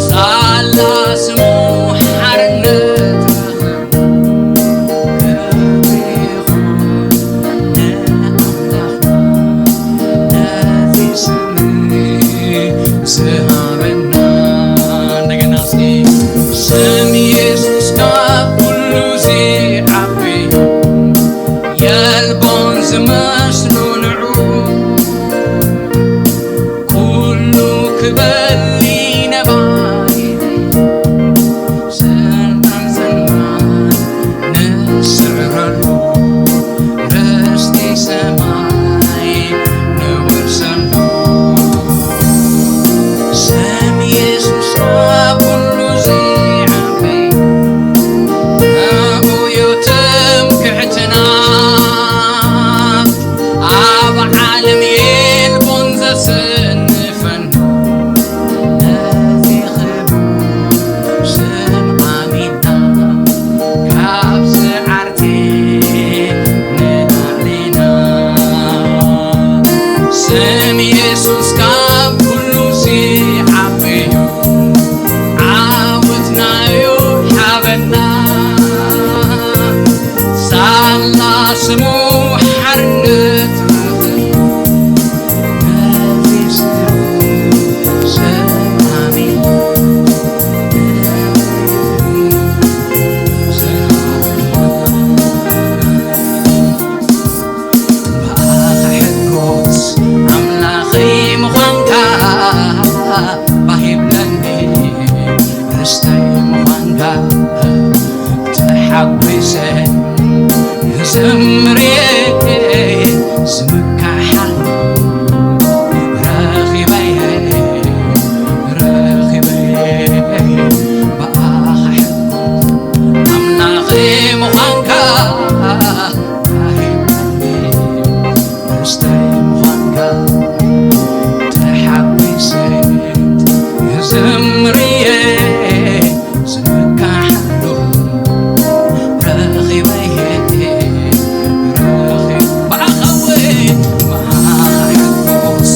ሳላ ስሙ ሓርነት ክብሪ ይኹን ንኣምላኽና ነዚ ስም ዝሃበና። እንደገና እስኪ ስም ኢየሱስ ካብ ኩሉ ዝዓቢ የልቦን ዝመስሉ ንዑ ኩሉ ክበሊ ነባይ ስልጣን ዘልማን ንስዕረሉ ርስቲ ሰማይ ንወርሰሉ። ስም ኢየሱስ ካብ ኩሉ ዝዓቢ ናብኡ እዩ ትምክሕትና። ኣብ ዓለም የልቦን ዘስንፈና ነዚ ክቡር ስም ኣሚንና ካብዚ ዓርኪ ንላዕሊ ኢና። ስም ኢየሱስ ካብ ኩሉ ዝዓቢ እዩ። ዓወትና እዩ ሓበና። ሳላ ስሙ ሓርነት ረኽብ። ነዚ ስም ኣሚን። ብኣኻ ሕጎስ ኣምላኸይ ምዃንካ ባህ ይብለኒ፣ ርስተይ ምዃንካ ተሓጒሰ ክዘምር እየ። ስምካ ሓሉ ረኺበ እየ፣ ረኺበ እየ። ብኣኻ ሕጎስ ኣምላኸይ ምዃንካ ርስተይ ምዃንካ ተሓጒሰ ክዘምር እየ። ስምካ ሓሉ ረኺበ እየ፣ ረኺ-፣ ብኣኻ እወ፣ ብኣኻ ሕጎስ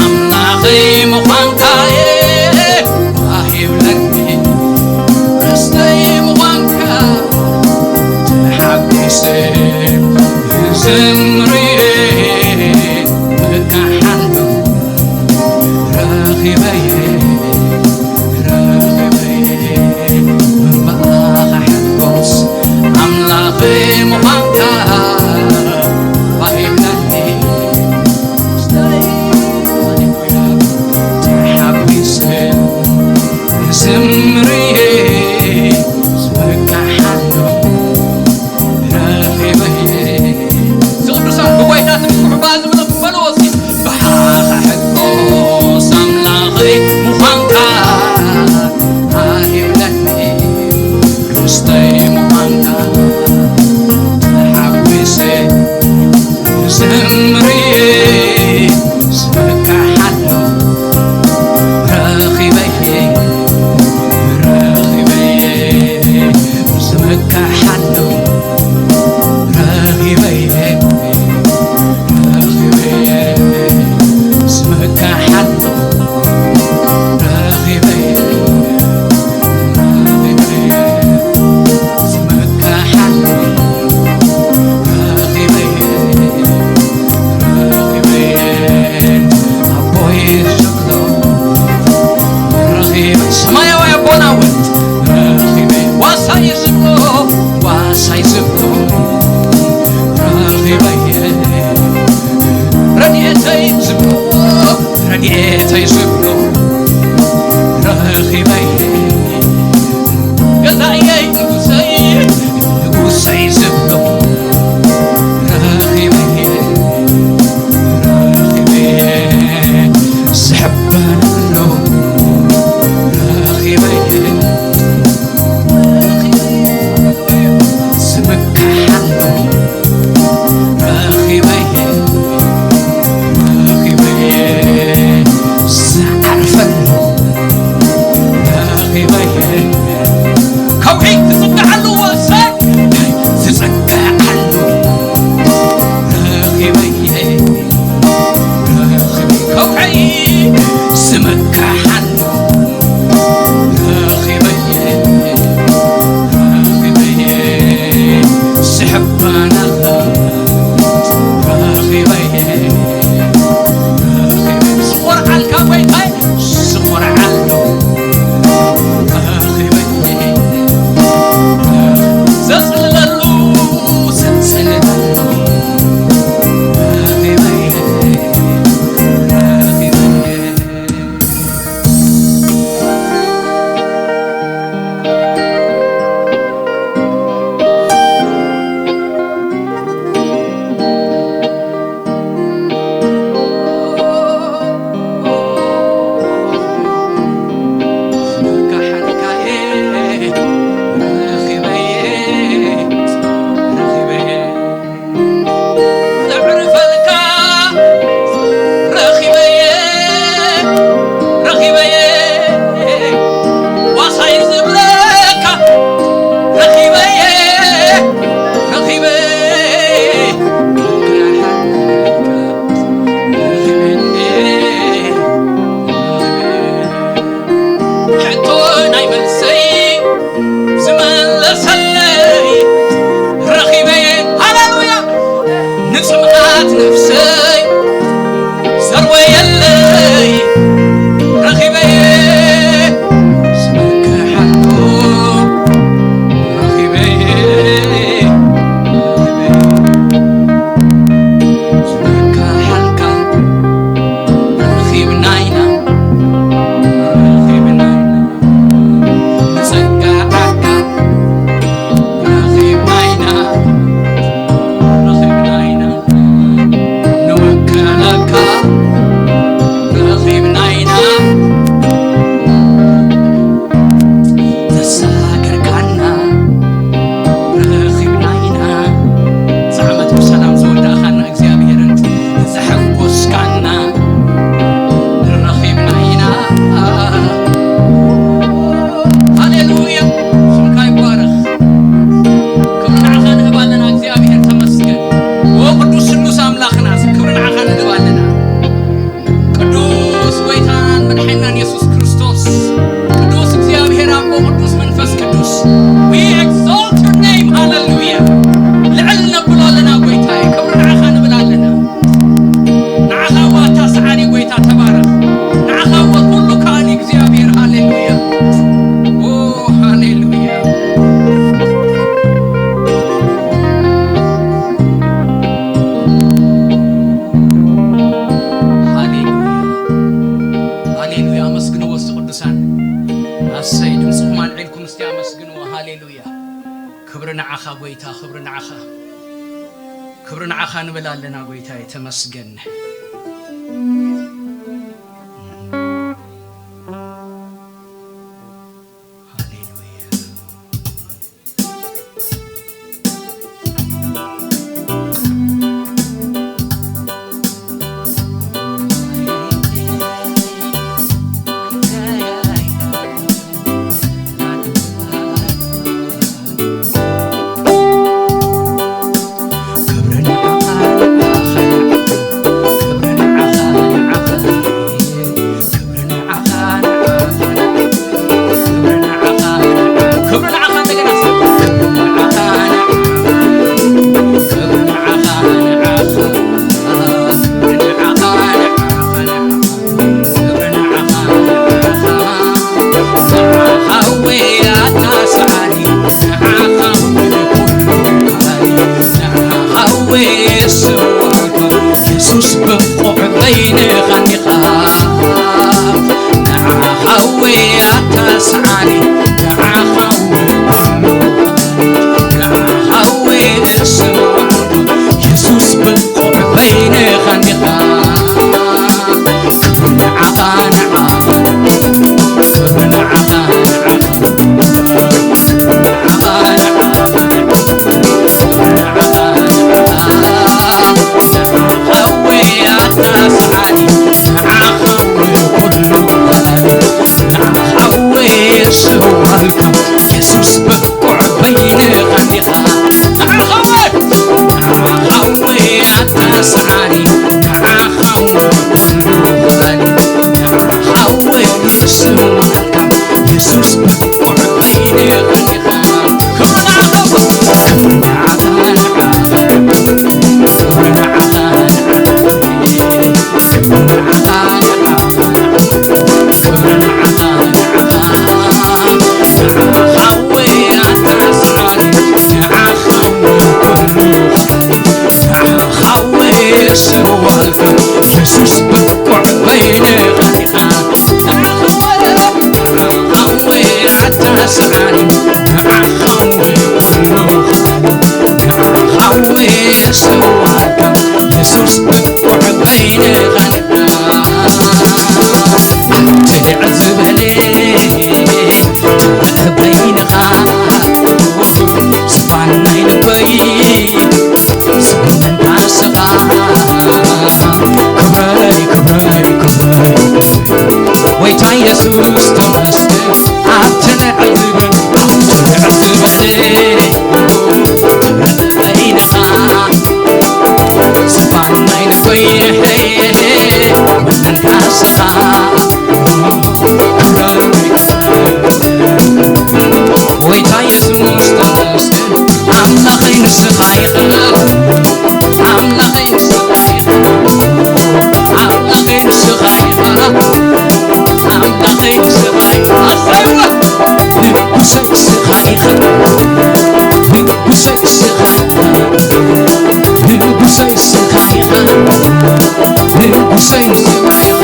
ኣምላኸይ ምዃንካ እየ። ባህ ይብለኒ ርስተይ ምዃንካ ተሓጒሰ ክዘምር እየ። በቃ ሓሉ ረኺበ እየ፣ ረኺበ እየ። ብኣኻ ሕጎስ ኣምላኸይ ምዃንካ ባህ ይብለኒ። ተሓጒሰ ክዝምር እየ፣ ስምካ ሓሉ ረኺበ እየ። እዚ ቅዱሳን ብጎይታ ትምክሑ በሃ ዝብለኩም በልዎ እስኪ። ብሓኻ ሕጎስ ኣምላኸይ ምዃንካ ኣሂብለኒ። ርስተይ ምዃንካ ተሓጒሰ ክዝምር እየ፣ ስምካ ሓሉ ረኺበ እየ፣ ረኺበ እየ፣ ስምካ ሓሉ ረኺበ እየ፣ ረኺበ እየ፣ ስምካ ሓሉ ረኺበ እየ። ሰማያዊ ኣቦና እውን ረኺበ ዋሳይ ዝብሎ ዋሳይ ዝብሎ ረኺበ ረድኤተይ ዝብሎ ረድኤተይ ዝብሎ ረኺበ ገዛእየይ ንጉሰይ ንጉሰይ ዝብሎ ረኺበ ረኺበ ዝሕበነሉ ረኺበ ስምካ ሓሉ ረኺበ ረኺበ ደሓን ረኺበየ፣ ረኺበየ፣ ስሕባና ረኺበየ፣ ረኺበየ፣ ስኾርዓልካ ጎይታይ፣ ስኾርዓልካ ረኺበየ፣ ዘጽልለሉ ሰንሰለት ረኺበየ፣ ረኺበየ። ዘዕርፈልካ ረኺበየ፣ ረኺበየ፣ ዋሳይ ዝብለካ ረኺበየ፣ ረኺበየ፣ ረኺበየ። ሕቶ ናይ መልሰይ ዝመለሰለይ ረኺበየ። ሃሌሉያ! ንጽምኣት ነፍሰይ ዘርወየለይ ረኺበየ። ስመካ ሓልኮ ረኺበየ። ስመካ ሓልካ ረኺብና ኢና፣ ረኺብና ኢና። ብጸጋ ዓካ ረኺብና ኢና፣ ረኺብና ኢና። ንውከለካ ረኺብና ኢና። ዘሳገርካና ረኺብና ኢና። እዚ ዓመት ብሰላም ዝወዳእኻና እግዚኣብሔር፣ ዘሐጎስካና ረኺብና ኢና። ሃሌሉያ፣ ስምካ ይባረኽ። ክብሪ ንዓኻ ንህብ ኣለና እግዚኣብሔር፣ ተመስገን። ኦ ቅዱስ ስሉስ ኣምላኽና፣ ክብሪ ንዓኻ ንህብ ኣለና። ቅዱስ ጎይታን መድሓኒናን የሱስ ክርስቶስ፣ ቅዱስ እግዚኣብሔር ኣቦ፣ ቅዱስ መንፈስ ቅዱስ፣ we exalt your name፣ ሃሌሉያ። ልዕል ነብሎ ኣለና ጎይታይ፣ ክብሪ ንዓኻ ንብል ኣለና። ንዓኻ እዋ ኣታ ሰዓሪ ጎይታ ተባረኽ። ንዓኻ እዋ ኩሉ ከኣሊ እግዚኣብሔር፣ ሃሌሉያ። ኦ፣ ሃሌሉያ። ሃሌሉያ። ሃሌሉያ። ኣመስግንዎ እስቲ ቅዱሳን። ኣሰይ፣ ድምፅኹም ኣልዒልኩም እስቲ ኣመስግንዎ። ሃሌሉያ። ክብሪ ንዓኻ ጎይታ፣ ክብሪ ንዓኻ። ክብሪ ንዓኻ ንብል ኣለና ጎይታዬ፣ ተመስገን። ሃሌሉያ። የሱስ ብቑዕ በይንኻን ኢኻ። ንዓኻ ወይ ኣታ ሰዓሪ፣ ንዓኻ ወይ ኩሉ ንዓኻ ወይ ንስውዓሉ፣ የሱስ ብቑዕ በይንኻን ኢኻ። ንዓኻ፣ ንዓኻ፣ ንዓኻ፣ ንዓኻ፣ ንዓኻ፣ ንዓኻ፣ ንዓኻ፣ ንዓኻ ወይ ኣታ ሰዓሪ፣ ዝማሬኻ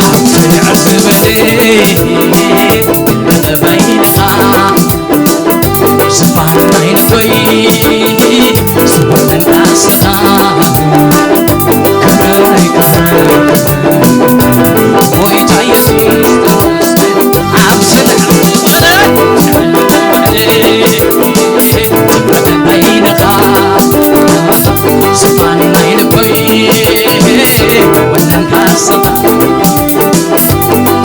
ኣብቲ ንዕስ ዝበለ በይንኻ ዝፋን ናይ ልበይ ዝወነን ዳስኻ ክብረይ ክብረይ ክብረይ ጎይታ የሱስ ኣብዚ ንዕስ ዝበለ በይንኻ ዝፋን ናይ ልበይ ወነን ዳስኻ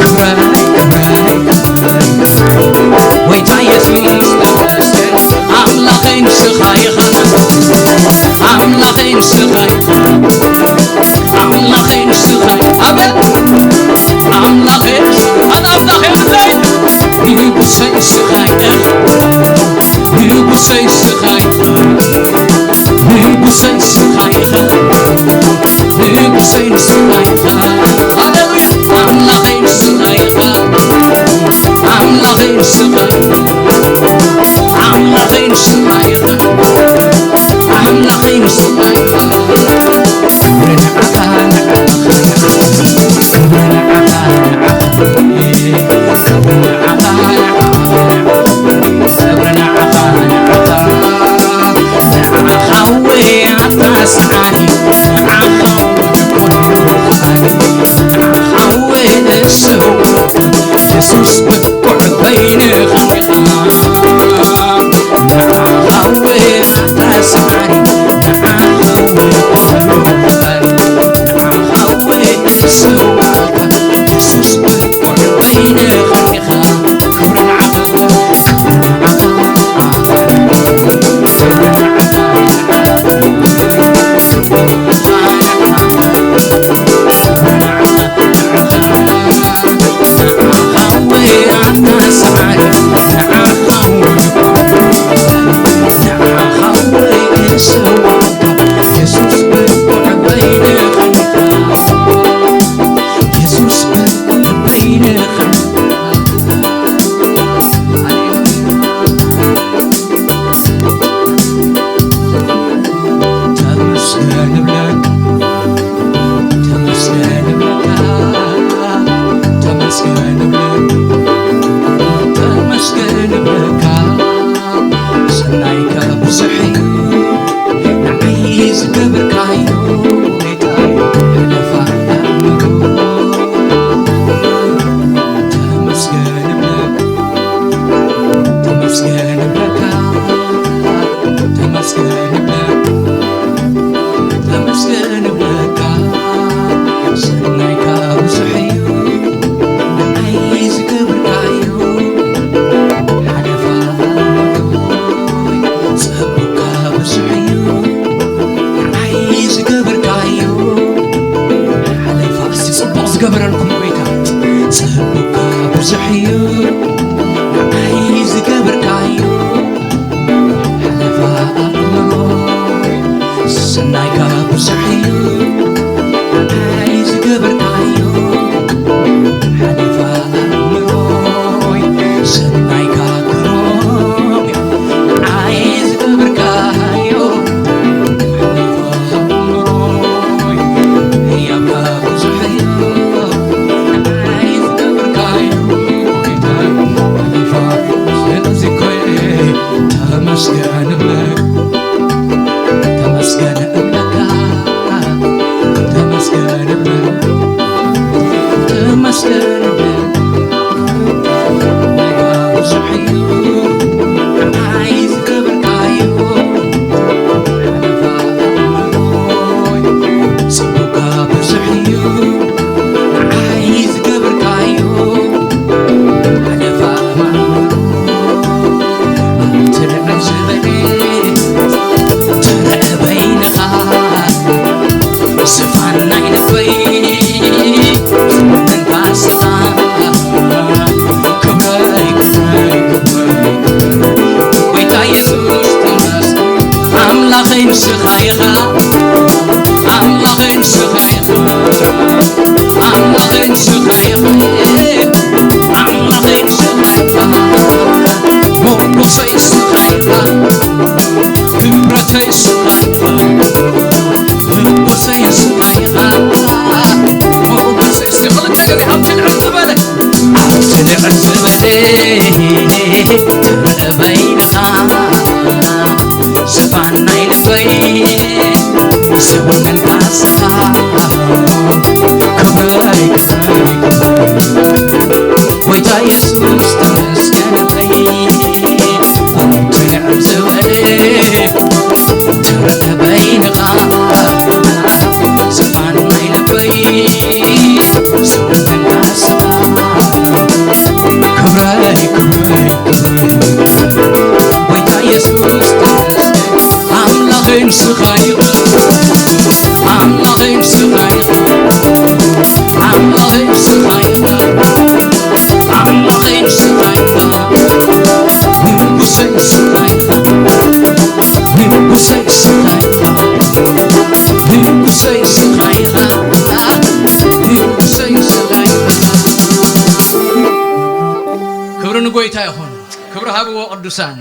ክብረይ ክብረይ ክብረይ ጎይታ የሱስ ተመስገን ኣምላኸይ ንስኻ ኢኻ ኣምላኸይ ንስኻ ኢኻ ኣምላኸይ ንስኻ ኢኻ ኣቤት ኣምላኸይ ኣነ ኣምላኸ እንታይ ንጉሰይ ንስኻ ኢኻ ንጉሰይ ንስኻ ኢኻ ንጉሰይ ንስኻ ኢኻ ንጉሰይ ንስኻ ኢኻ ሃሌሉያ ኣምላኸይ ንስኻ ኢኻ ኣምላኸይ ንስኻ ኢኻ ኣምላኸይ ንስኻ ኢኻ ኣምላኸይ ንስኻ ኢኻ ክብሪ ንዓኻ ንዓኻ ንዓኻ ክብሪ ንዓኻ ንዓኻ ክብሪ ንዓኻ ንዓኻ ንዓኻ ክብሪ ንዓኻ ንዓኻ ንዓኻ ወይ ኣታ ሰዓሪ ንዓኻ ወይ ንዓኻ ወይ ንስው የሱስ ብቁዕ በይንኻ ንዓኻ ወይ ኣታ ሰዓሪ ንዓኻ ወይ ንዓኻ ወይ ንስው የሱስ ብቁዕ በይንኻ ኢኻ ክብሪ ንዓኻ ይኹን። ክብሪ ሃብዎ ቅዱሳን።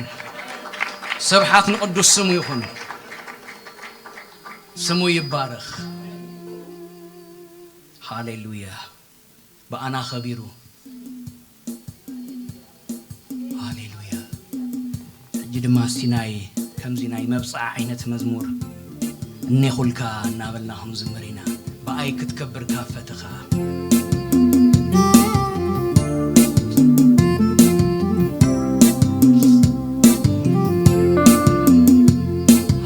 ስብሓት ንቅዱስ ስሙ ይኹን። ስሙ ይባረኽ። ሃሌሉያ። ብኣና ከቢሩ። ሃሌሉያ። ሕጂ ድማ እስቲ ናይ ከምዚ ናይ መብጽዓ ዓይነት መዝሙር እኔኹልካ እናበልና ክንዝምር ኢና። ብኣይ ክትከብር ካብ ፈተኻ።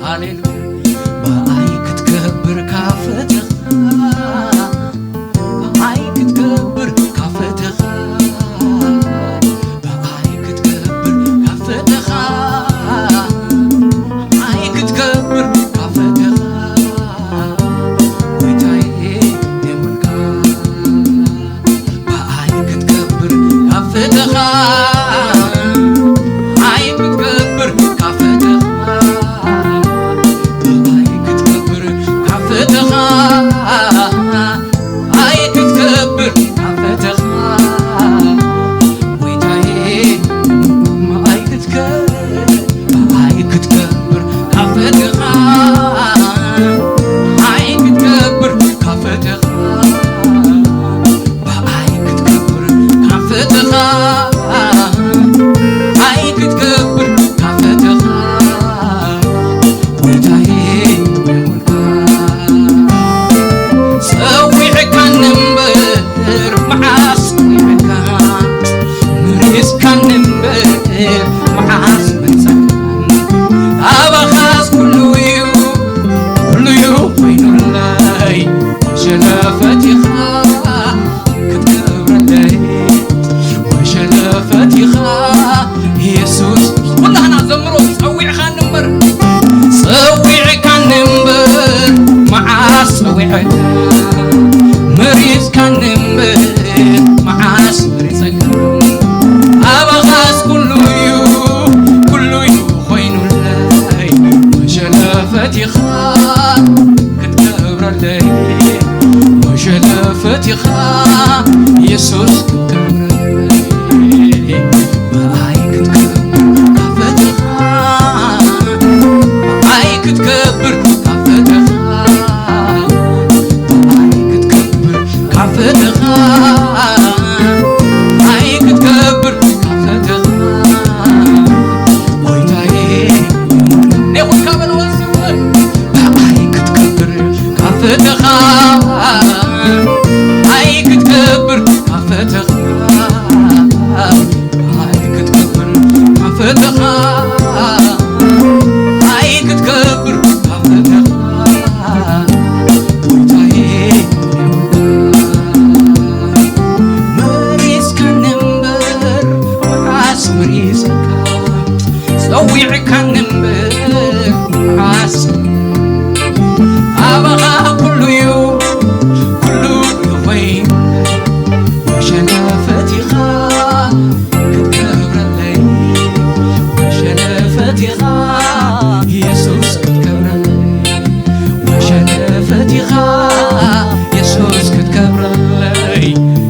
ሃሌሉያ። ብኣይ ክትከብር ካብ ፈተኻ። ብኣይ ክትከብር ካብ ፈተኻ። ብኣይ ክትከብር ካብ ፈተኻ። ብኣይ ክትከብር ካብ ፈተኻ። ጎይታዬ የምልካ። ብኣይ ክትከብር ካብ ፈተኻ። ብኣይ ክትከብር ካብ ፈተኻ። ብኣይ ክትከብር ካብ ፈተኻ። ብኣይ ክትከብር ካብ ፈተኻ። ጎይታዬ ብኣይ ክትከብር። ብኣይ ክትከብር ካብ ፈተኻ። ብኣይ ክትከብር ካብ ፈተኻ። ብኣይ ክትከብር ካብ ፈተኻ። ብኣይ ክትከብር ካብ ፈተኻ። ጎይታዬ ይኹንካ። ጸዊዕካኒ እምበር መዓስ ጸዊዕካ፣ መሪጽካኒ እምበር መዓስ መሪጸካ። ኣባኻስ ኩሉ እዩ፣ ኩሉ እዩ ኮይኑለይ፣ ሸለፈት ኢኻ ክትገብረለይ፣ ወሸለፈት ኢኻ የሱስ። ኩላህና ዘምሮ። ጸዊዕካኒ እምበር፣ ጸዊዕካኒ እምበር መዓስ ጸዊዐካ፣ መሪጽካኒ እምበር መዓስ መሪጸካ። ኣባኻስ ኩሉ እዩ፣ ኩሉ እዩ ኮይኑለይ፣ ወሸለፈት ኢኻ ክትከብረለይ፣ ወሸለፈት ኢኻ የሱስ ክትከብረለይ። ብኣይ ክትከብር ካብ ፈተኻ፣ ብኣይ ክትከብር ካብ ፈተኻ፣ ብኣይ ክትከብር ካብ ፈተኻ፣ ብኣይ ክትከብር ካብ ፈተኻ። ጎይታዬ፣ እኔኹልካ በልዎ እስቲ። ብኣይ ክትከብር ካብ ፈተኻ፣ ብኣይ ክትከብር ካብ ፈተኻ፣ ብኣይ ክትከብር ካብ ፈተኻ፣ ብኣይ ክትከብር ካብ ፈተኻ። ጎይታዬ፣ መሪጽካኒ እምበር መዓስ መሪጸካ፣ ጸዊዕካኒ እምበር መዓስ። ኣባኻ ኩሉ እዩ፣ ኩሉ እዩ ኮይኑ፣ ወሸለፈት ኢኻ ክትከብረለይ፣ ወሸለፈት ኢኻ የሱስ ክትከብረለይ፣ ወሸለፈት ኢኻ የሱስ ክትከብረለይ፣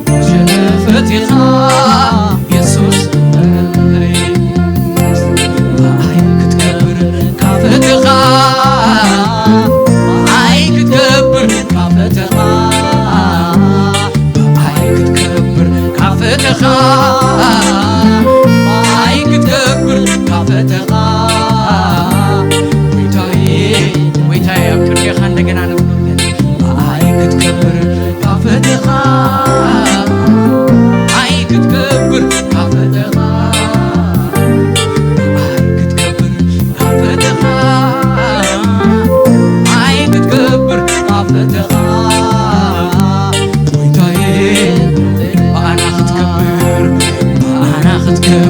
ወሸለፈት ኢኻ የሱስ ክትከብረለይ። ብኣይ ክትከብር ካብ ፈተኻ፣ ብኣይ ክትከብር ካብ ፈተኻ፣ ብኣይ ክትከብር ካብ ፈተኻ፣ ብኣይ ክትከብር ካብ ፈተኻ። ጎይታዬ፣ ጎይታዬ፣ ኣብ ቅድሜኻ እንደገና ንብሎ። ብኣይ ክትከብር ካብ ፈተኻ፣ ብኣይ ክትከብር ካብ ፈተኻ፣ ብኣይ ክትከብር ካብ ፈተኻ፣ ብኣይ ክትከብር ካብ ፈተኻ። ጎይታዬ፣ ብኣና ክትከብር፣ ብኣና ክትከብር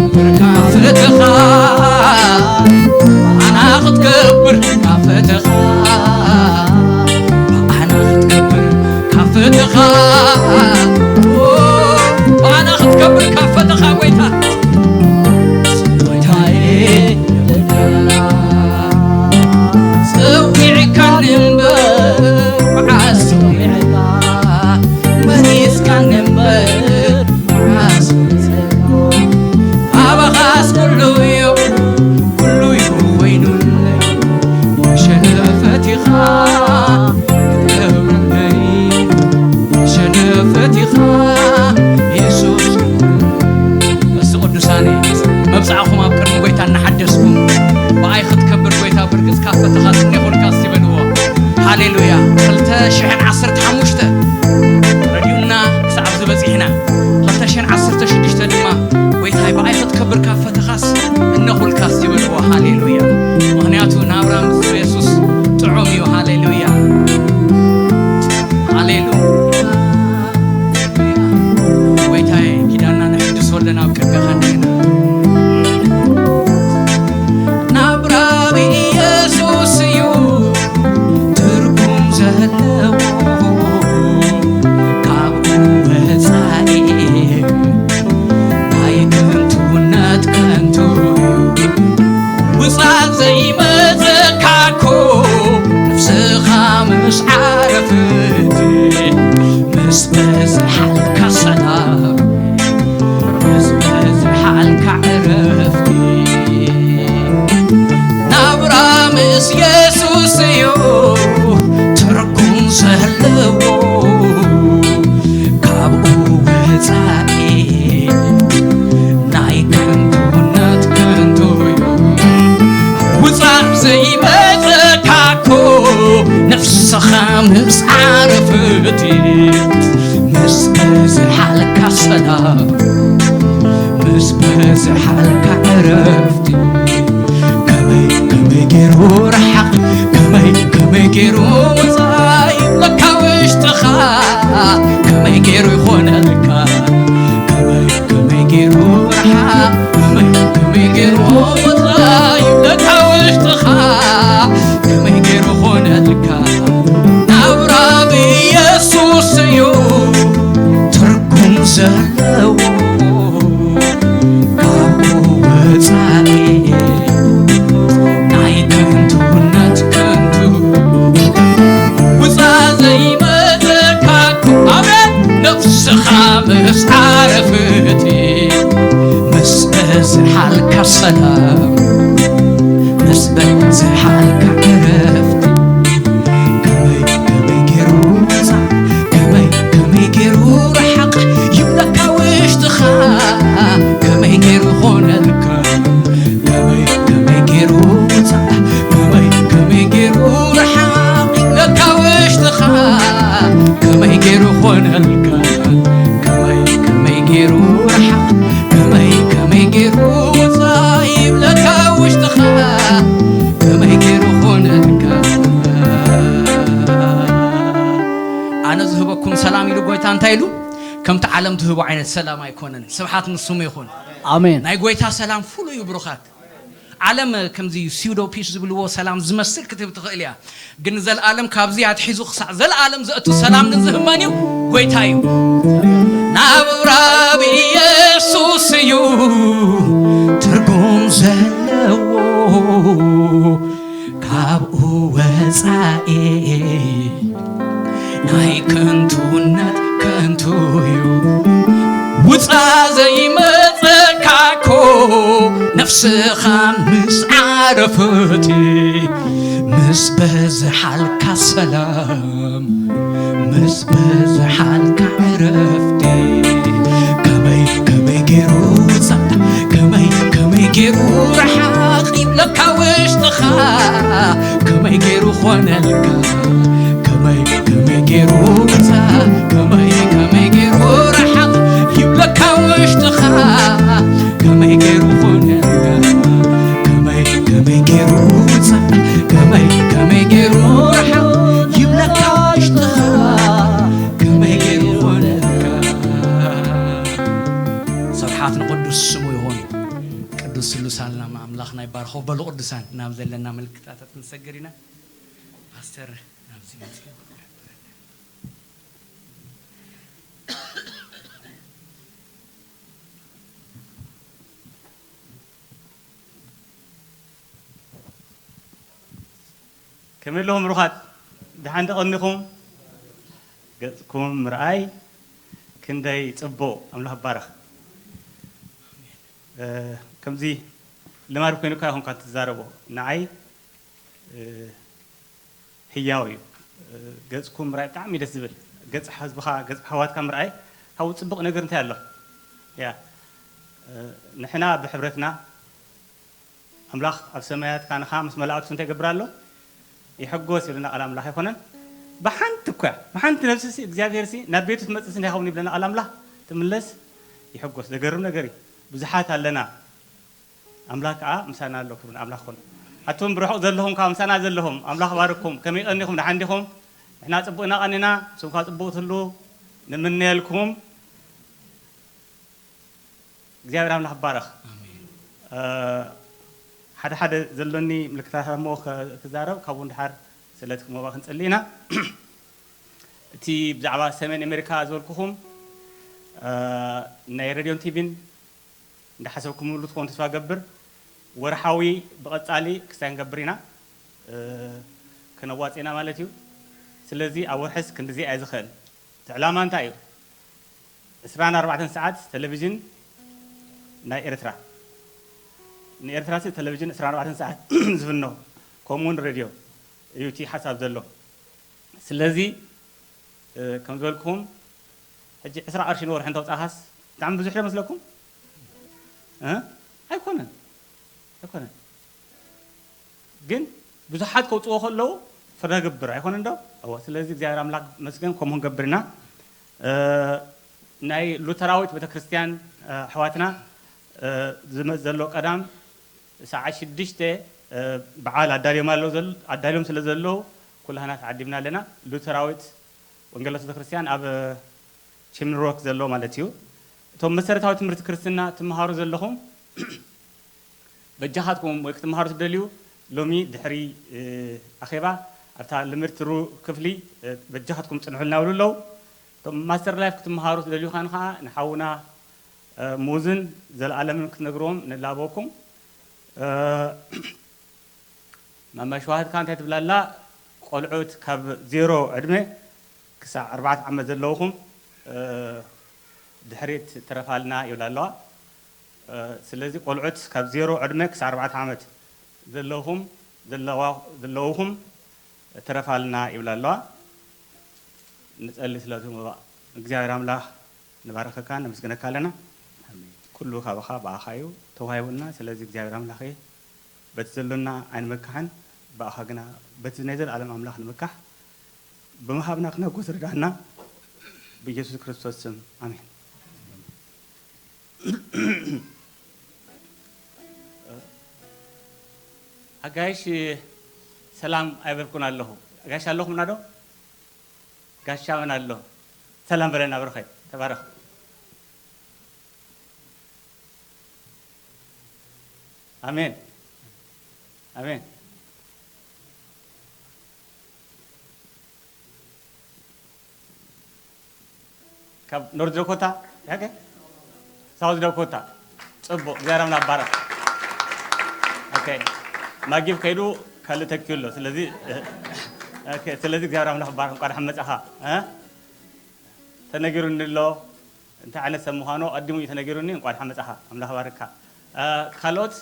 ምስ ዓረፍቲ፣ ምስ በዝሓልካ ሰላም፣ ምስ በዝሓልካ ዕረፍቲ፣ ከመይ ከመይ ገይሩ ረሓቕ፣ ከመይ ከመይ ገይሩ ወጻኢ፣ ለካ ውሽጥኻ ከመይ ገይሩ ይኾነልካ፣ ከመይ ከመይ ገይሩ ረሓቕ፣ ከመይ ከመይ ገይሩ ወጻኢ፣ ለካ ውሽጥኻ ከመይ ገይሩ ኾነልካ። ናብራ ብኢየሱስ እዩ ትርጉም ዘለዎ፣ ካብኡ ወጻኢ ናይ ከንቱነት ከንቱ፣ ውጻ ዘይመጸካ እኮ። ኣቤት! ነፍስኻ ምስ ዓረፍቲ፣ ምስ በዝሓልካ ሰላም፣ ምስ በዝሓልካ ዕረፍቲ፣ ከመይ ከመይ ገይሩ ውጻእ፣ ከመይ ከመይ ገይሩ ረሓቕ ይብለካ ውሽጥኻ፣ ከመይ ገይሩ ኾነልካ፣ ከመይ ከመይ ገይሩ ውጻእ፣ ከመይ ከመይ ገይሩ ረሓቕ ይብለካ ውሽጥኻ፣ ከመይ ገይሩ ኾነልካ፣ ከመይ ከመይ ገይሩ ረሓቕ፣ ከመይ ከመይ ገይሩ ውጻእ ይብለካ ውሽጥኻ፣ ከመይ ገይሩ ኾነልካ። ኣነ ዝህበኩም ሰላም ኢሉ ጎይታ እንታይ ኢሉ? ከምቲ ዓለም ትህቦ ዓይነት ሰላም ኣይኮነን። ስብሓት ንስሙ ይኹን። ኣሜን። ናይ ጎይታ ሰላም ፍሉይ እዩ ብሩኻት። ዓለም ከምዚ ሱዶ ፒስ ዝብልዎ ሰላም ዝመስል ክትህብ ትኽእል እያ፣ ግን ዘለኣለም ካብዚ ኣትሒዙ ክሳዕ ዘለኣለም ዘእቱ ሰላም ግን ዝህብ መን እዩ? ጎይታ እዩ። ናብራ ብኢየሱስ እዩ ትርጉም ዘለዎ፣ ካብኡ ወጻኢ ናይ ከንቱነት ከንቱ እዩ። ውጻ ዘይመጸካ እኮ ነፍስኻ ምስ ዓረፍቲ፣ ምስ በዝሓልካ ሰላም፣ ምስ በዝሓልካ ዕረፍቲ፣ ከመይ ከመይ ገይሩ ውጻእ፣ ከመይ ከመይ ገይሩ ረሓቕ ይብለካ ውሽጥኻ፣ ከመይ ገይሩ ኾነልካ፣ ከመይ ከመይ ገይሩ ውጻእ፣ ከመይ ከመይ ገይሩ ረሓቕ ይብለካ ውሽጥኻ፣ ከመይ ገይሩ ኾነልካ፣ ከመይ ከመይ ገይሩ ውጻእ፣ ከመይ ከመይ ገይሩ ረሓቕ ይብለካ ውሽጥኻ፣ ከመይ ገይሩ ኾነልካ። ስብሓት ንቅዱስ ስሙ ይኹን። ቅዱስ ስሉስ ኣምላኽና ይባርኮ። በሉ ቅዱሳን፣ ናብ ዘለና ምልክታታት ክንሰግድ ኢና። ፓስተር ናብዚ መጽእ። ከመይ ኣለኹም ብሩኻት? ደሓን ዶ ቀኒኹም? ገጽኩም ምርኣይ ክንደይ ጽቡቕ። ኣምላኽ ይባረኽ። እ፣ ከምዚ ልማድ ኮይኑ እኳ ይኹን ካብ ትዛረቦ፣ ንዓይ፣ እ፣ ህያው እዩ። እ፣ ገጽኩም ምርኣይ ብጣዕሚ ደስ ዝብል። ገጽ ህዝብኻ፣ ገጽ ኣሕዋትካ ምርኣይ ካብኡ ጽቡቕ ነገር እንታይ ኣሎ? ያ፣ እ፣ ንሕና ብሕብረትና ኣምላኽ ኣብ ሰማያት ካንኻ ምስ መላእክቱ እንታይ ይገብር ኣሎ? ይሕጎስ ይብለና ቃል ኣምላኽ ኣይኮነን? ብሓንቲ እኳ፣ ብሓንቲ ነፍሲ ሲ እግዚኣብሔር ሲ ናብ ቤቱ ትመጽእ ሲ እንታይ ይኸውን ይብለና ቃል ኣምላኽ? ትምለስ፣ ይሕጎስ። ዘገርም ነገር እዩ። ብዙሓት ኣለና፣ ኣምላኽ ከዓ ምሳና ኣሎ። ክብሪ ንኣምላኽ ይኹን። ኣቱም ብርሑቕ ዘለኹም ከዓ ምሳና ዘለኹም፣ ኣምላኽ ባርኩም። ከመይ ቀኒኹም? ደሓን ዲኹም? ንሕና ጽቡቕ ኢና ቀኒና፣ ንስኹም ከዓ ጽቡቕ ትህልዉ ንምነየልኩም። እግዚኣብሔር ኣምላኽ ይባረኽ። ኣሜን። እ፣ ሓደ ሓደ ዘሎኒ ምልክታት እሞ ከ-፣ ክዛረብ፣ ካብኡ ንድሓር ስለ እቲ ክመባ ክንጽሊ ኢና። እቲ ብዛዕባ ሰሜን ኣሜሪካ ዝበልኩኹም፣ እ፣ ናይ ሬድዮን ቲቪን እንዳሓሰብኩምሉ ትኾኑ ተስፋ ገብር። ወርሓዊ ብቐጻሊ ክስታይ ክንገብር ኢና፣ እ፣ ከነዋጽእ ኢና ማለት እዩ። ስለዚ ኣብ ወርሕስ ክንድዚ እየ ዝኽእል። እቲ ዕላማ እንታይ እዩ? ዕስራን ኣርባዕተን ሰዓት ቴሌቪዥን ናይ ኤርትራ። ንኤርትራ ሲ ቴሌቪዥን ዕስራን ኣርባዕተን ሰዓት ዝፍኖ፣ ከምኡ እውን ሬድዮ እዩ እቲ ሓሳብ ዘሎ። ስለዚ፣ እ፣ ከም ዝበልኩኹም፣ ሕጂ ዕስራ ቅርሺ ንወርሒ እንተውጻእኻስ ብጣዕሚ ብዙሕ ዶ መስለኩም? እ? ኣይኮነን። ኣይኮነን። ግን ብዙሓት ከውጽዎ ከለዉ፣ ክነግብር ኣይኮነን ዶ? እወ፣ ስለዚ እግዚኣብሔር ኣምላኽ መስገን ከምኡ ክንገብር ኢና። እ፣ ናይ ሉተራዊት ቤተክርስትያን፣ እ፣ ኣሕዋትና፣ እ፣ ዝመጽእ ዘሎ ቀዳም ሰዓት ሽዱሽተ፣ እ፣ በዓል ኣዳልዮም ኣለዉ ዘል-፣ ኣዳልዮም ስለ ዘለዉ ኩላህና ተዓዲምና ኣለና። ሉተራዊት ወንጌላዊት ቤተክርስትያን ኣብ ቺምኒ ሮክ ዘሎ ማለት እዩ። እቶም መሰረታዊ ትምህርቲ ክርስትና ትመሃሩ ዘለኹም በጃኻትኩም ወይ ክትመሃሩ ትደልዩ ሎሚ ድሕሪ፣ እ፣ ኣኼባ ኣብታ ልምድቲ ሩ ክፍሊ፣ እ፣ በጃኻትኩም ጽንሑልና ይብሉ ኣለዉ። እቶም ማስተር ላይፍ ክትመሃሩ ትደልዩ ኻን ኸዓ ንሓውና፣ እ፣ ሙዝን ዘለኣለምን ክትነግርዎም ንላበወኩም። እ፣ ማማ ሸዋህት ከኣ እንታይ ትብላ ኣላ? ቆልዑት ካብ ዜሮ ዕድመ ክሳዕ ኣርባዕተ ዓመት ዘለውኹም፣ እ፣ ድሕሪት ትረፋልና ይብላ ኣለዋ። እ፣ ስለዚ ቆልዑት ካብ ዜሮ ዕድመ ክሳዕ ኣርባዕተ ዓመት ዘለውኹም፣ ዘለዋ-፣ ዘለውኹም ትረፋልና ይብላ ኣለዋ። ንጸሊ ስለዚ እሞ እግዚኣብሔር ኣምላኽ ንባርኸካ፣ ነመስግነካ ኣለና። ኣሜን። ኩሉ ካባኻ ብኣኻ እዩ ተዋሂቡና። ስለዚ እግዚኣብሔር ኣምላኽ በቲ ዘሎና ኣይንመካሕን፣ ብኣኻ ግና በቲ ናይ ዘለኣለም ኣምላኽ ንምካሕ ብምሃብና ክነጎስ ርድኣና፣ ብኢየሱስ ክርስቶስ ስም ኣሜን። ኣጋይሽ ሰላም ኣይበልኩን ኣለኹ። ኣጋይሽ ኣለኹምና ዶ? ጋሻ መን ኣሎ? ሰላም በለና ብሩኸይ፣ ተባረኽ። ኣሜን። ኣሜን። ካብ ኖርዝ ዳኮታ፣ ኦኬ። ሳውዝ ዳኮታ። ጽቡቕ፣ እግዚኣብሔር ኣምላኽ ባረኽ። ኦኬ። ማጊብ ከይዱ ካልእ ተኪኡ ኣሎ። ስለዚ፣ ኦኬ፣ ስለዚ እግዚኣብሔር ኣምላኽ ባረኽ። እንኳን ደሓን መጻኻ። እ? ተነጊሩኒ ኣሎ። እንታይ ዓይነት ሰብ ምዃኑ ኣቐዲሙ እዩ ተነጊሩኒ። እንኳን ደሓን መጻኻ። ኣምላኽ ባርካ። እ፣ ካልኦት?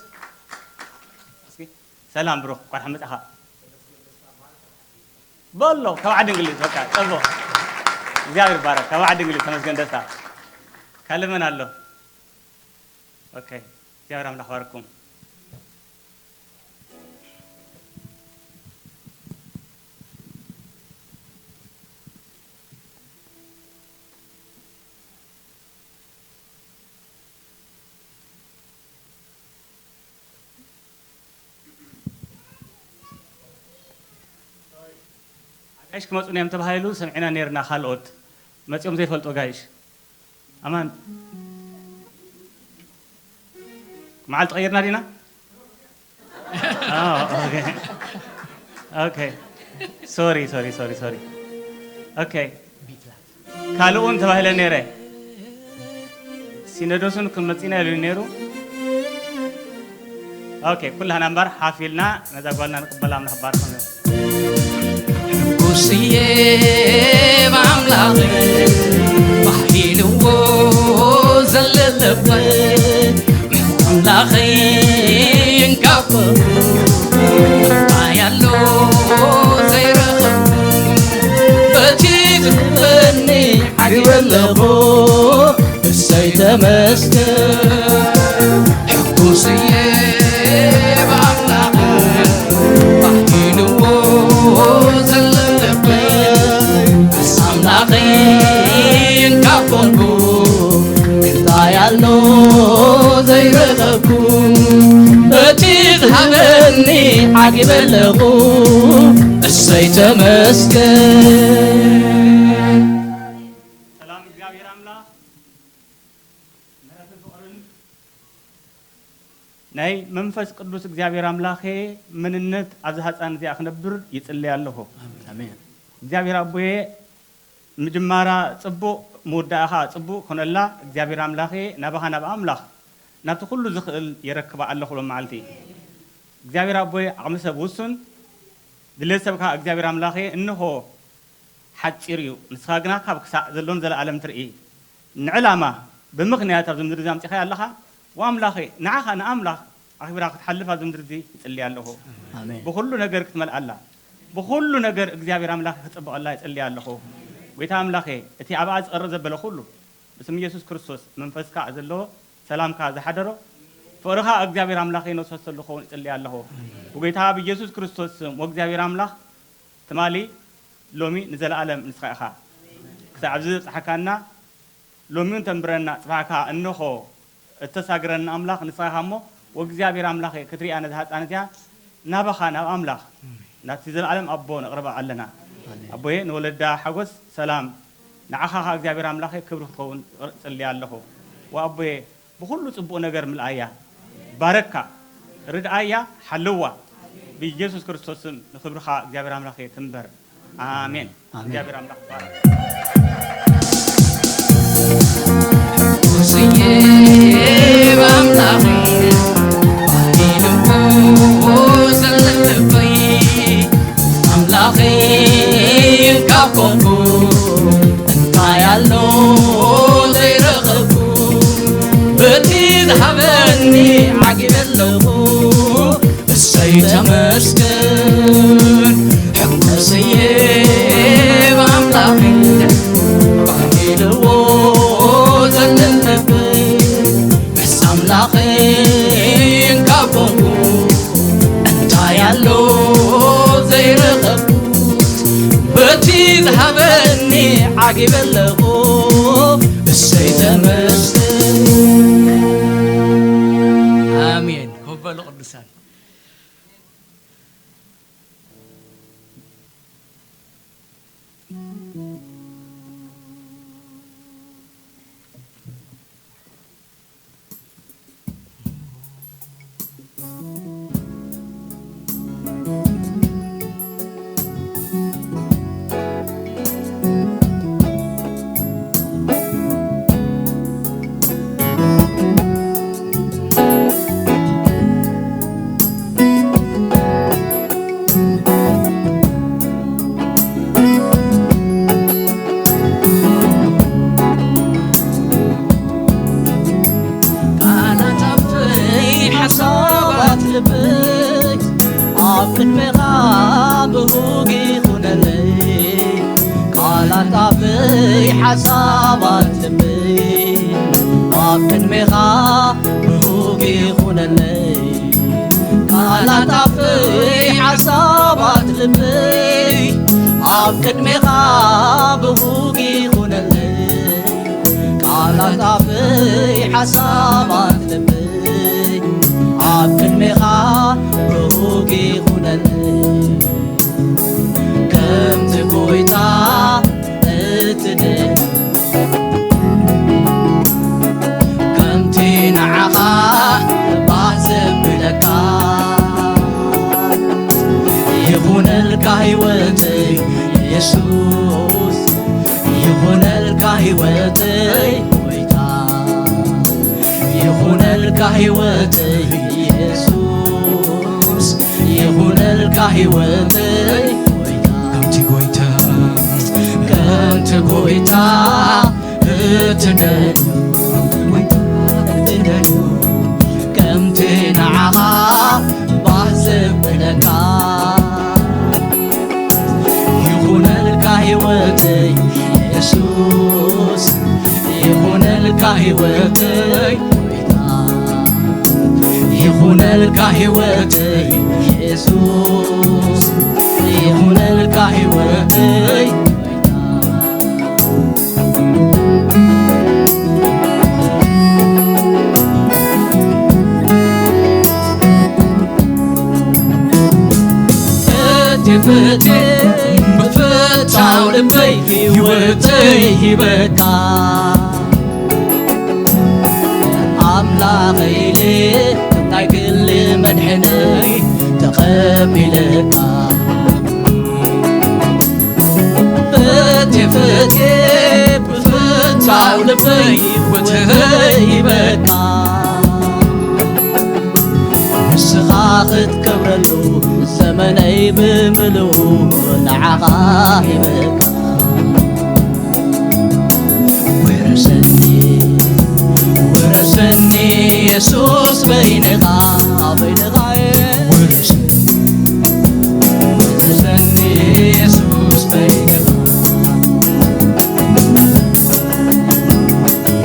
እስኪ፣ ሰላም ብሩኽ፣ እንኳን ደሓን መጻኻ። በሎ፣ ካብ ዓዲ እንግሊዝ፣ በቃ፣ ጽቡቕ። እግዚኣብሔር ይባረክ። ካብ ዓዲ እንግሊዝ፣ ተመስገን ደስታ። ካልእ መን ኣሎ? ኦኬ፣ እግዚኣብሔር ኣምላኽ ባርኩም። ጋይሽ ክመጹ እዮም ተባሂሉ ሰሚዕና ነይርና፣ ካልኦት መጺኦም ዘይፈልጡ ጋይሽ። ኣማን። መዓልቲ ቀይርና ዲና? ኦ፣ ኦኬ። ኦኬ። ሶሪ፣ ሶሪ፣ ሶሪ፣ ሶሪ። ኦኬ። ካልእ እውን ተባሂለ ነይረ። ሲኖዶስን ክመጽእና ኢሉ ነይሩ። ኦኬ፣ ኩላህና እምበር ሓፍ ኢልና ነዛ ጓልና ንቅበላ፣ ኣምላኽ ባርኽ። ንጉስዬ ብኣምላኽ ባህ ኢልዎ ዘለለበ ኣምላኸይ እንካቦ እንታይ ኣሎ ዘይረኸብኩ በቲ ዝህበኒ ሓዲረ ኣለኹ እሰይ ተመስገን። ሕጉስዬ ብኣምላኽ ባህ ኢልዎ ዘለለበ ምስ ኣምላኸይ እንካቦንኩ እንታይ ኣሎ ዘይረኸብኩ በቲ ዝሃበኒ ዓጊበ ኣለኹ እሰይ ተመስገን። ሰላም እግዚኣብሔር ኣምላኽ ምሕረትን ፍቕርን ናይ መንፈስ ቅዱስ እግዚኣብሔር ኣምላኸ መንነት ኣብዚ ህጻን እዚኣ ክነብር ይጽልይ ኣለኹ። ኣሜን። እግዚኣብሔር ኣቦየ ምጅማራ ጽቡቕ፣ ምውዳእኻ ጽቡቕ ኮነላ። እግዚኣብሔር ኣምላኸ ናባኻ ናብ ኣምላኽ ናብቲ ኩሉ ዝኽእል የረክባ ኣለኹ ሎም መዓልቲ። እግዚኣብሔር ኣቦይ ዓቕሚ ሰብ ውሱን፣ ድሌት ሰብ ከኣ እግዚኣብሔር ኣምላኸ እንሆ ሓጺር እዩ። ንስኻ ግና ካብ ክሳዕ ዘሎን ዘለኣለም ትርኢ። ንዕላማ ብምኽንያት ኣብዚ ምድሪ እዚ ኣምጺኻያ ኣለኻ። ወኣምላኸ ንዓኻ ንኣምላኽ ኣኽቢራ ክትሓልፍ ኣብዚ ምድሪ እዚ ይጽሊ ኣለኹ። ኣሜን። ብኹሉ ነገር ክትመልኣላ፣ ብኹሉ ነገር እግዚኣብሔር ኣምላኽ ክጽብቐላ ይጽሊ ኣለኹ። ጎይታ ኣምላኸ እቲ ኣብኣ ዝቐርብ ዘበለ ኩሉ ብስም ኢየሱስ ክርስቶስ መንፈስካ ዘለዎ ሰላምካ ዝሓደሮ ፍቕርኻ እግዚኣብሔር ኣምላኸ ነፍሰሰሉ ክኸውን እጽሊ ኣለኹ። ብጎይታ ብኢየሱስ ክርስቶስ ስም ወእግዚኣብሔር ኣምላኽ ትማሊ፣ ሎሚ፣ ንዘለኣለም ንስኻ ኢኻ። ክሳብ ኣብዚ ዘብጽሓካና፣ ሎሚ እውን ተንብረና፣ ጽባሕ ከኣ እንሆ እተሳግረና ኣምላኽ ንስኻ ኢኻ እሞ፣ ወእግዚኣብሔር ኣምላኸ፣ ክትሪኣ ነዛ ህጻን እዚኣ ናባኻ፣ ናብ ኣምላኽ፣ ናብቲ ዘለኣለም ኣቦ ነቕርባ ኣለና። ኣሜን። ኣቦየ፣ ንወለዳ ሓጎስ ሰላም፣ ንዓኻ ኸኣ እግዚኣብሔር ኣምላኸ ክብሪ ክትኸውን ጽልያ ኣለኹ። ወኣቦየ፣ ብኹሉ ጽቡቕ ነገር ምልኣያ፣ ባረካ፣ ርድኣያ፣ ሓልዋ። ብኢየሱስ ክርስቶስ ስም ንኽብርኻ እግዚኣብሔር ኣምላኸ ትንበር። ኣሜን። ኣሜን። እግዚኣብሔር ኣምላኽ ይባረክ። ስዬ ኣምላኸይ፣ ባዕለይ ልቡ ዘለለበይ፣ ኣምላኸይ ካብ ኮንኩ እንታይ ኣሎ ዘይረኸብኩ? በቲ ዝሃበኒ ዓጊበ ኣለኹ። እሰይ ተመስገን ሕጉስዬ ብኣምላኸይ፣ ባዕለይ ልዎ ዘለለበይ፣ ምስ ኣምላኸይ ካብ ኮንኩ እንታይ ኣሎ ዘይረኸብኩ? በቲ ዝሃበኒ ዓጊበ ኣለኹ። እሰይ ተመስገን። ኣሜን። ኮፍ በሉ ቅዱሳን። ቃላት ኣፈይ ሓሳባት ልበይ ኣብ ቅድሜኻ ብሩግ ይኹነለይ። ቃላት ኣፈይ ሓሳባት ልበይ ኣብ ቅድሜኻ ብሩግ ይኹነለይ። ቃላት ኣፈይ ሓሳባት ልበይ ኣብ ቅድሜኻ ብሩግ ይኹነለይ። ቃላት ኣፈይ ሓሳባት ልበይ ኣብ ቅድሜኻ ብሩግ ይኹነለይ። ከምቲ ጎይታ እትደልዮ ከምቲ ንዓኻ ባህ ዘብለካ ይኹነልካ ህይወተይ የሱስ፣ ይኹነልካ ህይወተይ ጎይታ፣ ይኹነልካ ህይወተይ የሱስ፣ ይኹነልካ ህይወተይ ጎይታ፣ ከምቲ ጎይታ፣ ከምቲ ጎይታ እትደልዮ፣ እትደልዮ፣ ከምቲ ንዓኻ ባህ ዘብለካ። ይኹነልካ ህይወተይ የሱስ፣ ይኹነልካ ህይወተይ ጎይታ፣ ይኹነልካ ህይወተይ የሱስ፣ ይኹነልካ ህይወተይ ጎይታ። ፈቴ ፈቴ ብፍታው ልበይ ህይወተይ ሂበካ። ኣምላኸይ ኢለ ናይ ግሊ መድሕነይ ተቐቢለካ። ፈቴ ፈቴ ብፍታው ልበይ ህይወተይ ሂበካ። ንስኻ ክትከብረሉ ዘመነይ ብምልኡ ንዓኻ ሂበካ። ውረሰኒ፣ ውረሰኒ የሱስ በይንኻ፣ በይንኻ እየ። ውረሰኒ፣ ውረሰኒ የሱስ በይንኻ።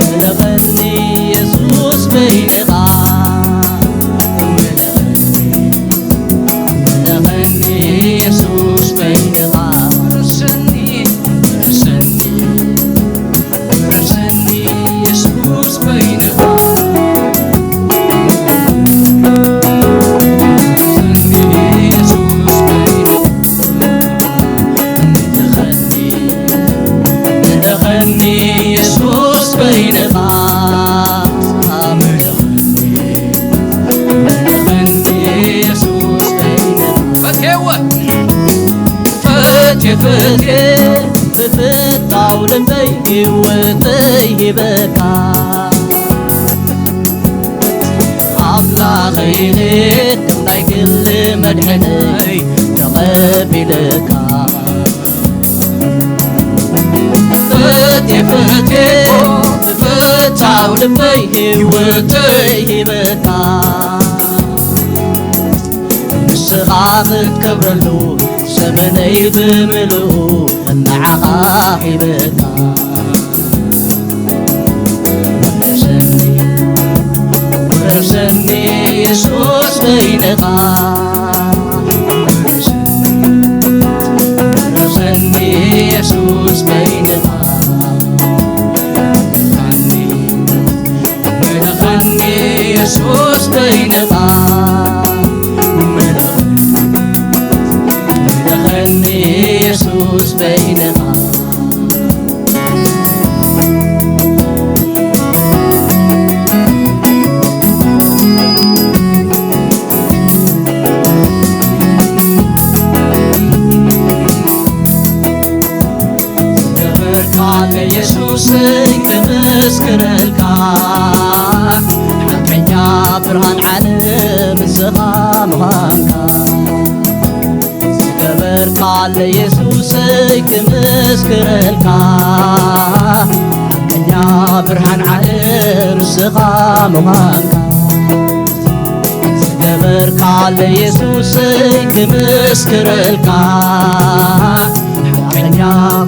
ምለኸኒ የሱስ በይንኻ፣ ምለኸኒ፣ ምለኸኒ የሱስ በይንኻ። ኢየሱስ በይንኻ ምለኸኒ፣ ምለኸኒ ኢየሱስ በይንኻ። ፈትየወ። ፈትየ፣ ፈትየ፣ ብፍታው ልበይ ህይወተይ ሂበካ። ኣምላኸይ ኢለ ከም ናይ ግል መድሕነይ ተቐቢለካ። ፈትየ፣ ፈትየ፣ ብፍታው ልበይ ህይወተይ ሂበካ። ንስኻ ክትከብረሉ ዘመነይ ብምልኡ ንዓኻ ሂበካ። ውረሰኒ፣ ውረሰኒ የሱስ በይንኻ። ውረሰኒ፣ ውረሰኒ የሱስ በይንኻ። ምለኸኒ፣ ምለኸኒ የሱስ በይንኻ። ምለኸኒ፣ ምለኸኒ የሱስ በይንኻ። ዝገበርካለ የሱሰይ ክምስክረልካ፣ ሓቀኛ ብርሃን ዓለም ንስኻ ምዃንካ። ዝገበርካለ የሱሰይ ክምስክረልካ፣ ሓቀኛ ብርሃን ዓለም ንስኻ ምዃንካ። ዝገበርካለ የሱሰይ ክምስክረልካ፣ ሓቀኛ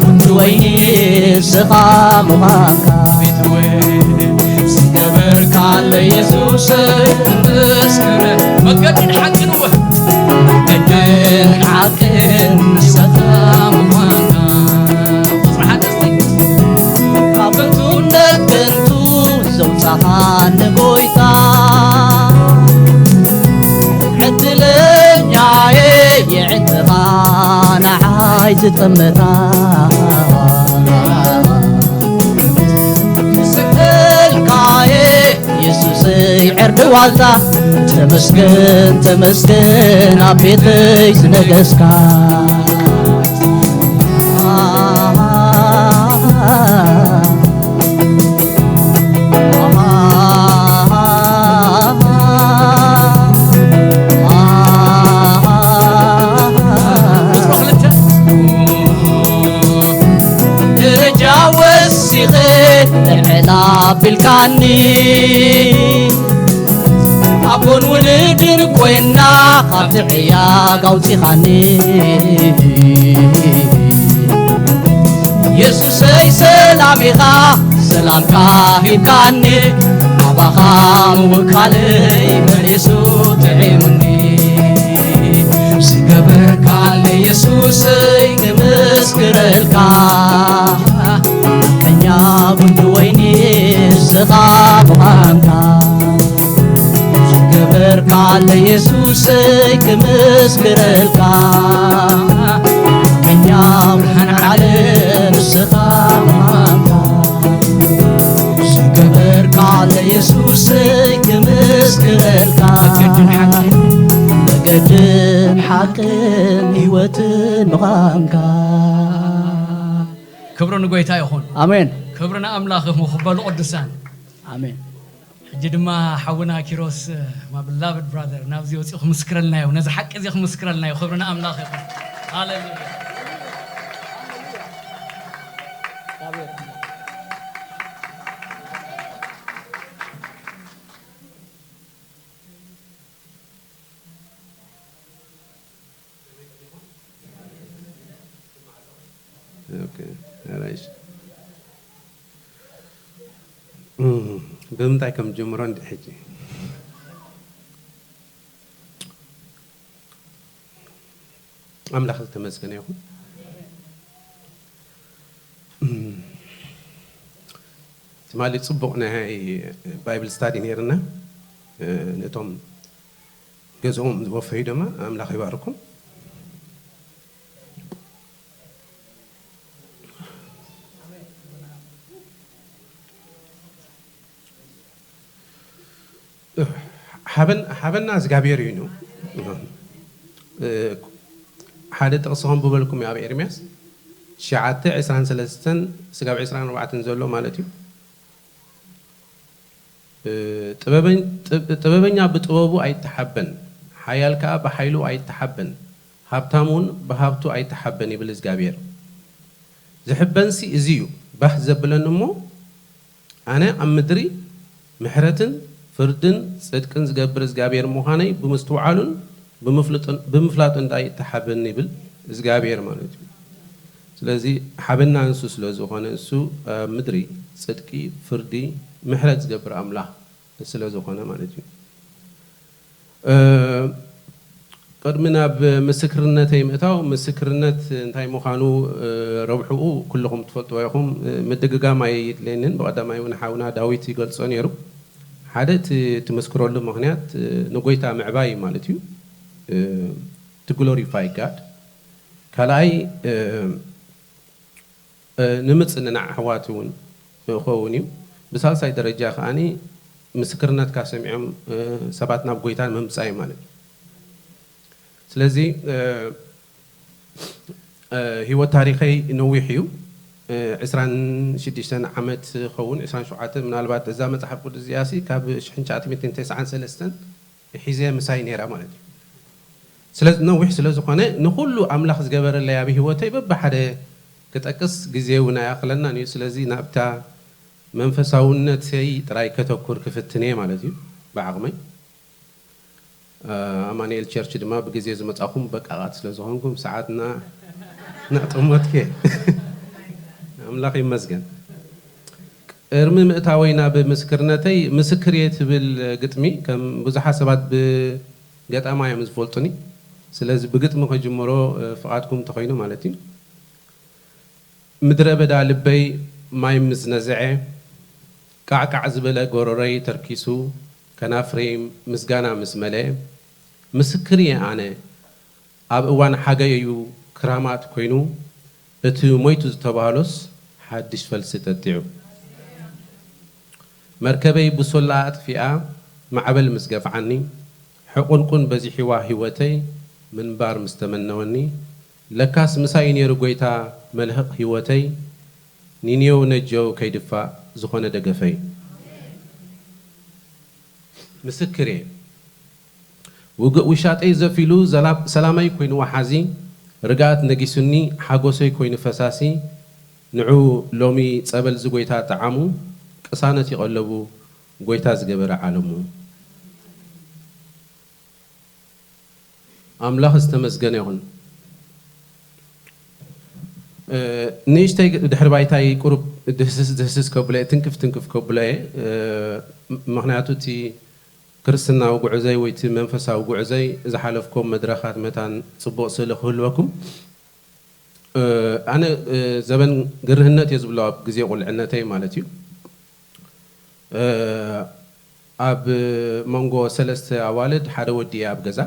ጉንዲ ወይኒ ንስኻ ምዃንካ። ዝገበርካለ የሱሰይ ክምስክረ፣ መገድን ሓቅን እወ፣ መገድን ሓቅን ንስኻ ምዃንካ። ቁጽሪ ሓደ እስቲ። ካብ ከንቱነት ከንቱ ዘውጻኻኒ ጎይታ፣ ዕድለኛየ የዕድኻ ንዓይ ዝጠመታ። ክስእልካየ የሱሰይ ዕርዲ ዋልታ፣ ተመስገን ተመስገን ኣብ ቤተይ ዝነገስካ። ደረጃ ወሲኸ ልዕል ኣቢልካኒ፣ ኣቦን ውሉድን ኮይና ካብ ትዕያግ ኣውጺኻኒ። የሱሰይ ሰላም ኢኻ፣ ሰላምካ ሂብካኒ፣ ኣባኻ ምውካለይ መሊሱ ጥዒሙኒ። ዝገበርካለይ የሱሰይ ክምስክረልካ፣ ሓቀኛ ጉንዲ ወይኒ ንስኻ ምዃንካ። ዝገበርካለይ የሱሰይ ክምስክረልካ፣ ሓቀኛ ብርሃን ዓለም ንስኻ ምዃንካ። ዝገበርካለይ የሱሰይ ክምስክረልካ፣ መገድን ሓቅን፣ መገድን ሓቅን ህይወትን ምዃንካ። ክብሪ ንጎይታ ይኹን። ኣሜን። ክብሪ ንኣምላኽ ይኹን። ክበሉ ቅዱሳን። ኣሜን። ሕጂ ድማ ሓውና ኪሮስ፣ my beloved brother፣ ናብዚ ወፂኡ ክምስክረልና እዩ። ነዚ ሓቂ እዚ ክምስክረልና እዩ። ክብሪ ንኣምላኽ ይኹን። ሃሌሉያ። ኦኬ፣ ራይት። እም፣ ብምንታይ ከም ጀምሮ እንዲ ሕጂ? ኣምላኽ ዝተመስገነ ይኹን። እም፣ ትማሊ ጽቡቕ ናይ ባይብል ስታዲ ነይርና። እ፣ ነቶም ገዝኦም ዝወፈዩ ድማ ኣምላኽ ይባርኩም። ሃበን-፣ ሃበና እግዚኣብሔር እዩ። እ፣ ሓደ ጥቕሲ ከንብበልኩም እዩ፣ ኣብ ኤርምያስ ትሽዓተ ዕስራን ሰለስተን ስጋብ ዕስራን ኣርባዕተን ዘሎ ማለት እዩ። እ፣ ጥበበኝ-፣ ጥብ-፣ ጥበበኛ ብጥበቡ ኣይተሓበን፣ ሓያል ከኣ ብሓይሉ ኣይተሓበን፣ ሃብታም እውን ብሃብቱ ኣይተሓበን ይብል እግዚኣብሔር። ዝሕበንሲ እዚ እዩ፣ ባህ ዘብለኒ እሞ፣ ኣነ ኣብ ምድሪ ምሕረትን ፍርድን ጽድቅን ዝገብር እግዚኣብሔር ምዃነይ ብምስትውዓሉን ብምፍልጡን-፣ ብምፍላጡ እንዳ ይተሓበን ይብል እግዚኣብሔር ማለት እዩ። ስለዚ ሓበና ንሱ ስለ ዝኾነ፣ እሱ ኣብ ምድሪ ጽድቂ፣ ፍርዲ፣ ምሕረት ዝገብር ኣምላኽ ስለ ዝኾነ ማለት እዩ። እ፣ ቅድሚ ናብ ምስክርነተይ ምእታው፣ ምስክርነት እንታይ ምዃኑ፣ እ፣ ረብሕኡ ኩልኹም ትፈልጥዎ ኢኹም። እ፣ ምድግጋም ኣየድልየንን። ብቐዳማይ እውን ሓውና ዳዊት ይገልጾ ነይሩ። ሓደ እቲ ትምስክረሉ ምኽንያት፣ እ፣ ንጎይታ ምዕባይ ማለት እዩ። እ፣ to glorify God። ካልኣይ፣ እ፣ እ፣ ንምጽንናዕ ኣሕዋት እውን ክኸውን እዩ። ብሳልሳይ ደረጃ ከኣኒ ምስክርነትካ ሰሚዖም፣ እ፣ ሰባት ናብ ጎይታ ንምምጻእ እዩ ማለት እዩ። ስለዚ፣ እ፣ እ፣ ህይወት ታሪኸይ ነዊሕ እዩ። እ፣ ዕስራን ሽዱሽተን ዓመት ኸውን፣ ዕስራን ሸውዓተ ምናልባት እዛ መጽሓፍ ቅዱስ እዚኣሲ ካብ ሽሕን ትሽዓተ ሚእትን ተስዓን ሰለስተን ሒዘ ምሳይ ነይራ ማለት እዩ። ስለዚ ነዊሕ ስለ ዝኾነ ንኹሉ ኣምላኽ ዝገበረለይ ኣብ ህይወተይ በብሓደ ክጠቅስ ግዜ እውን ኣይኣኽለናን እዩ። ስለዚ ናብታ መንፈሳውነተይ ጥራይ ከተኩር ክፍትን እየ ማለት እዩ ብዓቕመይ። እ፣ ኣማኑኤል ቸርች ድማ ብግዜ ዝመጻኹም በቃቓት ስለ ዝኾንኩም ሰዓትና ናጠሞትከ ኣምላኽ ይመስገን። ቅድሚ ምእታወይ ናብ ምስክርነተይ፣ ምስክር እየ ትብል ግጥሚ፣ ከም ብዙሓት ሰባት ብገጣማ እዮም ዝፈልጡኒ። ስለዚ ብግጥሚ ከጅምሮ፣ እ፣ ፍቓድኩም እንተኾይኑ ማለት እዩ። ምድረ በዳ ልበይ ማይ ምስ ነዝዐ፣ ቃዕቃዕ ዝበለ ጎረሮይ ተርኪሱ፣ ከናፍረይ ምስጋና ምስ መልአ፣ ምስክር እየ ኣነ፣ ኣብ እዋን ሓጋይ እዩ ክራማት ኮይኑ፣ እቲ ሞይቱ ዝተባህሎስ ሓድሽ ፈልሲ ጠጢዑ። መርከበይ ብሶላ ኣጥፊኣ ማዕበል ምስ ገፍዓኒ፣ ሕቑንቁን በዚሕዋ ህይወተይ ምንባር ምስ ተመነወኒ፣ ለካስ ምሳይ ነይሩ ጎይታ መልህቕ ህይወተይ፣ ኒኔው ነጀው ከይድፋእ ዝኾነ ደገፈይ። ምስክር እየ። ውግእ ውሻጠይ ዘፊሉ ዘላ-፣ ሰላመይ ኮይኑ ወሓዚ፣ ርግኣት ነጊሱኒ ሓጎሰይ ኮይኑ ፈሳሲ፣ ንዑ ሎሚ ጸበል ዝጎይታ ጠዓሙ፣ ቅሳነት ይቐለቡ ጎይታ ዝገበረ ዓለሙ። ኣምላኽ ዝተመስገነ ይኹን። እ፣ ንእሽተይ ድሕሪ ባይታይ ቁሩብ ድህስስ ድህስስ ከብሎ እየ፣ ትንክፍ ትንክፍ ከብሎ እየ። እ፣ ም-፣ ምኽንያቱ እቲ ክርስትናዊ ጉዕዘይ ወይ እቲ መንፈሳዊ ጉዕዘይ ዝሓለፍኮም መድረኻት መታን ጽቡቕ ስእሊ ክህልወኩም። እ፣ ኣነ፣ እ፣ ዘበን ግርህነት እየ ዝብሎ ኣብ ግዜ ቁልዕነተይ ማለት እዩ። እ፣ ኣብ መንጎ ሰለስተ ኣዋልድ ሓደ ወዲ እየ ኣብ ገዛ፣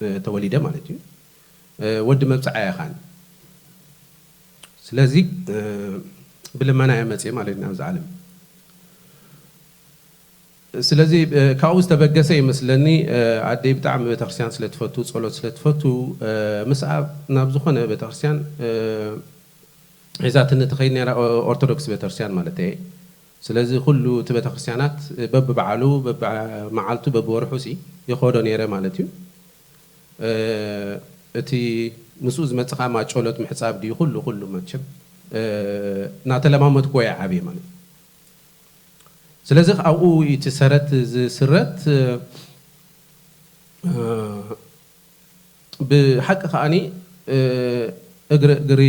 እ፣ ተወሊደ ማለት እዩ። እ፣ ወዲ መብጽዓ እየ ኻን። ስለዚ፣ እ፣ ብልመና እየ መጽየ ማለት እዩ ናብዚ ዓለም። ስለዚ፣ እ፣ ካብኡ ዝተበገሰ ይመስለኒ፣ እ፣ ኣደይ ብጣዕሚ ቤተክርስትያን ስለ ትፈቱ፣ ጸሎት ስለ ትፈቱ፣ እ፣ ምስኣ ናብ ዝኾነ ቤተክርስትያን፣ እ፣ ሒዛትኒ ትኸይድ ነይራ፣ ኦ-፣ ኦርቶዶክስ ቤተክርስትያን ማለት እየ። ስለዚ ኩሉ እቲ ቤተክርስትያናት፣ እ፣ በብበዓሉ፣ በብመዓልቱ፣ በብወርሑ ሲ ይኸዶ ነይረ ማለት እዩ። እ፣ እቲ ምስኡ ዝመጽእ ኸኣ ማጨሎት ምሕጻብ ድዩ፣ ኩሉ፣ ኩሉ መቸም፣ እ፣ እናተለማመድክዎ እየ ዓብየ ማለት እዩ። ስለዚ ኣብኡ እቲ ሰረት ዝስረት፣ እ፣ ብሓቂ ከኣኒ፣ እ፣ እግሪ እግሪ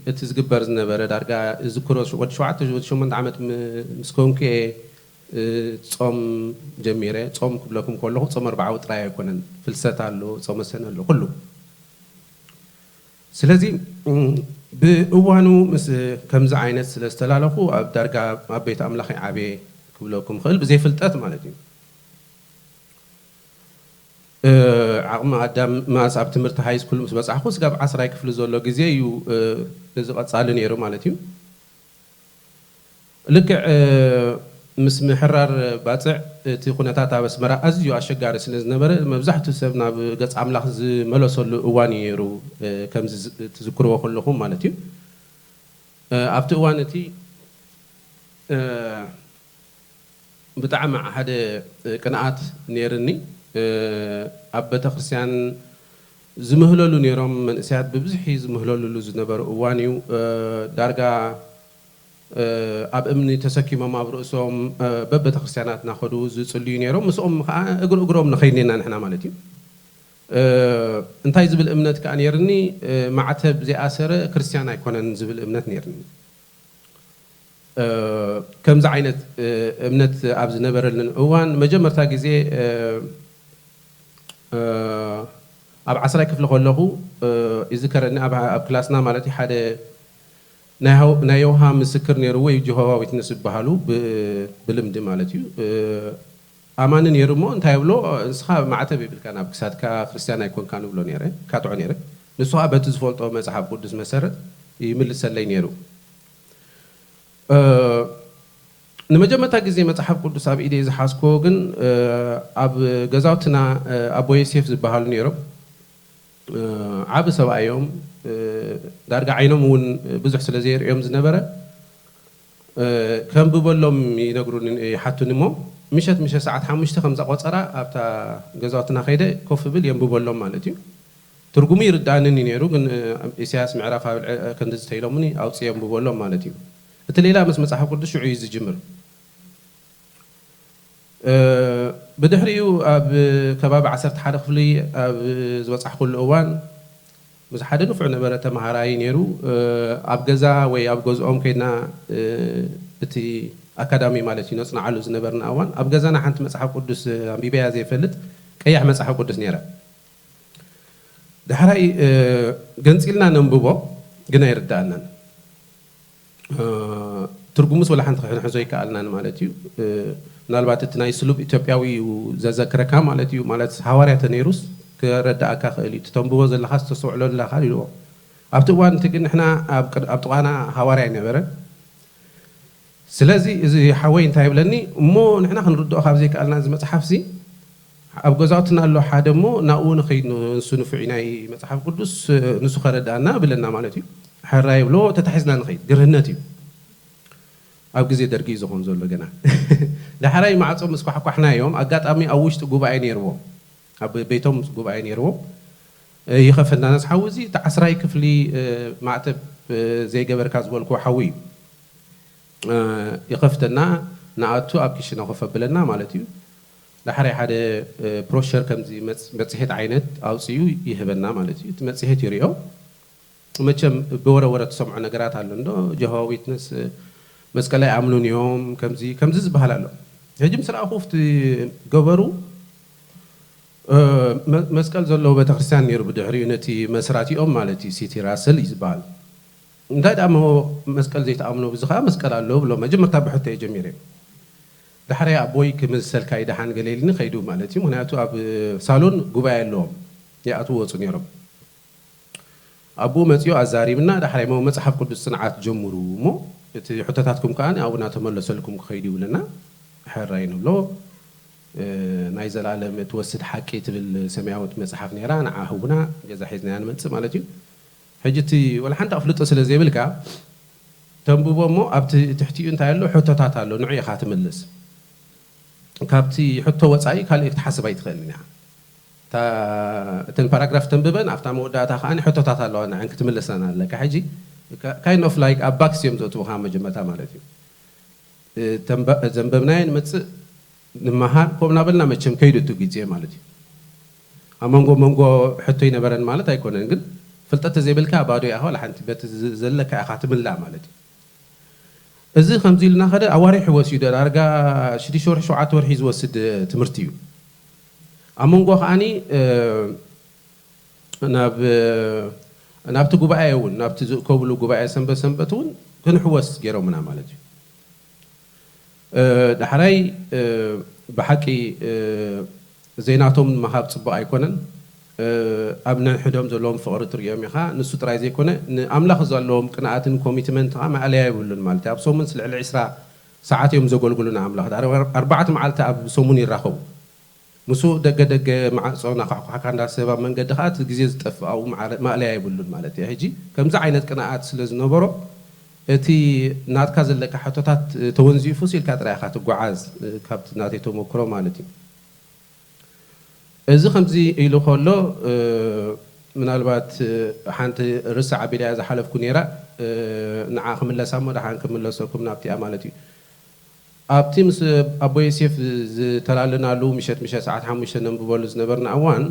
እቲ ዝግበር ዝነበረ ዳርጋ ዝዝክሮ ወዲ ሸውዓተ ወዲ ሸሞንተ ዓመት ም-፣ ምስ ኮንኩ እየ፣ እ፣ ጾም ጀሚረ። ጾም ክብለኩም ከለኹ ጾም ኣርብዓዊ ጥራይ ኣይኮነን፣ ፍልሰት ኣሎ፣ ጾመ ሰነ ኣሎ፣ ኩሉ። ስለዚ፣ እም፣ ብእዋኑ ምስ ከምዚ ዓይነት ስለ ዝተላለኹ ኣብ ዳርጋ ኣብ ቤት ኣምላኽ ይዓብየ ክብለኩም ክእል ብዘይ ፍልጠት ማለት እዩ። እ፣ ዓቕሚ ኣዳም መኣስ ኣብ ትምህርቲ ሃይ ስኩል ምስ በጻሕኩ ስጋብ ዓስራይ ክፍሊ ዘሎ ግዜ እዩ፣ እ፣ እዚ ቀጻሊ ነይሩ ማለት እዩ። ልክዕ፣ እ፣ ምስ ምሕራር ባጽዕ እቲ ኩነታት ኣብ ኣስመራ ኣዝዩ ኣሸጋሪ ስለ ዝነበረ፣ መብዛሕትኡ ሰብ ናብ ገጽ ኣምላኽ ዝመለሰሉ እዋን እዩ ነይሩ፣ እ፣ ከምዚ ዝ-፣ ትዝክርዎ ከለኹም ማለት እዩ። እ፣ ኣብቲ እዋን እቲ፣ እ፣ ብጣዕሚ ሓደ፣ እ፣ ቅንኣት ነይርኒ። እ፣ ኣብ ቤተክርስትያን ዝምህለሉ ነይሮም፣ መንእሰያት ብብዝሒ ዝምህለሉሉ ዝነበሩ እዋን እዩ። እ፣ ዳርጋ፣ እ፣ ኣብ እምኒ ተሰኪሞም ኣብ ርእሶም፣ እ፣ በቤተክርስትያናት እናኸዱ ዝጽልዩ ነይሮም። ምስኦም ከዓ እግሪ እግሮም ንኸይድ ኔና ንሕና ማለት እዩ። እ፣ እንታይ ዝብል እምነት ከዓ ነይርኒ፣ እ፣ ማዕተብ ዘይኣሰረ ክርስትያን ኣይኮነን ዝብል እምነት ነይርኒ። እ፣ ከምዚ ዓይነት፣ እ፣ እምነት ኣብ ዝነበረልን እዋን መጀመርታ ግዜ፣ እ፣ እ፣ ኣብ ዓስራይ ክፍሊ ከለኹ፣ እ፣ ይዝከረኒ ኣብ፣ ኣብ ክላስና ማለት እዩ ሓደ ናይ ሃው-፣ ናይ የውሃ ምስክር ነይርዎ እዩ ጆሆዋ ዊትነስ ዝበሃሉ ብ-፣ ብልምዲ ማለት እዩ። እ፣ ኣማኒ ነይሩ እሞ እንታይ ይብሎ፣ "ንስኻ ማዕተብ የብልካን ኣብ ክሳድካ ክርስትያን ኣይኮንካን" ይብሎ ነይረ፣ ካትዖ ነይረ። ንሱ ኸኣ በቲ ዝፈልጦ መጽሓፍ ቅዱስ መሰረት ይምልሰለይ ነይሩ። እ፣ ንመጀመርታ ግዜ መጽሓፍ ቅዱስ ኣብ ኢደይ ዝሓዝክዎ ግን፣ እ፣ ኣብ ገዛውትና፣ እ፣ ኣቦ ዮሴፍ ዝበሃሉ ነይሮም። እ፣ ዓቢ ሰብኣይ እዮም። እ፣ ዳርጋ ዓይኖም እውን ብዙሕ ስለ ዘየርእዮም ዝነበረ፣ እ፣ ከንብበሎም ይነግሩኒ፣ ይሓቱኒ እሞ፣ ምሸት፣ ምሸት ሰዓት ሓሙሽተ ከም ዘቆጸራ ኣብታ ገዛውትና ከይደ ኮፍ እብል የንብበሎም ማለት እዩ። ትርጉሙ ይርድኣንን እዩ ነይሩ፣ ግን፣ እ፣ ኢሳያስ ምዕራፍ ኣብ ልዕ-፣ ክንድዚ ተኢሎምኒ ኣውጽእ የንብበሎም ማለት እዩ። እቲ ሌላ ምስ መጽሓፍ ቅዱስ ሽዑ እዩ ዝጅምር። እ፣ ብድሕሪኡ ኣብ ከባቢ ዓሰርተ ሓደ ክፍሊ ኣብ ዝበጻሕኩሉ እዋን፣ ምስ ሓደ ንፉዕ ነበረ ተመሃራይ ነይሩ። እ፣ ኣብ ገዛ ወይ ኣብ ገዝኦም ከይድና፣ እ፣ እቲ ኣካዳሚ ማለት እዩ ነጽንዓሉ ዝነበርና እዋን፣ ኣብ ገዛና ሓንቲ መጽሓፍ ቅዱስ፣ እ፣ ኣንቢበያ ዘይፈልጥ ቀያሕ መጽሓፍ ቅዱስ ነይራ። ዳሕራይ፣ እ፣ ገንጺልና ነንብቦ፣ ግን ኣይርድኣናን። እ፣ ትርጉሙስ ወላ ሓንቲ ክንሕዞ ኣይከኣልናን ማለት እዩ። እ፣ ምናልባት እቲ ናይ ስሉብ ኢትዮጵያዊ እዩ ዘዘክረካ ማለት እዩ። ማለት ሃዋርያ ተነይሩስ ክረድኣካ ክእል እዩ። እቲ ተንብቦ ዘለኻስ ተስተውዕሎ ኣለኻ ኢልዎ። ኣብቲ እዋን እቲ ግን ንሕና ኣብ ቅድ-፣ ኣብ ጥቓና ሃዋርያ ኣይነበረን። ስለዚ እዚ ሓወይ እንታይ ይብለኒ፣ "እሞ ንሕና ክንርድኦ ካብ ዘይከኣልና እዚ መጽሓፍሲ፣ ኣብ ገዛውትና ኣሎ ሓደ እሞ ናብኡ ንኸይድ፣ ንሱ ንፉዕ ናይ መጽሓፍ ቅዱስ፣ ንሱ ከረድኣና" ብለና ማለት እዩ። ሕራይ ይብሎ፣ ተታሒዝና ንኸይድ። ግርህነት እዩ። ኣብ ግዜ ደርጊ እዩ ዝኾን ዘሎ ገና። ዳሕራይ ማዕጾ ምስ ኳሕኳሕናዮም፣ ኣጋጣሚ ኣብ ውሽጢ ጉባኤ ነይርዎም። ኣብ ቤቶም ጉባኤ ነይርዎም። እ፣ ይኸፈትና፣ ነዚ ሓዊ እዚ፣ እቲ ዓስራይ ክፍሊ፣ እ፣ ማዕተብ፣ እ፣ ዘይገበርካ ዝበልክዎ ሓዊ እዩ። እ፣ ይኸፍተና፣ ንኣቱ ኣብ ክሽነ ኮፍ ኣብለና ማለት እዩ። ዳሕራይ ሓደ፣ እ፣ ብሮሸር ከምዚ መጽ-፣ መጽሔት ዓይነት ኣውጺኡ ይህበና ማለት እዩ። እቲ መጽሔት ይሪኦ። መቸም ብወረ ወረ ትሰምዖ ነገራት ኣሎ እንዶ፣ ጀሆዋ ዊትነስ፣ እ፣ መስቀል ኣይኣምኑን እዮም፣ ከምዚ፣ ከምዚ ዝበሃል ኣሎ። ሕጂ ምስ ረኣኹ፣ ኣብቲ ገበሩ፣ እ፣ መ-፣ መስቀል ዘለዎ ቤተክርስትያን ነይሩ ብድሕሪኡ፣ ነቲ መስራቲኦም ማለት እዩ፣ ሲቲ ራስል እዩ ዝበሃል። እንታይ ደኣ እሞ መስቀል ዘይትኣምኖ፣ እዚ ኸኣ መስቀል ኣሎ ብሎ፣ መጀመርታ ብሕቶ እየ ጀሚረ። ዳሕራይ ኣቦይ ክምልሰልካ እዩ ደሓን ገለ ኢልኒ ከይዱ ማለት እዩ። ምኽንያቱ ኣብ ሳሎን ጉባኤ ኣለዎም፣ ይኣትዉ ወጹ ነይሮም። ኣቦኡ መጺኡ ኣዛሪብና፣ ዳሕራይ እሞ መጽሓፍ ቅዱስ ጽንዓት ጀምሩ እሞ እቲ ሕቶታትኩም ከኣ ኣብኡ እናተመለሰልኩም ክኸይድ እዩ ብለና፣ ሕራይ ንብሎ። እ፣ ናይ ዘላለም እትወስድ ሓቂ ትብል ሰማያዊት መጽሓፍ ነይራ፣ ንዓ ህቡና፣ ገዛ ሒዝናያ ንመጽእ ማለት እዩ። ሕጂ እቲ ወላ ሓንቲ ኣፍልጦ ስለ ዘይብልካ፣ ተንብቦ እሞ ኣብቲ ትሕቲኡ እንታይ ኣሎ? ሕቶታት ኣሎ፣ ንዑ ኢኻ ትምልስ። ካብቲ ሕቶ ወጻኢ ካልእ ክትሓስብ ኣይትኽእልን ኢኻ። እታ፣ እተን ፓራግራፍ ተንብበን፣ ኣብታ መወዳእታ ከኣ ሕቶታት ኣለዋ፣ ንዐን ክትምልሰን ኣለካ። ሕጂ ካ-፣ kind of like ኣብ ባክስ እዮም ዘእትዉኻ መጀመርታ ማለት እዩ። እ፣ ተንበ-፣ ዘንበብናዮ ንመጽእ፣ ንመሃር፣ ከምኡ እናበልና መቸም ከይዱ እቲ ግዜ ማለት እዩ። ኣብ መንጎ መንጎ ሕቶ ይነበረን ማለት ኣይኮነን፣ ግን ፍልጠት ተዘይብልካ ባዶ ኢኻ፣ ዋላ ሓንቲ በቲ ዝ-፣ ዘለካ ኢኻ ትምላእ ማለት እዩ። እዚ ከምዚ ኢልና ከደ ኣዋሪሑ ወሲዱ፣ ዳርጋ ሽዱሽተ ወርሒ፣ ሸውዓተ ወርሒ ዝወስድ ትምህርቲ እዩ። ኣብ መንጎ ከኣኒ፣ እ፣ ናብ፣ ናብቲ ጉባኤ እውን፣ ናብቲ ዝእከብሉ ጉባኤ ሰንበት ሰንበት እውን ክንሕወስ ገይሮምና ማለት እዩ። እ፣ ዳሕራይ፣ እ፣ ብሓቂ፣ እ፣ ዘይናቶም ምሃብ ጽቡቕ ኣይኮነን። እ፣ ኣብ ነንሕዶም ዘለዎም ፍቕሪ ትርእዮም ኢኻ። ንሱ ጥራይ ዘይኮነ፣ ንኣምላኽ ዘለዎም ቅንኣትን ኮሚትመንት ኸኣ ማእለያ የብሉን ማለት እዩ። ኣብ ሰሙን ልዕሊ ዕስራ ሰዓት እዮም ዘገልግሉ ንኣምላኽ። ኣርባዕተ መዓልቲ ኣብ ሰሙን ይራኸቡ። ምስኡ ደገ ደገ ማዕጾ ናኳሕኳሕካ እንዳሰብ ኣብ መንገዲ ከኣ እቲ ግዜ ዝጠፍእ ኣብኡ ማዕረ-፣ ማእለያ የብሉን ማለት እዩ። ሕጂ ከምዚ ዓይነት ቅንኣት ስለ ዝነበሮ እቲ ናትካ ዘለካ ሕቶታት ተወንዚፉስ ኢልካ ጥራይ ኢኻ ትጓዓዝ፣ ካብቲ ናተይ ተመክሮ ማለት እዩ። እዚ ከምዚ ኢሉ ከሎ፣ እ፣ ምናልባት፣ እ፣ ሓንቲ ርሳዕ ኣቢለያ ዝሓለፍኩ ነይራ፣ እ፣ ንዓ ክምለሳ እሞ ደሓን ክምለሰኩም ናብቲኣ ማለት እዩ። ኣብቲ ምስ ኣቦ ዮሴፍ ዝተላለናሉ ምሸት ምሸት ሰዓት ሓሙሽተ ነንብበሉ ዝነበርና እዋን፣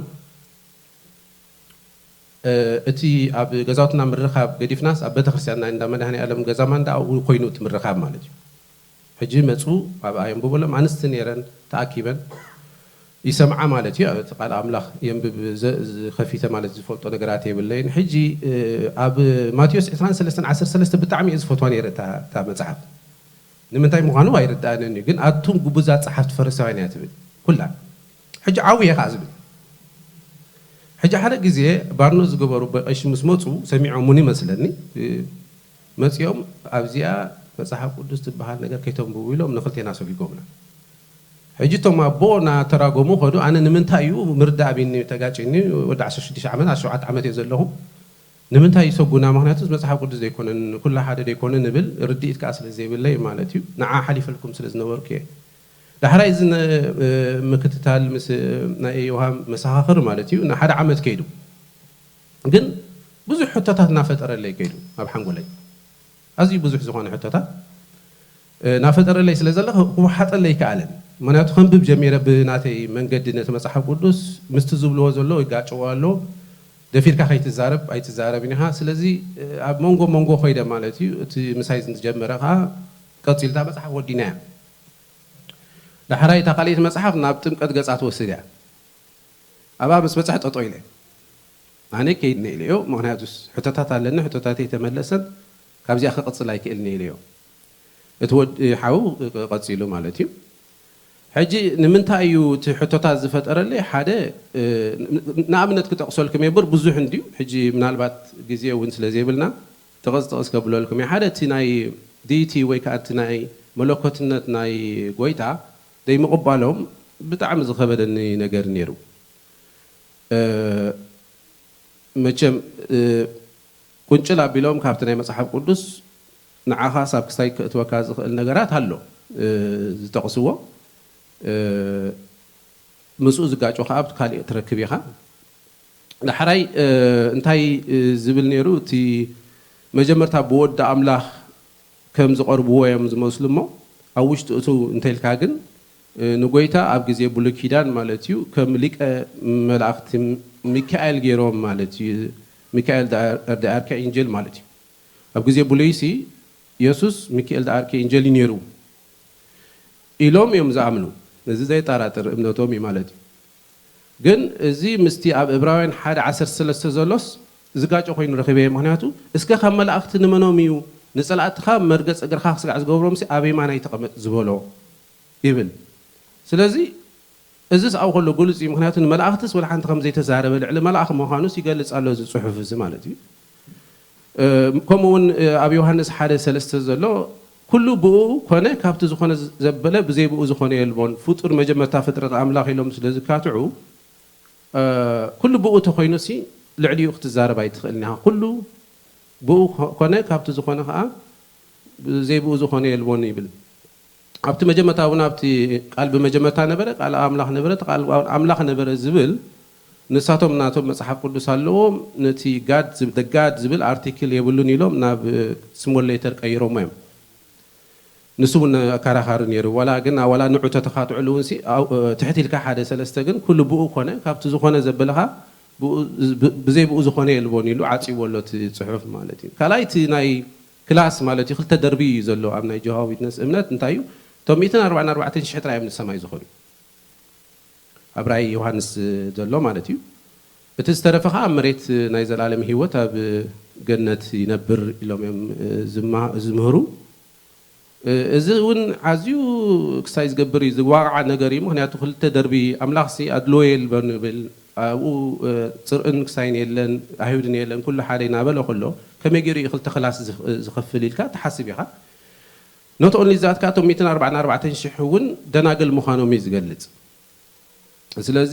እ፣ እቲ ኣብ ገዛውትና ምርኻብ ገዲፍናስ ኣብ ቤተክርስትያንና እንዳ መድኃኔ ዓለም ገዛ ማንዳ ኣብኡ ኮይኑ እቲ ምርኻብ ማለት እዩ። ሕጂ መጹ፣ ኣብኣ የንብበሎም። ኣንስቲ ነይረን ተኣኪበን ይሰምዓ ማለት እዩ። እቲ ቃል ኣምላኽ የንብብ ዘ-፣ ዝኸፊተ ማለት ዝፈልጦ ነገራት የብለይን። ሕጂ፣ እ፣ ኣብ ማቴዎስ ዕስራን ሰለስተን ዓሰርተ ሰለስተ ብጣዕሚ እየ ዝፈትዋ ነይረ እታ፣ እታ መጽሓፍ። ንምንታይ ምዃኑ ኣይርድኣንን እዩ፣ ግን ኣቱም ግቡዛት ጸሓፍቲ ፈሪሳውያን እያ ትብል ኩላ። ሕጂ ዓው እየ ከኣ ዝብል። ሕጂ ሓደ ግዜ ባርኖ ዝገበሩ በቐሺ ምስ መጹ ሰሚዖሙኒ ይመስለኒ። እ፣ መጺኦም ኣብዚኣ መጽሓፍ ቅዱስ ትበሃል ነገር ከይተንብቡ ኢሎም ንኽልቴና ሰጒጎምና። ሕጂ እቶም ኣቦ እናተራጎሙ ኸዱ። ኣነ ንምንታይ እዩ ምርዳእ ኣቢኒ ተጋጭኒ፣ ወዲ ዓሰርተ ሽዱሽተ ዓመት፣ ዓሰርተ ሸውዓተ ዓመት እየ ዘለኹ። ንምንታይ ይሰጉና? ምኽንያቱ መጽሓፍ ቅዱስ ዘይኮነን፣ ኩላ ሓደ ዘይኮነ ንብል፣ ርድኢት ከኣ ስለ ዘይብለይ ማለት እዩ። ንዓ ሓሊፈልኩም ስለ ዝነበርኩ እየ። ዳሕራይ እዚ ነ-፣ እ፣ ምክትታል ምስ ናይ ዮሃ መሰኻኽር ማለት እዩ፣ ንሓደ ዓመት ከይዱ። ግን ብዙሕ ሕቶታት እናፈጠረለይ ከይዱ ኣብ ሓንጎለይ። ኣዝዩ ብዙሕ ዝኾነ ሕቶታት፣ እ፣ እናፈጠረለይ ስለ ዘሎ ክወሓጠለይ ኣይከኣለን። ምኽንያቱ ከንብብ ጀሚረ ብናተይ መንገዲ ነቲ መጽሓፍ ቅዱስ ምስቲ ዝብልዎ ዘሎ ይጋጨዎ ኣሎ። ደፊርካ ከይትዛረብ ኣይትዛረብን ኢኻ። ስለዚ፣ እ፣ ኣብ መንጎ መንጎ ኮይደ ማለት እዩ። እቲ ምሳይ ዝጀመረ ከኣ ቀጺሉ እታ መጽሓፍ ወዲናያ። ዳሕራይ እታ ካልኣይቲ መጽሓፍ ናብ ጥምቀት ገጻ ትወስድ እያ። ኣብኣ ምስ በጻሕ ጠጠው ኢለ። ኣነ ከይድኒ ኢለዮ፣ ምኽንያቱስ ሕቶታት ኣለኒ፣ ሕቶታተይ ተመለሰን፣ ካብዚኣ ክቕጽል ኣይክእልን ኢለዮ። እቲ ወዲ ሓው ቀጺሉ ማለት እዩ። ሕጂ ንምንታይ እዩ እቲ ሕቶታት ዝፈጠረለይ? ሓደ፣ እ፣ ን-፣ ንኣብነት ክጠቕሰልኩም እየ፣ እምበር ብዙሕ እንድዩ። ሕጂ ምናልባት ግዜ እውን ስለ ዘይብልና ጥቕስ ጥቕስ ከብለልኩም እየ። ሓደ እቲ ናይ ዲቲ ወይ ከኣ እቲ ናይ መለኮትነት ናይ ጎይታ ዘይምቕባሎም ብጣዕሚ ዝኸበደኒ ነገር ነይሩ። እ፣ መቸም፣ እ፣ ቁንጭል ኣቢሎም ካብቲ ናይ መጽሓፍ ቅዱስ ንዓኻ ሳብ ክሳይ ከእትወካ ዝኽእል ነገራት ኣሎ፣ እ፣ ዝጠቕስዎ፣ እ፣ ምስኡ ዝጋጮ ከኣ ኣብቲ ካሊእ ትረክብ ኢኻ። ዳሕራይ፣ እ፣ እንታይ፣ እ፣ ዝብል ነይሩ? እቲ መጀመርታ ብወዲ ኣምላኽ ከም ዝቐርብዎ እዮም ዝመስሉ እሞ፣ ኣብ ውሽጢ እትው እንተኢልካ ግን፣ እ፣ ንጎይታ ኣብ ግዜ ብሉይ ኪዳን ማለት እዩ፣ ከም ሊቀ መላእኽቲ ሚካኤል ገይሮም ማለት እዩ። ሚካኤል the archangel ማለት እዩ። ኣብ ግዜ ብሉይሲ የሱስ ሚካኤል the archangel እዩ ነይሩ ኢሎም እዮም ዝኣምኑ። ነዚ ዘየጠራጥር እምነቶም እዩ ማለት እዩ። ግን እዚ ምስቲ ኣብ ዕብራውያን ሓደ ዓሰርተ ሰለስተ ዘሎስ ዝጋጮ ኮይኑ ረኺበዮ። ምኽንያቱ እስከ ካብ መላእኽቲ ንመኖም እዩ ንጸላእትኻ መርገጽ እግርኻ ክስጋዕ ዝገብሮምሲ ኣብ የማናይ ተቐመጥ ዝበሎ ይብል። ስለዚ እዚስ ኣብኡ ከሎ ግሉጽ እዩ። ምኽንያቱ ንመላእኽትስ ወላ ሓንቲ ከም ዘይተዛረበ ልዕሊ መልኣኽ ምዃኑስ ይገልጽ ኣሎ እዚ ጽሑፍ እዚ ማለት እዩ። እ፣ ከምኡ እውን፣ እ፣ ኣብ ዮሃንስ ሓደ ሰለስተ ዘሎ፣ "ኩሉ ብኡ ኮነ፣ ካብቲ ዝኾነ ዘበለ ብዘይ ብኡ ዝኾነ የልቦን፣ ፍጡር መጀመርታ ፍጥረት ኣምላኽ" ኢሎም ስለ ዝካትዑ፣ እ፣ ኩሉ ብኡ ተኾይኑሲ ልዕሊኡ ክትዛረብ ኣይትኽእልን ኢኻ። "ኩሉ ብኡ ኮ-፣ ኮነ፣ ካብቲ ዝኾነ ኸኣ ብዘይ ብኡ ዝኾነ የልቦን" ይብል። ኣብቲ መጀመርታ እውን ኣብቲ ቃል ብመጀመርታ ነበረ፣ ቃል ኣምላኽ ነበረ፣ እቲ ቃል ኣምላኽ ነበረ ዝብል ንሳቶም ናቶም መጽሓፍ ቅዱስ ኣለዎም። ነቲ ጋድ ዝብ-፣ the God ዝብል ኣርቲክል የብሉን ኢሎም ናብ ስሞል ሌተር ቀይሮሞ እዮም። ንሱ እውን ኣከራኻሪ ነይሩ። ዋላ ግን፣ ዋላ ንዑ ተተኻትዕሉ እውን ሲ፣ ኣው-፣ ትሕት ኢልካ ሓደ ሰለስተ ግን ኩሉ ብኡ ኮነ፣ ካብቲ ዝኾነ ዘበለኻ ብኡ፣ ብ-፣ ብዘይ ብኡ ዝኾነ የልቦን ኢሉ ዓጺዎ ኣሎ እቲ ጽሑፍ ማለት እዩ። ካልኣይ እቲ ናይ ክላስ ማለት እዩ፣ ክልተ ደርቢ እዩ ዘሎ ኣብ ናይ ጀሆዋ ዊትነስ እምነት። እንታይ እዩ? እቶም ሚእትን ኣርባዕን ኣርባዕተን ሽሕ ጥራይ እዮም ንሰማይ ዝኾኑ። ኣብ ራእይ ዮሃንስ ዘሎ ማለት እዩ። እቲ ዝተረፈ ኸዓ ኣብ መሬት ናይ ዘላለም ህይወት ኣብ ገነት ይነብር ኢሎም እዮም ዝማ-፣ ዝምህሩ። እዚ እውን ኣዝዩ ክሳይ ዝገብር እዩ፣ ዝዋቕዓ ነገር እዩ። ምኽንያቱ ክልተ ደርቢ ኣምላኽሲ ኣድልዎ የልቦን ይብል። ኣብኡ ጽርዕን ክሳይን የለን፣ ኣይሁድን የለን፣ ኩሉ ሓደ እናበለ ከሎ ከመይ ገይሩ እዩ ክልተ ክላስ ዝኽ-፣ ዝኸፍል ኢልካ ትሓስብ ኢኻ። Not only that፣ ካብቶም ሚእትን ኣርባዓን ኣርባዕተን ሽሕ እውን ደናግል ምዃኖም እዩ ዝገልጽ። ስለዚ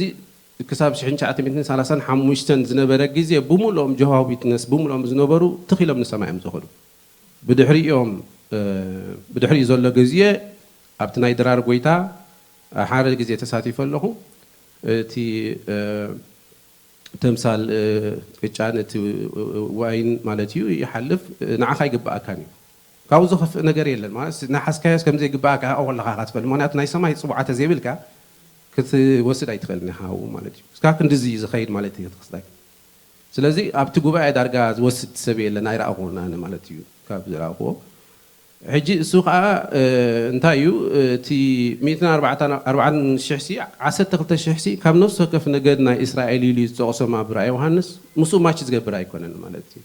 ክሳብ ሽሕን ትሽዓተ ሚእትን ሰላሳን ሓሙሽተን ዝነበረ ግዜ ብምልኦም ጆሃዋ ዊትነስ፣ ብምልኦም ዝነበሩ ትኽ ኢሎም ንሰማይ እዮም ዝኸዱ። ብድሕሪኦም፣ እ፣ ብድሕሪኡ ዘሎ ግዜ ኣብቲ ናይ ድራር ጎይታ ሓደ ግዜ ተሳቲፈ ኣለኹ። እቲ፣ እ፣ ተምሳል፣ እ፣ ቅጫን እቲ፣ እ፣ ዋይን ማለት እዩ ይሓልፍ፣ እ፣ ንዓኻ ኣይግብኣካን እዩ። ካብኡ ዝኸፍእ ነገር የለን። ማለት ንሓዝካዮስ ከም ዘይግብኣካ ኣብኡ ከለኻ ኢኻ ትፈልጥ። ምኽንያቱ ናይ ሰማይ ጽውዓ ተዘይብልካ ክትወስድ ኣይትኽእልን ኢኻ ኣብኡ ማለት እዩ። እስካ ክንድዚ እዩ ዝኸይድ ማለት እዩ እቲ ክስታይ። ስለዚ ኣብቲ ጉባኤ ዳርጋ ዝወስድ ሰብ የለን፣ ኣይረኣኹን ኣነ ማለት እዩ ካብ ዝረኣኹዎ። ሕጂ እሱ ኸኣ፣ እ፣ እንታይ እዩ፣ እቲ ሚእትን ኣርባዕተን፣ ኣርባዓን ሽሕ ሲ፣ ዓሰርተ ክልተ ሽሕ ሲ ካብ ነፍሲ ወከፍ ነገድ ናይ እስራኤል ኢሉ እዩ ዝጠቕሶም ኣብ ራእይ ዮሃንስ፣ ምስኡ ማች ዝገብር ኣይኮነን ማለት እዩ።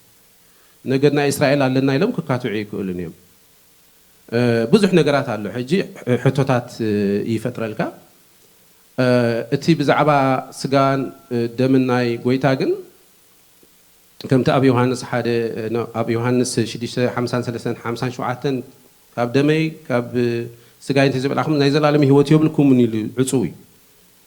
ነገድ ናይ እስራኤል ኣለና ኢሎም ክካትዑ ኣይክእሉን እዮም። እ፣ ብዙሕ ነገራት ኣሎ። ሕጂ ሕ-፣ ሕቶታት፣ እ፣ ይፈጥረልካ። እ፣ እቲ ብዛዕባ ስጋን፣ እ፣ ደምን ናይ ጎይታ ግን ከምቲ ኣብ ዮሃንስ ሓደ፣ እ፣ ኖ፣ ኣብ ዮሃንስ ሽዱሽተ ሓምሳን ሰለስተን ሓምሳን ሸውዓተን ካብ ደመይ ካብ፣ እ፣ ስጋይ እንተዘይበላዕኩም ናይ ዘላለም ህይወት የብልኩምን ኢሉ ዕጹው እዩ።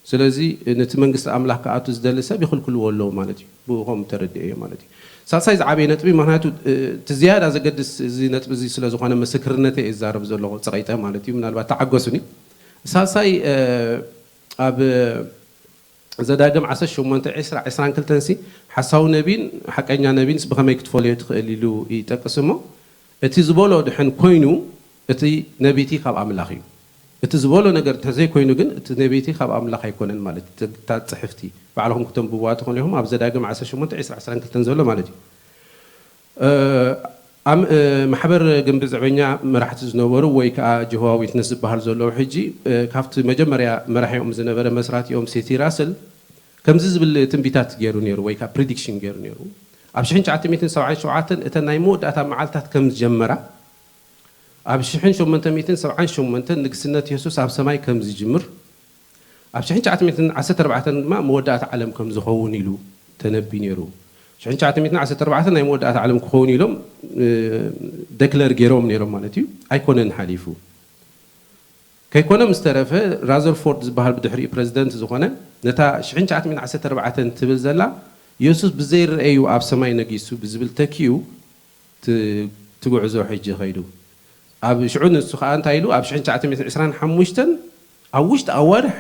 ስለዚ ነቲ መንግስቲ ኣምላኽ ክኣቱ ዝደሊ ሰብ ይኽልክልዎ ኣለዉ ማለት እዩ። ብኡ ከምኡ ተረዲኤዮ ማለት እዩ። ሳልሳይ ዝዓበየ ነጥቢ፣ ምኽንያቱ፣ እ፣ እቲ ዝያዳ ዘገድስ እዚ ነጥቢ እዚ ስለ ዝኾነ፣ ምስክርነተይ እየ ዝዛረብ ዘለኹ፣ ጸቒጠ ማለት እዩ። ምናልባት ተዓገሱኒ። ሳልሳይ፣ እ፣ ኣብ ዘዳግም ዓሰርተ ሸሞንተ፣ ዕስራ፣ ዕስራን ክልተን ሲ፣ ሓሳዊ ነቢን ሓቀኛ ነቢን ብኸመይ ክትፈልዮ ትኽእል ኢሉ ይጠቅስ እሞ፣ እቲ ዝበሎ ድሕን ኮይኑ፣ እቲ ነቢቲ ካብ ኣምላኽ እዩ። እቲ ዝበሎ ነገር እንተዘይኮይኑ ግን፣ እቲ ነቢቲ ካብ ኣምላኽ ኣይኮነን ማለት እዩ። እታ ጽሕፍቲ ባዕልኹም ክተንብብዋ ትኽእሉ ኢኹም። ኣብ ዘዳግም ዓሰርተ ሸሞንተ፣ ዕስራ፣ ዕስራን ክልተን ዘሎ ማለት እዩ። እ፣ ኣም-፣ እ፣ ማሕበር ግንቢ ዘዕበኛ መራሕቲ ዝነበሩ ወይ ከዓ ጀሆዋ ዊትነስ ዝበሃል ዘለዉ ሕጂ፣ እ፣ ካብቲ መጀመርያ መራሒኦም ዝነበረ መስራቲኦም ሴቲ ራስል ከምዚ ዝብል ትንቢታት ገይሩ ነይሩ ወይ ከዓ ፕሪዲክሽን ገይሩ ነይሩ። ኣብ ሽሕን ትሽዓተ ሚእትን ሰብዓን ሸውዓተን እተን ናይ መወዳእታ መዓልታት ከም ዝጀመራ፣ ኣብ ሽሕን ሸሞንተ ሚእትን ሰብዓን ሸሞንተን ንግስነት የሱስ ኣብ ሰማይ ከም ዝጅምር፣ ኣብ ሽሕን ትሽዓተ ሚእትን ዓሰርተ ኣርባዕተን ድማ መወዳእታ ዓለም ከም ዝኸውን ኢሉ ተነቢ ነይሩ። ሽሕን ትሽዓተ ሚእትን ዓሰርተ ኣርባዕተን ናይ መወዳእታ ዓለም ክኸውን ኢሎም፣ እ፣ ደክለር ገይሮም ነይሮም ማለት እዩ። ኣይኮነን ሓሊፉ። ከይኮነ ምስ ተረፈ፣ ራዘርፎርድ ዝበሃል ብድሕሪኡ ፕረዚደንት ዝኾነ፣ ነታ ሽሕን ትሽዓተ ሚእትን ዓሰርተ ኣርባዕተን ትብል ዘላ፣ የሱስ ብዘይረኣዩ ኣብ ሰማይ ነጊሱ ብዝብል ተኪኡ፣ እቲ፣ እቲ ጉዕዞ ሕጂ ኸይዱ። ኣብ ሽዑ ንሱ ኸኣ እንታይ ኢሉ? ኣብ ሽሕን ትሽዓተ ሚእትን ዕስራን ሓሙሽተን ኣብ ውሽጢ ኣዋርሕ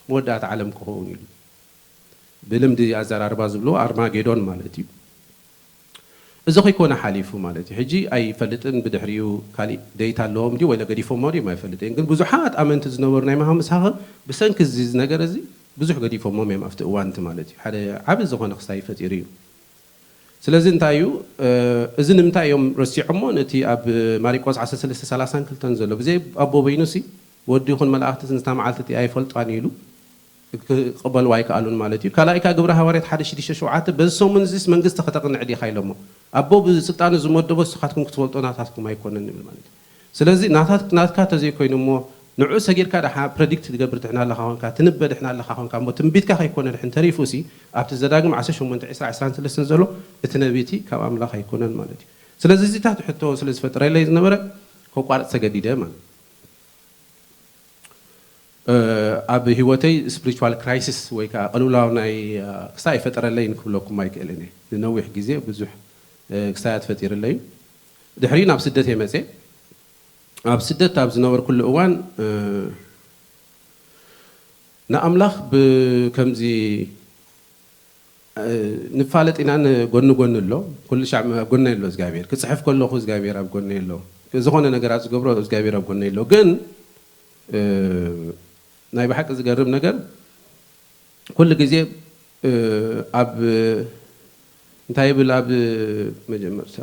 መወዳእታ ዓለም ክኸውን ኢሉ። ብልምዲ ኣዘራርባ ዝብልዎ ኣርማጌዶን ማለት እዩ። እዚ ከይኮነ ሓሊፉ ማለት እዩ። ሕጂ ኣይፈልጥን፣ ብድሕሪኡ ካሊእ ደይታ ኣለዎም ድዩ ወይለ ገዲፎሞ ድዮም ኣይፈልጥን። ግን ብዙሓት ኣመንቲ ዝነበሩ ናይ ምሃብ ምስሓቕ ብሰንኪ እዚ ነገር እዚ ብዙሕ ገዲፎሞም እዮም ኣብቲ እዋን እቲ ማለት እዩ። ሓደ ዓቢ ዝኾነ ክስታይ ፈጢሩ እዩ። ስለዚ እንታይ እዩ፣ እ፣ እዚ ንምንታይ እዮም ረሲዖሞ? ነቲ ኣብ ማሪቆስ ዓሰርተ ሰለስተ ሰላሳን ክልተን ዘሎ፣ ብዘይ ኣቦ በይኑሲ ወዲ ይኹን መላእኽቲ ነታ መዓልቲ እቲኣ ኣይፈልጣን እዩ ኢሉ ክቕበልዋ ኣይከኣሉን ማለት እዩ። ካልኣይ ከኣ ግብረ ሃዋርያት ሓደ ሽዱሽተ ሸውዓተ፣ በዚ ሰሙን እዚስ መንግስቲ ከተቕንዕ ዲኻ ኢሎሞ። ኣቦ ብስልጣኑ ዝመደቦ ንስኻትኩም ክትፈልጦ ናታትኩም ኣይኮነን ይብል ማለት እዩ። ስለዚ ናታት-፣ ናትካ ተዘይኮይኑ እሞ ንዑ ሰጊድካ ደሓ ፕረዲክት ትገብር ድሕና ኣለኻ ኾንካ፣ ትንበ ድሕና ኣለኻ ኾንካ እሞ ትንቢትካ ከይኮነ ድሕን ተሪፉ ሲ ኣብቲ ዘዳግም ዓሰርተ ሸሞንተ፣ ዕስራ፣ ዕስራን ሰለስተን ዘሎ እቲ ነቢቲ ካብ ኣምላኽ ኣይኮነን ማለት እዩ። ስለዚ እዚታት ሕቶ ስለ ዝፈጥረለይ ዝነበረ ከቋርጽ ተገዲደ ማለት እዩ። እ፣ ኣብ ህይወተይ ስፕሪቹዋል ክራይሲስ ወይ ከዓ ቅልውላው ናይ፣ እ፣ ክስታይ ኣይፈጠረለይን ክብለኩም ኣይክእልን እየ። ንነዊሕ ግዜ ብዙሕ፣ እ፣ ክስታያት ፈጢርለይ እዩ። ድሕሪኡ ናብ ስደት እየ መፅየ። ኣብ ስደት ኣብ ዝነበርኩሉ እዋን፣ እ፣ ንኣምላኽ ብከምዚ፣ እ፣ ንፋለጥ ኢና፣ ን-፣ ጎኒ ጎኒ ኣሎ። ኩሉ ሻዕ ኣብ ጎነይ ኣሎ እግዚኣብሔር። ክጽሕፍ ከለኹ እግዚኣብሔር ኣብ ጎነይ ኣሎ። ዝኾነ ነገራት ዝገብሮ እግዚኣብሔር ኣብ ጎነይ ኣሎ። ግን፣ እ፣ ናይ ብሓቂ ዝገርም ነገር፣ ኩሉ ግዜ፣ እ፣ ኣብ፣ እንታይ ይብል፣ ኣብ መጀመርታ፣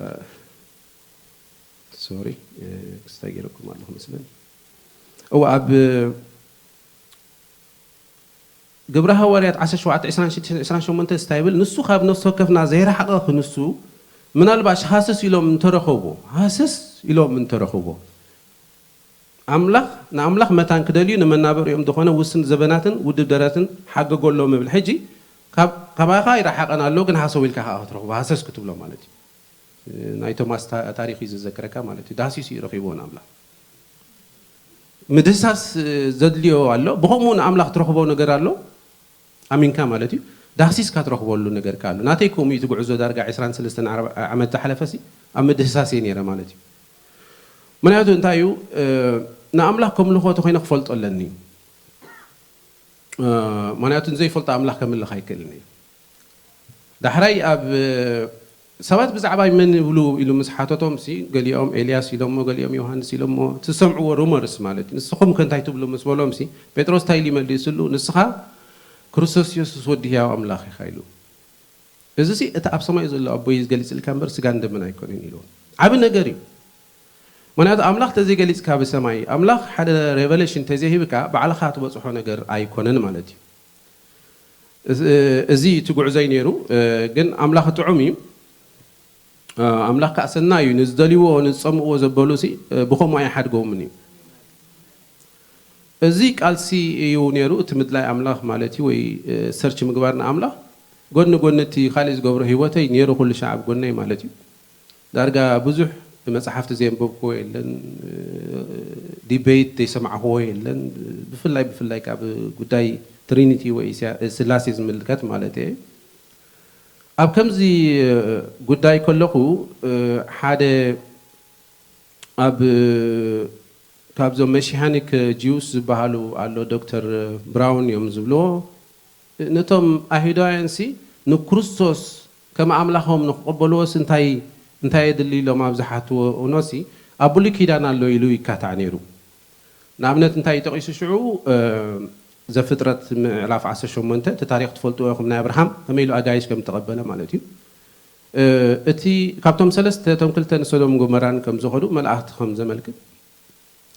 ሶሪ፣ እ፣ ክስታይ ገይረኩም ኣለኹ መስለኒ። እወ፣ ኣብ ግብረ ሃዋርያት ዓሰርተ ሸውዓተ፣ ዕስራን ሽዱሽተን፣ ዕስራን ሸሞንተን እንታይ ይብል? ንሱ ካብ ነፍሲ ወከፍና ዘይረሓቐ ክንሱ፣ ምናልባሽ ሃሰስ ኢሎም እንተረኸብዎ፣ ሃሰስ ኢሎም እንተረኸብዎ፣ ኣምላኽ፣ ንኣምላኽ መታን ክደልዩ ንመናበሪኦም ዝኾነ ውስን ዘበናትን ውድብ ደረትን ሓገጎሎም እብል። ሕጂ ካብ፣ ካባኻ ይረሓቐን ኣሎ፣ ግን ሃሰው ኢልካ ከኣ ክትረኽቦ፣ ሃሰስ ክትብሎ ማለት እዩ። ናይ ቶማስ ታ-፣ ታሪኽ እዩ ዝዘክረካ ማለት እዩ። ዳህሲሱ እዩ ረኺብዎ ንኣምላኽ። ምድህሳስ ዘድልዮ ኣሎ። ብኸምኡ ንኣምላኽ ትረኽቦ ነገር ኣሎ፣ ኣሚንካ ማለት እዩ። ዳህሲስካ ትረኽበሉ ነገር ከ ኣሎ። ናተይ ከምኡ እዩ እቲ ጉዕዞ። ዳርጋ ዕስራን ሰለስተን ዓረ- ዓመት ዝሓለፈሲ ኣብ ምድህሳስ እየ ነይረ ማለት እዩ። ምክንያቱ እንታይ እዩ፣ ንኣምላኽ ከምልኾ ተኮይነ ክፈልጦ ኣለኒ። ምክንያቱ ንዘይፈልጦ ኣምላኽ ከምልኽ ኣይክእልን እየ። ዳሕራይ ኣብ ሰባት ብዛዕባይ መን ይብሉ ኢሉ ምስ ሓተቶም ሲ፣ ገሊኦም ኤልያስ ኢሎሞ፣ ገሊኦም ዮሃንስ ኢሎሞ፣ ትሰምዕዎ ሩመርስ ማለት እዩ። ንስኹም ከ እንታይ ትብሉ ምስ በሎም ሲ፣ ጴጥሮስ እንታይ ኢሉ ይመልስሉ? ንስኻ ክርስቶስ የሱስ ወዲ ህያው ኣምላኽ ኢኻ ኢሉ። እዚ ሲ እቲ ኣብ ሰማይ ዘሎ ኣቦይ ዝገልጽልካ እምበር ስጋን ደምን ኣይኮነን ኢሉ። ዓቢ ነገር እዩ። ምክንያቱ ኣምላኽ ተዘይገሊጽካ ብሰማይ ኣምላኽ ሓደ ሬቨሌሽን ተዘይሂብካ ባዕልኻ ትበጽሖ ነገር ኣይኮነን ማለት እዩ። እዚ እቲ ጉዕዞይ ነይሩ። ግን ኣምላኽ ጥዑም እዩ። ኣምላኽ ከዓ ሰናይ እዩ። ንዝደልይዎ ንዝጸምእዎ ዘበሉ ሲ ብኸምኡ ኣይሓድገውምን እዩ። እዚ ቃልሲ እዩ ነይሩ እቲ ምድላይ ኣምላኽ ማለት እዩ፣ ወይ ሰርች ምግባር ንኣምላኽ። ጎኒ ጎኒ እቲ ካልእ ዝገብሮ ህይወተይ ነይሩ ኩሉ ሻዕ ኣብ ጎነይ ማለት እዩ። ዳርጋ ብዙሕ መጽሓፍቲ ዘየንበብክዎ የለን፣ ዲቤት ዘይሰማዕክዎ የለን። ብፍላይ ብፍላይ ካብ ጉዳይ ትሪኒቲ ወይ ስላሴ ዝምልከት ማለት እየ። ኣብ ከምዚ ጉዳይ ከለኹ ሓደ ኣብ ካብዞም መሲሃኒክ ጂውስ ዝበሃሉ ኣሎ፣ ዶክተር ብራውን እዮም ዝብልዎ። ነቶም ኣይሁዳውያን ሲ ንክርስቶስ ከም ኣምላኾም ንክቕበልዎስ እንታይ እንታይ የድሊ ኢሎም ኣብ ዝሓትዎ እኖሲ ኣብ ብሉይ ኪዳን ኣሎ ኢሉ ይካታዕ ነይሩ። ንኣብነት እንታይ እዩ ጠቒሱ ሽዑ? ዘፍጥረት ምዕራፍ ዓሰርተ ሸሞንተ፣ እቲ ታሪኽ ትፈልጥዎ ኢኹም፣ ናይ ኣብርሃም ከመይ ኢሉ ኣጋይሽ ከም ተቐበለ ማለት እዩ። እቲ ካብቶም ሰለስተ እቶም ክልተ ንሶዶም ጎመራን ከም ዝኸዱ መላእኽቲ ከም ዘመልክት፣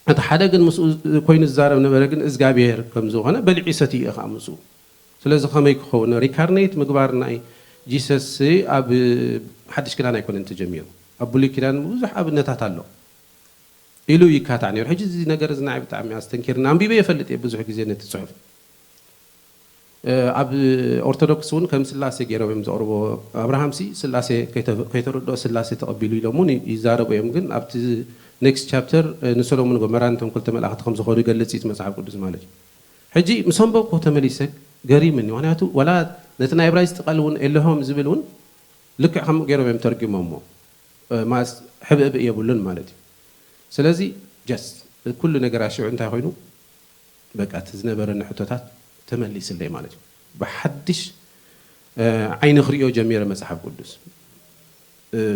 እቲ ሓደ ግን ምስኡ ኮይኑ ዝዛረብ ነበረ፣ ግን እግዚኣብሔር ከም ዝኾነ በሊዑ ሰትዩ እዩ ከዓ ምስኡ። ስለዚ ከመይ ክኸውን? ሪካርኔት ምግባር ናይ ጂሰስ ኣብ ሓድሽ ክዳን ኣይኮነን ተጀሚሩ። ኣብ ብሉይ ኪዳን ብዙሕ ኣብነታት ኣሎ ኢሉ ይካታዕ ነይሩ። ሕጂ እዚ ነገር እዚ ንዓይ ብጣዕሚ ኣስተንኪርና። ኣንቢበ የፈልጥ እየ ብዙሕ ግዜ ነቲ ጽሑፍ። ኣብ ኦርቶዶክስ እውን ከም ስላሴ ገይሮም እዮም ዘቕርቦ። ኣብርሃም ሲ ስላሴ ከይተ- ከይተረድኦ ስላሴ ተቐቢሉ ኢሎም እውን ይዛረቡ እዮም። ግን ኣብቲ ኔክስት ቻፕተር ንሰሎሞን ጎመራን እቶም ክልተ መላእኽቲ ከም ዝኾኑ ይገልጽ እዩ እቲ መጽሓፍ ቅዱስ ማለት እዩ። ሕጂ ምስ ኣንበብኩ ተመሊሰ ገሪምኒ። ምክንያቱ ዋላ ነቲ ናይ እብራይስጢ ቃል እውን ኤሎሆም ዝብል እውን ልክዕ ከምኡ ገይሮም እዮም ተርጊሞሞ። ማስ ሕብእብእ የብሉን ማለት እዩ። ስለዚ ጀስት ኩሉ ነገር ኣሽዑ እንታይ ኮይኑ በቃ እቲ ዝነበረኒ ሕቶታት ተመሊስለይ ማለት እዩ። ብሓድሽ ዓይኒ ክሪኦ ጀሚረ መጽሓፍ ቅዱስ።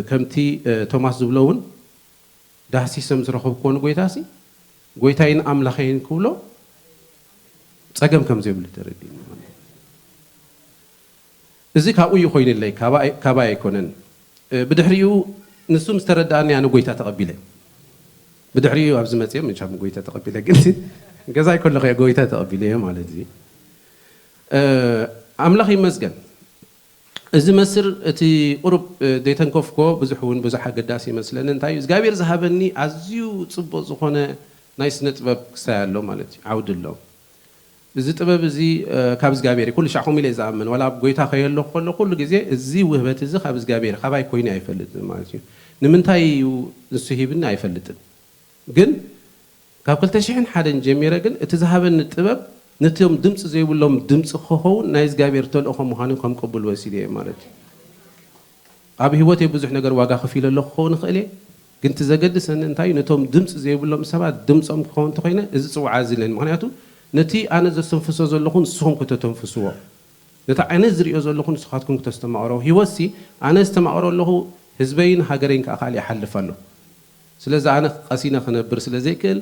ከምቲ ቶማስ ዝብሎ እውን ዳህሲሰም ዝረኸብክዎ ንጎይታሲ ጎይታይን ኣምላኸይን ክብሎ ጸገም ከም ዘይብሉ ተረዲእኒ ማለት እዩ። እዚ ካብኡ እዩ ኮይኑለይ፣ ካባይ ኣይኮነን። ብድሕሪኡ ንሱ ምስ ተረዳኣኒ ኣነ ጎይታ ተቐቢለ። ብድሕሪኡ ኣብዚ መፅየ ምንቻም ጎይታ ተቐቢለ፣ ግን ገዛይ ከለኹ እየ ጎይታ ተቐቢለ እየ ማለት እዩ። ኣምላኽ ይመስገን። እዚ መስር እቲ ቁሩብ ዘይተንከፍኮ ብዙሕ እውን ብዙሕ ኣገዳሲ ይመስለኒ። እንታይ እዩ እግዚኣብሔር ዝሃበኒ ኣዝዩ ፅቡቕ ዝኾነ ናይ ስነ ጥበብ ክሳይ ኣሎ ማለት እዩ፣ ዓውዲ ኣሎ። እዚ ጥበብ እዚ ካብ እግዚኣብሔር እዩ። ኩሉ ሻዕ ከምኡ ኢለ እየ ዝኣምን። ዋላ ኣብ ጎይታ ከየለኹ ከሎ ኩሉ ግዜ እዚ ውህበት እዚ ካብ እግዚኣብሔር፣ ካባይ ኮይኑ ኣይፈልጥን ማለት እዩ። ንምንታይ እዩ ንሱ ሂብኒ ኣይፈልጥን። ግን ካብ ክልተ ሽሕን ሓደን ጀሚረ ግን እቲ ዝሃበኒ ጥበብ ነቶም ድምፂ ዘይብሎም ድምፂ ክኸውን ናይ እግዚኣብሔር ተልእኾ ምዃኑ ከም ቅቡል ወሲደ እየ ማለት እዩ። ኣብ ህይወተይ ብዙሕ ነገር ዋጋ ከፊለ ኣለኹ ክኸውን ይኽእል እየ። ግን እቲ ዘገድሰኒ እንታይ እዩ? ነቶም ድምፂ ዘይብሎም ሰባት ድምፆም ክኸውን እንተኮይነ እዚ ፅውዓ እዚ ኣለኒ። ምክንያቱ ነቲ ኣነ ዘስተንፍሶ ዘለኹ ንስኹም ከተተንፍስዎ፣ ነቲ ኣነ ዝሪኦ ዘለኹ ንስኻትኩም ክተስተማቕሮ። ህይወትሲ ኣነ ዝተማቕሮ ኣለኹ ህዝበይን ሃገረይን ከዓ ካልእ ይሓልፍ ኣሎ። ስለዚ ኣነ ቀሲነ ክነብር ስለ ዘይክእል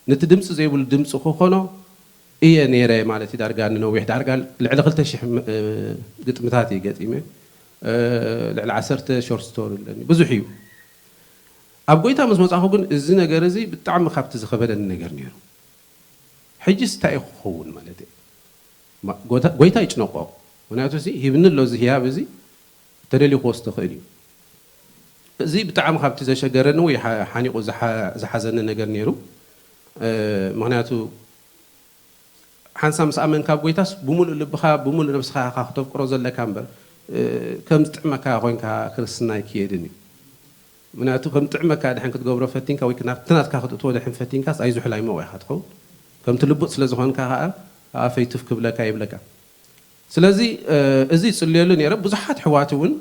ነቲ ድምፂ ዘይብሉ ድምፂ ክኾኖ እየ ነይረ ማለት እዩ። ዳርጋ ንነዊሕ ዳርጋ ልዕሊ ክልተ ሽሕ ግጥምታት እየ ገጢመ። ልዕሊ ዓሰርተ ሾርት ስቶሪ ኣለኒ። ብዙሕ እዩ። ኣብ ጎይታ ምስ መጻኹ ግን እዚ ነገር እዚ ብጣዕሚ ካብቲ ዝኸበደኒ ነገር ነይሩ። ሕጂስ እንታይ እዩ ክኸውን ማለት እዩ? ጎይታ ይጭነቆ። ምክንያቱ እዚ ሂብኒ ኣሎ፣ እዚ ህያብ እዚ ተደልዩ ክወስዶ ክእል እዩ። እዚ ብጣዕሚ ካብቲ ዘሸገረኒ ወይ ሓኒቑ ዝሓዘኒ ነገር ነይሩ። ምክንያቱ ሓንሳብ ምስ ኣመንካ ኣብ ጎይታስ ብምሉእ ልብኻ ብምሉእ ነብስኻ ኢኻ ክተፍቅሮ ዘለካ እምበር ከም ዝጥዕመካ ኮይንካ ክርስትና ኣይክየድን እዩ። ምክንያቱ ከም ጥዕመካ ድሕን ክትገብሮ ፈቲንካ ወይ ናብቲ ናትካ ክትእትዎ ድሕን ፈቲንካስ ኣይዝሑል ኣይመቑ ኢኻ ትኸውን። ከምቲ ልቡጥ ስለ ዝኾንካ ከዓ ኣፈይ ቱፍ ክብለካ ይብለካ። ስለዚ እዚ ይፅልየሉ ነይረ። ብዙሓት ኣሕዋት እውን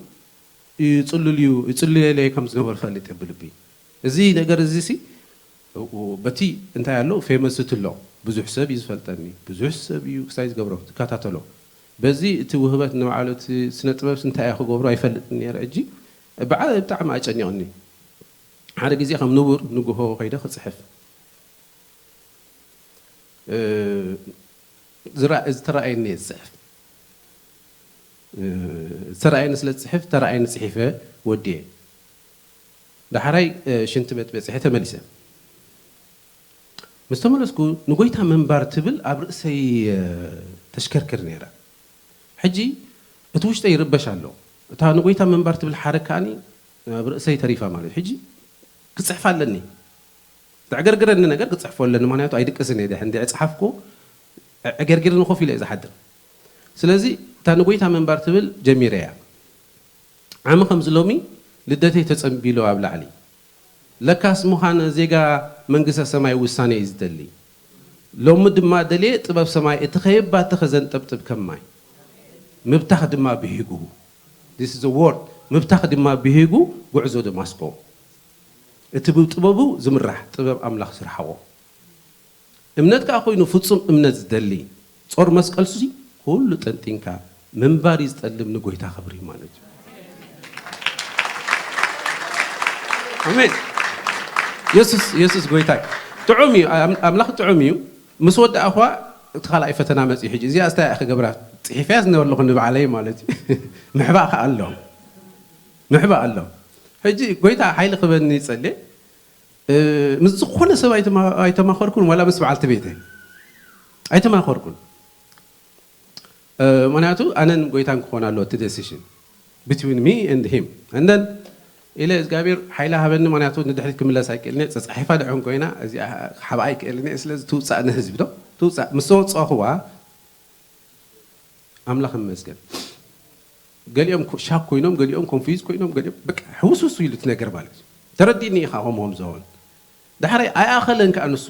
ይፅልልዩ ይፅልየለይ ከም ዝነበሩ ፈልጥ ብልቢ። እዚ ነገር እዚ ሲ በቲ እንታይ ኣሎ ፌመስ እቲ ኣሎ። ብዙሕ ሰብ እዩ ዝፈልጠኒ፣ ብዙሕ ሰብ እዩ ክሳይ ዝገብሮ ዝከታተሎ። በዚ እቲ ውህበት ንባዕሉ እቲ ስነ ጥበብ እንታይ እየ ክገብሮ ኣይፈልጥን ነይረ። እጂ ብዓ ብጣዕሚ ኣጨኒቕኒ። ሓደ ግዜ ከም ንቡር ንግሆ ከይደ ክፅሕፍ ዝተረኣየኒ እየ ዝፅሕፍ። ዝተረኣየኒ ስለ ዝፅሕፍ ተረኣየኒ ፅሒፈ ወዲየ። ዳሕራይ ሽንቲ ቤት በፂሐ ተመሊሰ። ምስ ተመለስኩ ንጎይታ ምንባር ትብል ኣብ ርእሰይ ተሽከርክር ነይራ። ሕጂ እቲ ውሽጠይ ይርበሽ ኣሎ። እታ ንጎይታ ምንባር ትብል ሓረግ ከኣኒ ኣብ ርእሰይ ተሪፋ ማለት እዩ። ሕጂ ክፅሕፍ ኣለኒ። ዘዕገርግረኒ ነገር ክፅሕፎ ኣለኒ። ምክንያቱ ኣይድቅስን እየ። ድሕር እንድዒ ፀሓፍኩ ዕገርጊርኒ ኮፍ ኢለ እየ ዝሓድር። ስለዚ እታ ንጎይታ ምንባር ትብል ጀሚረ እያ። ዓሚ ከምዚ ሎሚ ልደተይ ተጸንቢሉ ኣብ ላዕሊ። ለካስ ምዃን ዜጋ መንግስተ ሰማይ ውሳኔ እዩ ዝደሊ። ሎሚ ድማ ደልየ ጥበብ ሰማይ እቲ ከየባትኸ ዘንጠብጥብ ከም ማይ። ምብታኽ ድማ ብሂጉ። This is a word። ምብታኽ ድማ ብሂጉ ጉዕዞ ደማስቆ። እቲ ብጥበቡ ዝምራሕ ጥበብ ኣምላኽ ዝረሓቖ። እምነት ከኣ ኮይኑ ፍጹም እምነት ዝደሊ ጾር መስቀልሲ ኩሉ ጠንጢንካ ምንባር እዩ ዝጠልም ንጎይታ ክብሪ ማለት እዩ። ኣሜን። የሱስ የሱስ ጎይታ እዩ። ጥዑም እዩ። ኣም- ኣምላኽ ጥዑም እዩ። ምስ ወዳእኳ እቲ ካልኣይ ፈተና መፅዩ። ሕጂ እዚኣ ስታይ ክገብራ ፅሒፈያ ዝነበለኹ ንባዕለይ ማለት እዩ። ምሕባእ ከኣ ኣሎ። ምሕባእ ኣሎ። ሕጂ ጎይታ ሓይሊ ክበኒ ይጸልየ። ምስ ዝኾነ ሰብ ኣይተማኸርኩን፣ ዋላ ምስ በዓልቲ ቤተይ ኣይተማኸርኩን። ምክንያቱ ኣነን ጎይታን ክኾን ኣለዎ እቲ decision between me and him። And then ኢለ እግዚኣብሔር ሓይሊ ሃበኒ። ምክንያቱ ንድሕሪት ክምለስ ኣይክእልን እየ። ፀፃሒፋ ድሕን ኮይና እዚኣ ሓብኣ ኣይክእልን እየ። ስለዚ ትውፃእ ንህዝቢ ዶ ትውፃእ። ምስ ተወፀኹዋ ኣምላኽ ይመስገን። ገሊኦም ሻክ ኮይኖም፣ ገሊኦም ኮንፊዝ ኮይኖም፣ ገሊኦም በቃ ሕውስውስ ኢሉ እቲ ነገር ማለት እዩ። ተረዲእኒ ኢኻ ከምኡ ከም ዝኸውን። ዳሕራይ ኣይኣኸለን ከኣ ንሱ።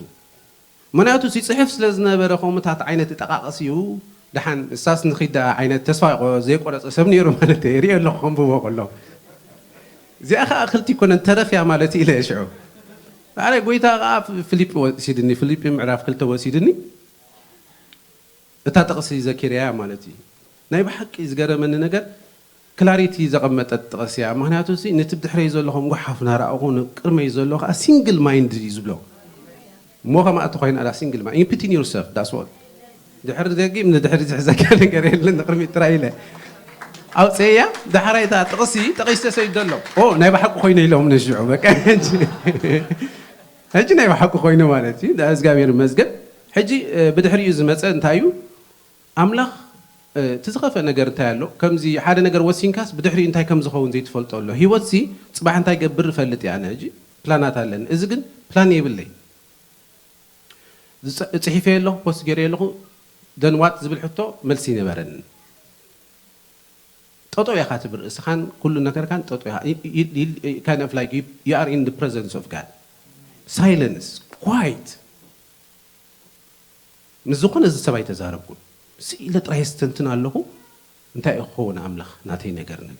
ምክንያቱ ሲፅሕፍ ስለ ዝነበረ ከምኡታት ዓይነት ይጠቃቐስ እዩ። ደሓን እሳስ ንኺድ ደኣ ዓይነት ተስፋ ዘይቆረፀ ሰብ ነይሩ ማለት እየ። ሪኦ ኣለኹ ከንብቦ ከሎ። እዚኣ ኸዓ ክልቲ ይኮነን ተረፍያ ማለት ኢለ ሽዑ። ዳሕራይ ጎይታ ኸዓ ፊሊጲ ወሲድኒ፣ ፊሊጲ ምዕራፍ ክልተ ወሲድኒ። እታ ጥቕሲ ዘኪረያ ማለት እዩ። ናይ ብሓቂ ዝገረመኒ ነገር ክላሪቲ ዘቐመጠት ጥቕሲ እያ። ምክንያቱ ሲ ነቲ ብድሕረይ ዘሎ ከም ጓሓፍ ናረኣኹ ንቅድመይ ዘሎ ከዓ ሲንግል ማይንድ እዩ ዝብሎ። እሞ ከምኣ እተኮይና እዳ ሲንግል ማይንድ ኢምፕቲን ዩርሰልፍ ዳስ ኦል። ድሕሪ ደጊም ንድሕሪ ዝሕዘካ ነገር የለን ንቅድሚት ጥራይ ኢለ ኣውፅእያ። ዳሕራይ እታ ጥቕሲ ጠቒሰ ሰይዶ ኣሎ። ኦ ናይ ብሓቂ ኮይነ ኢሎም ንሽዑ በቃ ሕጂ ናይ ብሓቂ ኮይኑ ማለት እዩ። እግዚኣብሔር ይመስገን። ሕጂ ብድሕሪኡ ዝመፀ እንታይ እዩ? ኣምላኽ እቲ ዝኸፍአ ነገር እንታይ ኣሎ? ከምዚ ሓደ ነገር ወሲንካስ ብድሕሪኡ እንታይ ከም ዝኸውን ዘይትፈልጦ ኣሎ። ህይወትሲ ፅባሕ እንታይ ገብር እፈልጥ እየ ኣነ። ሕጂ ፕላናት ኣለኒ። እዚ ግን ፕላን የብለይ። ፅሒፈ ኣለኹ፣ ፖስት ገይረ ኣለኹ። ደንዋት ዝብል ሕቶ መልሲ ይነበረኒ። ጠጠው ኢኻ ትብል ርእስኻን ኩሉ ነገርካን ጠጠው ኢኻ። Kind of like you are in the presence of God. Silence, quiet. ምስ ዝኾነ እዚ ሰብ ኣይተዛረብኩን። ስኢለ ጥራይ የስተንትን ኣለኹ። እንታይ እዩ ክኸውን ኣምላኽ ናተይ ነገር ነ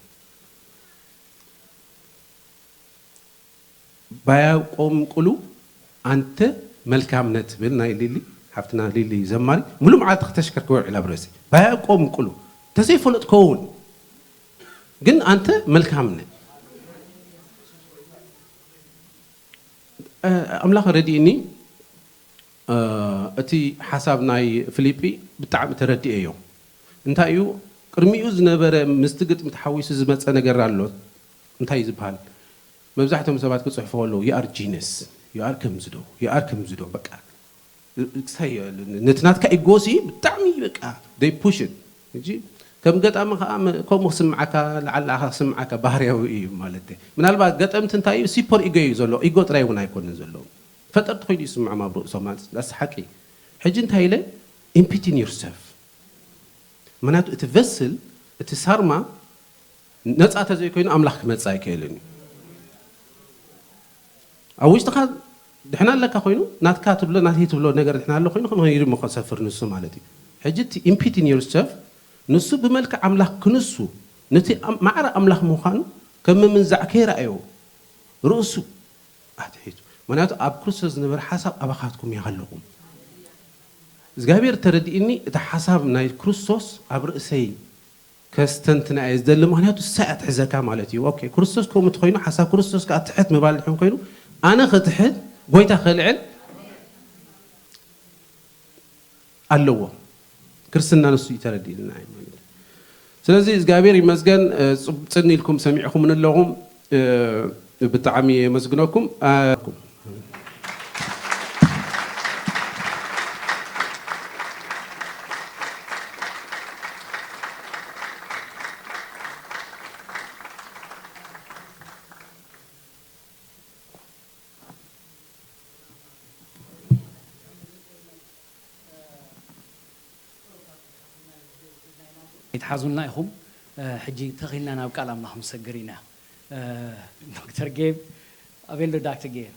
ባያቆም ቅሉ ኣንተ መልካም ነህ ትብል ናይ ሊሊ ሓፍትና ሊሊ ዘማሪ ሙሉ መዓልቲ ክተሽከርክር ውዒላ ብርእሲ ባያቆም ቅሉ ተዘይፈለጥ ከውን ግን ኣንተ መልካም ነህ ኣምላኽ ረድእኒ እቲ ሓሳብ ናይ ፊሊጲ ብጣዕሚ ተረድኤዮ እንታይ እዩ ቅድሚኡ ዝነበረ ምስቲ ግጥሚ ተሓዊሱ ዝመፀ ነገር ኣሎ እንታይ እዩ ዝበሃል መብዛሕትኦም ሰባት ክፅሕፉ ከለዉ you are genius you are ከምዚ ዶ you are ከምዚ ዶ በቃ ክሳይ ነቲ ናትካ ኢጎሲ ብጣዕሚ በቃ they push it ሕጂ ከም ገጣሚ ከዓ ከምኡ ክስምዓካ ለዓል ለዓኻ ክስምዓካ ባህርያዊ እዩ ማለት ምናልባት ገጠምቲ እንታይ እዩ ሲፐር ኢጎ እዩ ዘሎ ኢጎ ጥራይ እውን ኣይኮንን ዘሎ ፈጠርቲ ኮይኑ ይስምዖም ኣብ ርእሶም ማለት ዳስ ሓቂ ሕጂ እንታይ ኢለ ኢምፒቲን ዩርሰልፍ ምክንያቱ እቲ ቨስል እቲ ሳርማ ነፃ ተዘይኮይኑ ኣምላኽ ክመፅእ ኣይክእልን እዩ ኣብ ውሽጥኻ ድሕና ኣለካ ኮይኑ ናትካ ትብሎ ናተይ ትብሎ ነገር ድሕና ኣሎ ኮይኑ ከመይ ኢሉ እሞ ከሰፍር ንሱ ማለት እዩ። ሕጂ እቲ ኢምፒቲን ዮርሰልፍ ንሱ ብመልክዕ ኣምላኽ ክንሱ ነቲ ኣም- ማዕረ ኣምላኽ ምዃኑ ከም ምምንዛዕ ከይረኣዮ ርእሱ ኣትሒቱ። ምክንያቱ ኣብ ክርስቶስ ዝነበረ ሓሳብ ኣባኻትኩም ይሃለኹም እግዚኣብሔር ተረዲእኒ እቲ ሓሳብ ናይ ክርስቶስ ኣብ ርእሰይ ከስተንትና እየ ዝደሊ ምክንያቱ እሳ እያ ትሕዘካ ማለት እዩ ኦኬ ክርስቶስ ከምኡ እንተኮይኑ ሓሳብ ክርስቶስ ከዓ ትሕት ምባል ድሕን ኮይኑ ኣነ ክትሕት ጎይታ ከልዕል ኣለዎ ክርስትና ንሱ እዩ ተረዲእልና እዩ ማለት እዩ ስለዚ እግዚኣብሔር ይመስገን ጽን ኢልኩም ሰሚዕኩም ንለኹም ብጣዕሚ የመስግነኩም ይትሓዙልና ኢኹም ሕጂ ተኺልና ናብ ቃል ኣምላኽ ምሰግር ኢና ዶክተር ጌብ ኣበይ ኣሎ ዳክተር ጌብ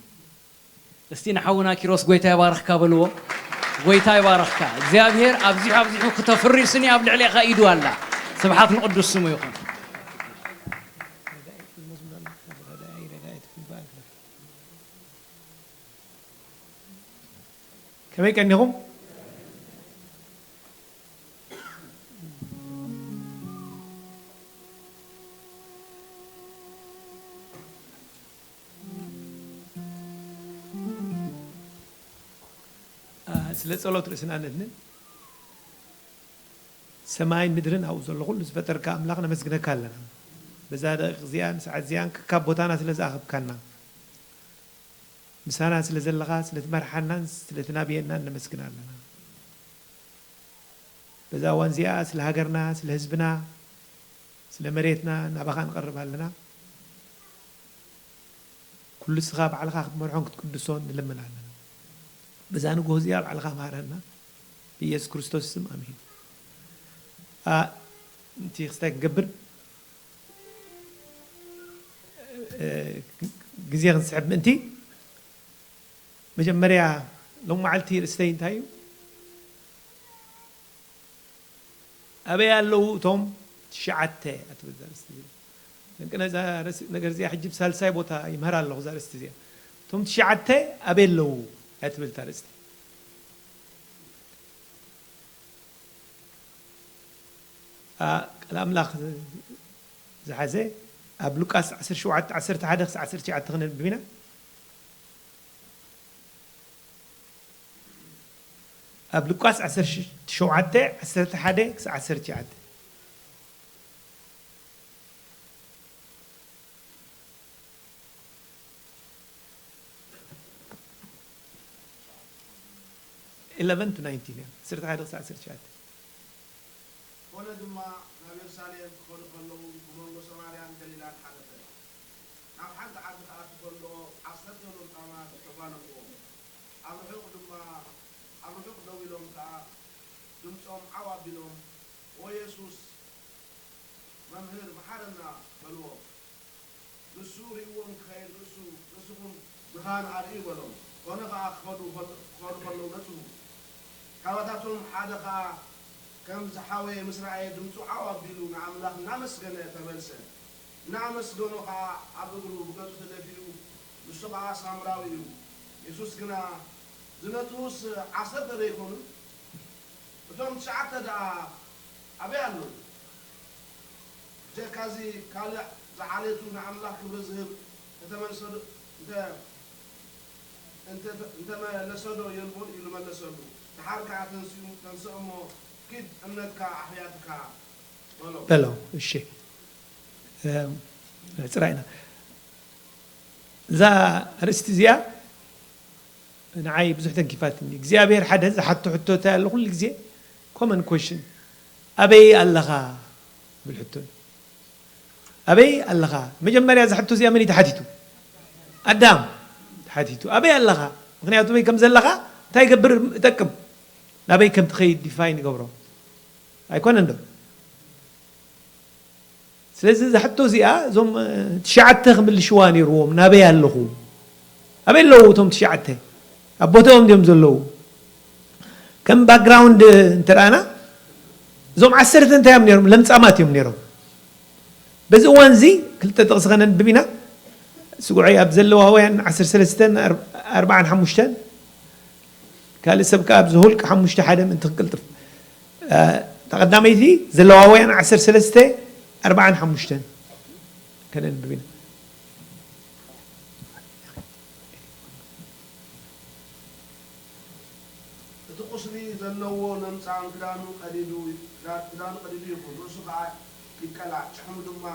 እስቲ ንሓውና ኪሮስ ጎይታ ይባርኽካ በልዎ ጎይታ ይባርኽካ እግዚኣብሔር ኣብዚሑ ኣብዚሑ ክተፍሪ ስኒ ኣብ ልዕሌኻ ኢዱ ኣላ ስብሓት ንቅዱስ ስሙ ይኹን ከመይ ቀኒኹም? ስለ ጸሎት ርእስና ነድንን ሰማይን ምድርን ኣብኡ ዘሎ ኩሉ ዝፈጠርካ ኣምላኽ ነመስግነካ ኣለና። በዛ ደቂቕ እዚኣን ሰዓት እዚኣን ከካብ ቦታና ስለ ዝኣኸብካና ምሳና ስለ ዘለኻ፣ ስለ ትመርሓናን ስለ ትናብየናን ነመስግን ኣለና። በዛ እዋን እዚኣ ስለ ሃገርና፣ ስለ ህዝብና፣ ስለ መሬትና ናባኻ ንቐርብ ኣለና። ኩሉ እስኻ ባዕልኻ ክትመርሖን ክትቅድሶን ንልምን ኣለና። በዛ ንግሆ እዚኣ ባዕልኻ ምሃረና። ብኢየሱስ ክርስቶስ ስም ኣሜን። ኣ እንቲ ክስታይ ክንገብር ግዜ ክንስሕብ ምእንቲ መጀመርያ ሎም መዓልቲ ርእስተይ እንታይ እዩ ኣበይ ኣለዉ እቶም ትሽዓተ ኣትብል ዛርእስቲ ጠንቂ ነዛ ነገር እዚኣ ሕጂ ብሳልሳይ ቦታ ይምህር ኣለኹ ዛርእስቲ እዚኣ እቶም ትሽዓተ ኣበይ ኣለዉ ኣትብል ታ ርእስቲ ቃል ኣምላኽ ዝሓዘ ኣብ ሉቃስ ዓሰርተ ሸውዓተ ዓሰርተ ሓደ ክሳዕ ዓሰርተ ትሽዓተ ክነንብብ ኢና። ኣብ ሉቃስ ዓሰርተ ሸውዓተ ዓሰርተ ሓደ ክሳዕ ዓሰርተ ትሽዓተ eleven to nineteen እያ። ዓሰርተ ሓደ ክሳዕ ዓሰርተ ትሽዓተ። ኮነ ድማ፣ ናብ የሩሳሌም ክኸዱ ከለዉ ብመንጎ ሰማርያን ገሊላን ሓለፈ። ናብ ሓንቲ ዓዲ ክኣቱ ከሎ ዓሰርተ ሎምጻማት ተጓነፍዎ። ኣብ ርሑቕ ድማ ኣብ ርሑቕ ደው ኢሎም ከኣ ድምጾም ዓው ኣቢሎም፣ ኦ የሱስ፣ መምህር፣ መሓረና! በልዎ። ንሱ ርእይዎም ክኸይድ ርእሱ ርእስኹም ድኻን ኣርእዩ በሎም። ኮነ ኸኣ ክኸዱ ክኸዱ ከለዉ ነጽሁ። ካባታቶም ሓደ ኸኣ ከም ዝሓወየ ምስ ረኣየ ድምጹ ዓው ኣቢሉ ንኣምላኽ እናመስገነ ተመልሰ። እናኣመስገኖ ኸኣ ኣብ እግሩ ብገጹ ተደፊኡ ንሱ ኸኣ ሳምራዊ እዩ። የሱስ ግና ዝነጽሁስ ዓሰርተ ዶ ኣይኮኑን? እቶም ትሽዓተ ደኣ ኣበይ ኣለዉ? ብጀካ እዚ ካልእ ዝዓሌቱ ንኣምላኽ ክብሪ ዝህብ እንተመለሰዶ የልቦን ኢሉ መለሰሉ። ደሓር ከኣ ተንሲኡ፣ ተንስእ እሞ ኪድ፣ እምነትካ ኣሕያትካ በሎ። በሎ። እሺ። ጽራይና እዛ ኣርእስቲ እዚኣ ንዓይ ብዙሕ ተንኪፋትኒ እግዚኣብሔር ሓደ ዝሓቶ ሕቶ እንታይ ኣሎ ኩሉ ግዜ common question ኣበይ ኣለኻ ዝብል ሕቶ እዩ ኣበይ ኣለኻ መጀመርያ እዚ ሕቶ እዚኣ መን እዩ ተሓቲቱ ኣዳም ተሓቲቱ ኣበይ ኣለኻ ምክንያቱ በይ ከም ዘለኻ እንታይ ይገብር ይጠቅም ናበይ ከም ትኸይድ define ይገብሮ ኣይኮነን ዶ ስለዚ እዛ ሕቶ እዚኣ እዞም ትሽዓተ ክምልሽዋ ነይርዎም ናበይ ኣለኹ ኣበይ ኣለዉ እቶም ትሽዓተ? ኣብ ቦታኦም ድዮም ዘለዉ? ከም ባክግራውንድ እንተረኣና፣ እዞም ዓሰርተ እንታይ እዮም ነይሮም? ለምጻማት እዮም ነይሮም። በዚ እዋን እዚ ክልተ ጥቕሲ ከነንብብ ኢና። ስጉዐይ ኣብ ዘለዋውያን ዓሰርተ ሰለስተን ኣርባዓን ሓሙሽተን፣ ካልእ ሰብ ከኣ ኣብ ዘሁልቅ ሓሙሽተ ሓደ ምእንቲ ክቅልጥፍ። እ፣ እታ ቀዳመይቲ ዘለዋውያን ዓሰርተ ሰለስተ ኣርባዓን ሓሙሽተን ከነንብብ ኢና። እቲ ቁስሊ ዘለዎ ለምጻም ክዳኑ ቀዲዱ፣ ክዳኑ ቀዲዱ ይኹን፣ ርእሱ ኸኣ ይቀላዕ፣ ጭሕሙ ድማ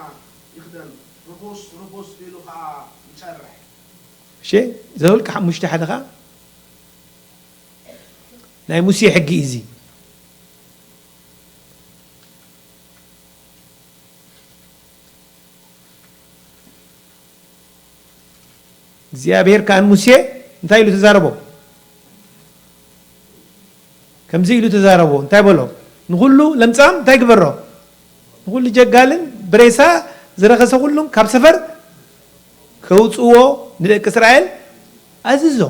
ይኽደን፣ ርኹስ፣ ርኹስ ኢሉ ኸኣ ይጨርሕ። እሺ፣ ዘኍልቍ ሓሙሽተ ሓደ ኸኣ ናይ ሙሴ ሕጊ እዩ እዚ። እግዚኣብሔር ከኣ ንሙሴ እንታይ ኢሉ ተዛረቦ? ከምዚ ኢሉ ተዛረቦ። እንታይ በሎ? ንኹሉ ለምጻም እንታይ ግበሮ? ንኹሉ ጀጋልን ብሬሳ ዝረኸሰ ኩሉን ካብ ሰፈር ከውጽዎ ንደቂ እስራኤል ኣዝዞ።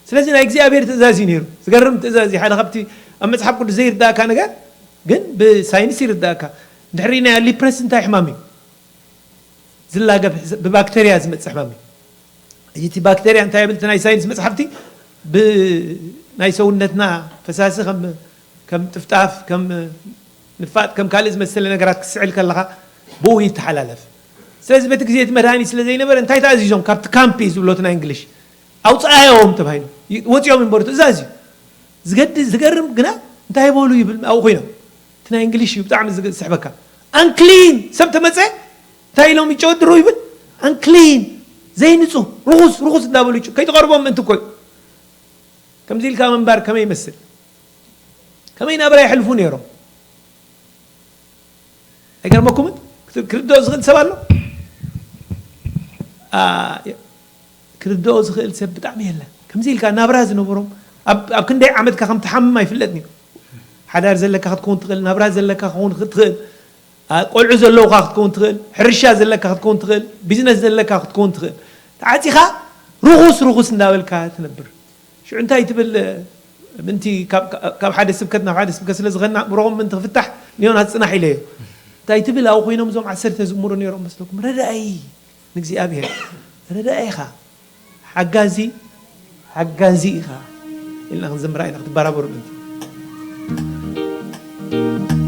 ስለዚ ናይ እግዚኣብሔር ትእዛዝ እዩ ነይሩ። ዝገርም ትእዛዝ እዩ። ሓደ ካብቲ ኣብ መጽሓፍ ቅዱስ ዘይርዳእካ ነገር ግን ብሳይንስ ይርዳእካ። እንድሕር ርኢናዮ ሊፕረሲ እንታይ ሕማም እዩ? ዝላገብ ብባክተርያ ዝመጽእ ሕማም እዩ። እቲ ባክተርያ እንታይ ይብል? እቲ ናይ ሳይንስ መጽሓፍቲ ብናይ ሰውነትና ፈሳሲ ከም ከም ጥፍጣፍ፣ ከም ንፋጥ፣ ከም ካልእ ዝመሰለ ነገራት ክትስዕል ከለኻ ብኡ ይተሓላለፍ። ስለዚ በቲ ግዜ እቲ መድሃኒት ስለ ዘይነበረ እንታይ ተኣዚዞም? ካብቲ ካምፕ እዩ ዝብሎ እቲ ናይ እንግሊሽ ኣውፅኣዮም ተባሂሉ። ወፂኦም እምበሩ ትእዛዝ እዩ። ዝገድ ዝገርም ግና እንታይ በሉ ይብል ኣብኡ ኮይኖም። እቲ ናይ እንግሊሽ እዩ ብጣዕሚ ዝስሕበካ። ኣንክሊን ሰብ ተመፀ እንታይ ኢሎም ይጨወድሩ ይብል ኣንክሊን ዘይንፁህ ርኹስ ርኹስ እንዳበሉ ይጭ- ከይትቐርቦም ምእንቲ እኮ እዩ። ከምዚ ኢልካ ምንባር ከመይ ይመስል? ከመይ ናብራ የሕልፉ ነይሮም? ኣይገርመኩምን? ክት- ክርድኦ ዝኽእል ሰብ ኣሎ? ኣ፣ ክርድኦ ዝኽእል ሰብ ብጣዕሚ የለን። ከምዚ ኢልካ ናብራ ዝነበሮም ኣብ ኣብ ክንደይ ዓመትካ ከም ትሓምም ኣይፍለጥን እዩ። ሓዳር ዘለካ ክትከውን ትኽእል፣ ናብራ ዘለካ ክኸውን ትኽእል፣ ኣ፣ ቆልዑ ዘለውኻ ክትከውን ትኽእል፣ ሕርሻ ዘለካ ክትከውን ትኽእል፣ ቢዝነስ ዘለካ ክትከውን ትኽእል። ተዓጺኻ ርኹስ ርኹስ እንዳበልካ ትነብር። ሽዑ እንታይ ትብል? ምንቲ ካብ ሓደ ስብከት ናብ ሓደ ስብከት ስለ ዝኸድና ኣእምሮኦም ምንቲ ክፍታሕ ንዮናስ ጽናሕ ኢለዮ። እንታይ ትብል? ኣብኡ ኮይኖም እዞም ዓሰርተ ዝእምሩ ነይሮም መስለኩም። ረዳኢ ንእግዚኣብሔር ረዳኢ ኢኻ፣ ሓጋዚ ሓጋዚ ኢኻ ኢልና ክንዝምራ ኢና ክትበራበሩ ምንቲ።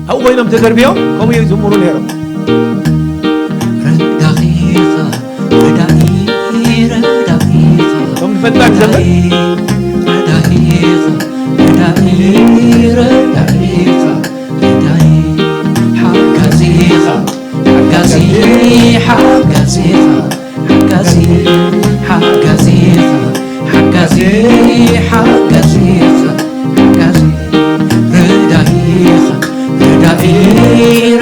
ኣብኡ ኮይኖም ተደርብዮም ከምኡ እዮም ዝእምሩ ነይሮም። ረዳኢኻ ረዳኢ ረዳኢኻ እቶም ንፈልጣ ንዘምር። ረዳኢኻ ረዳኢ ረዳኢኻ ረዳኢ ሓጋዚኻ ሓጋዚ ሓጋዚኻ ሓጋዚ ሓጋዚኻ ሓጋዚ ሓጋዚኻ ሓጋዚ ረዳኢኻ ረዳኢ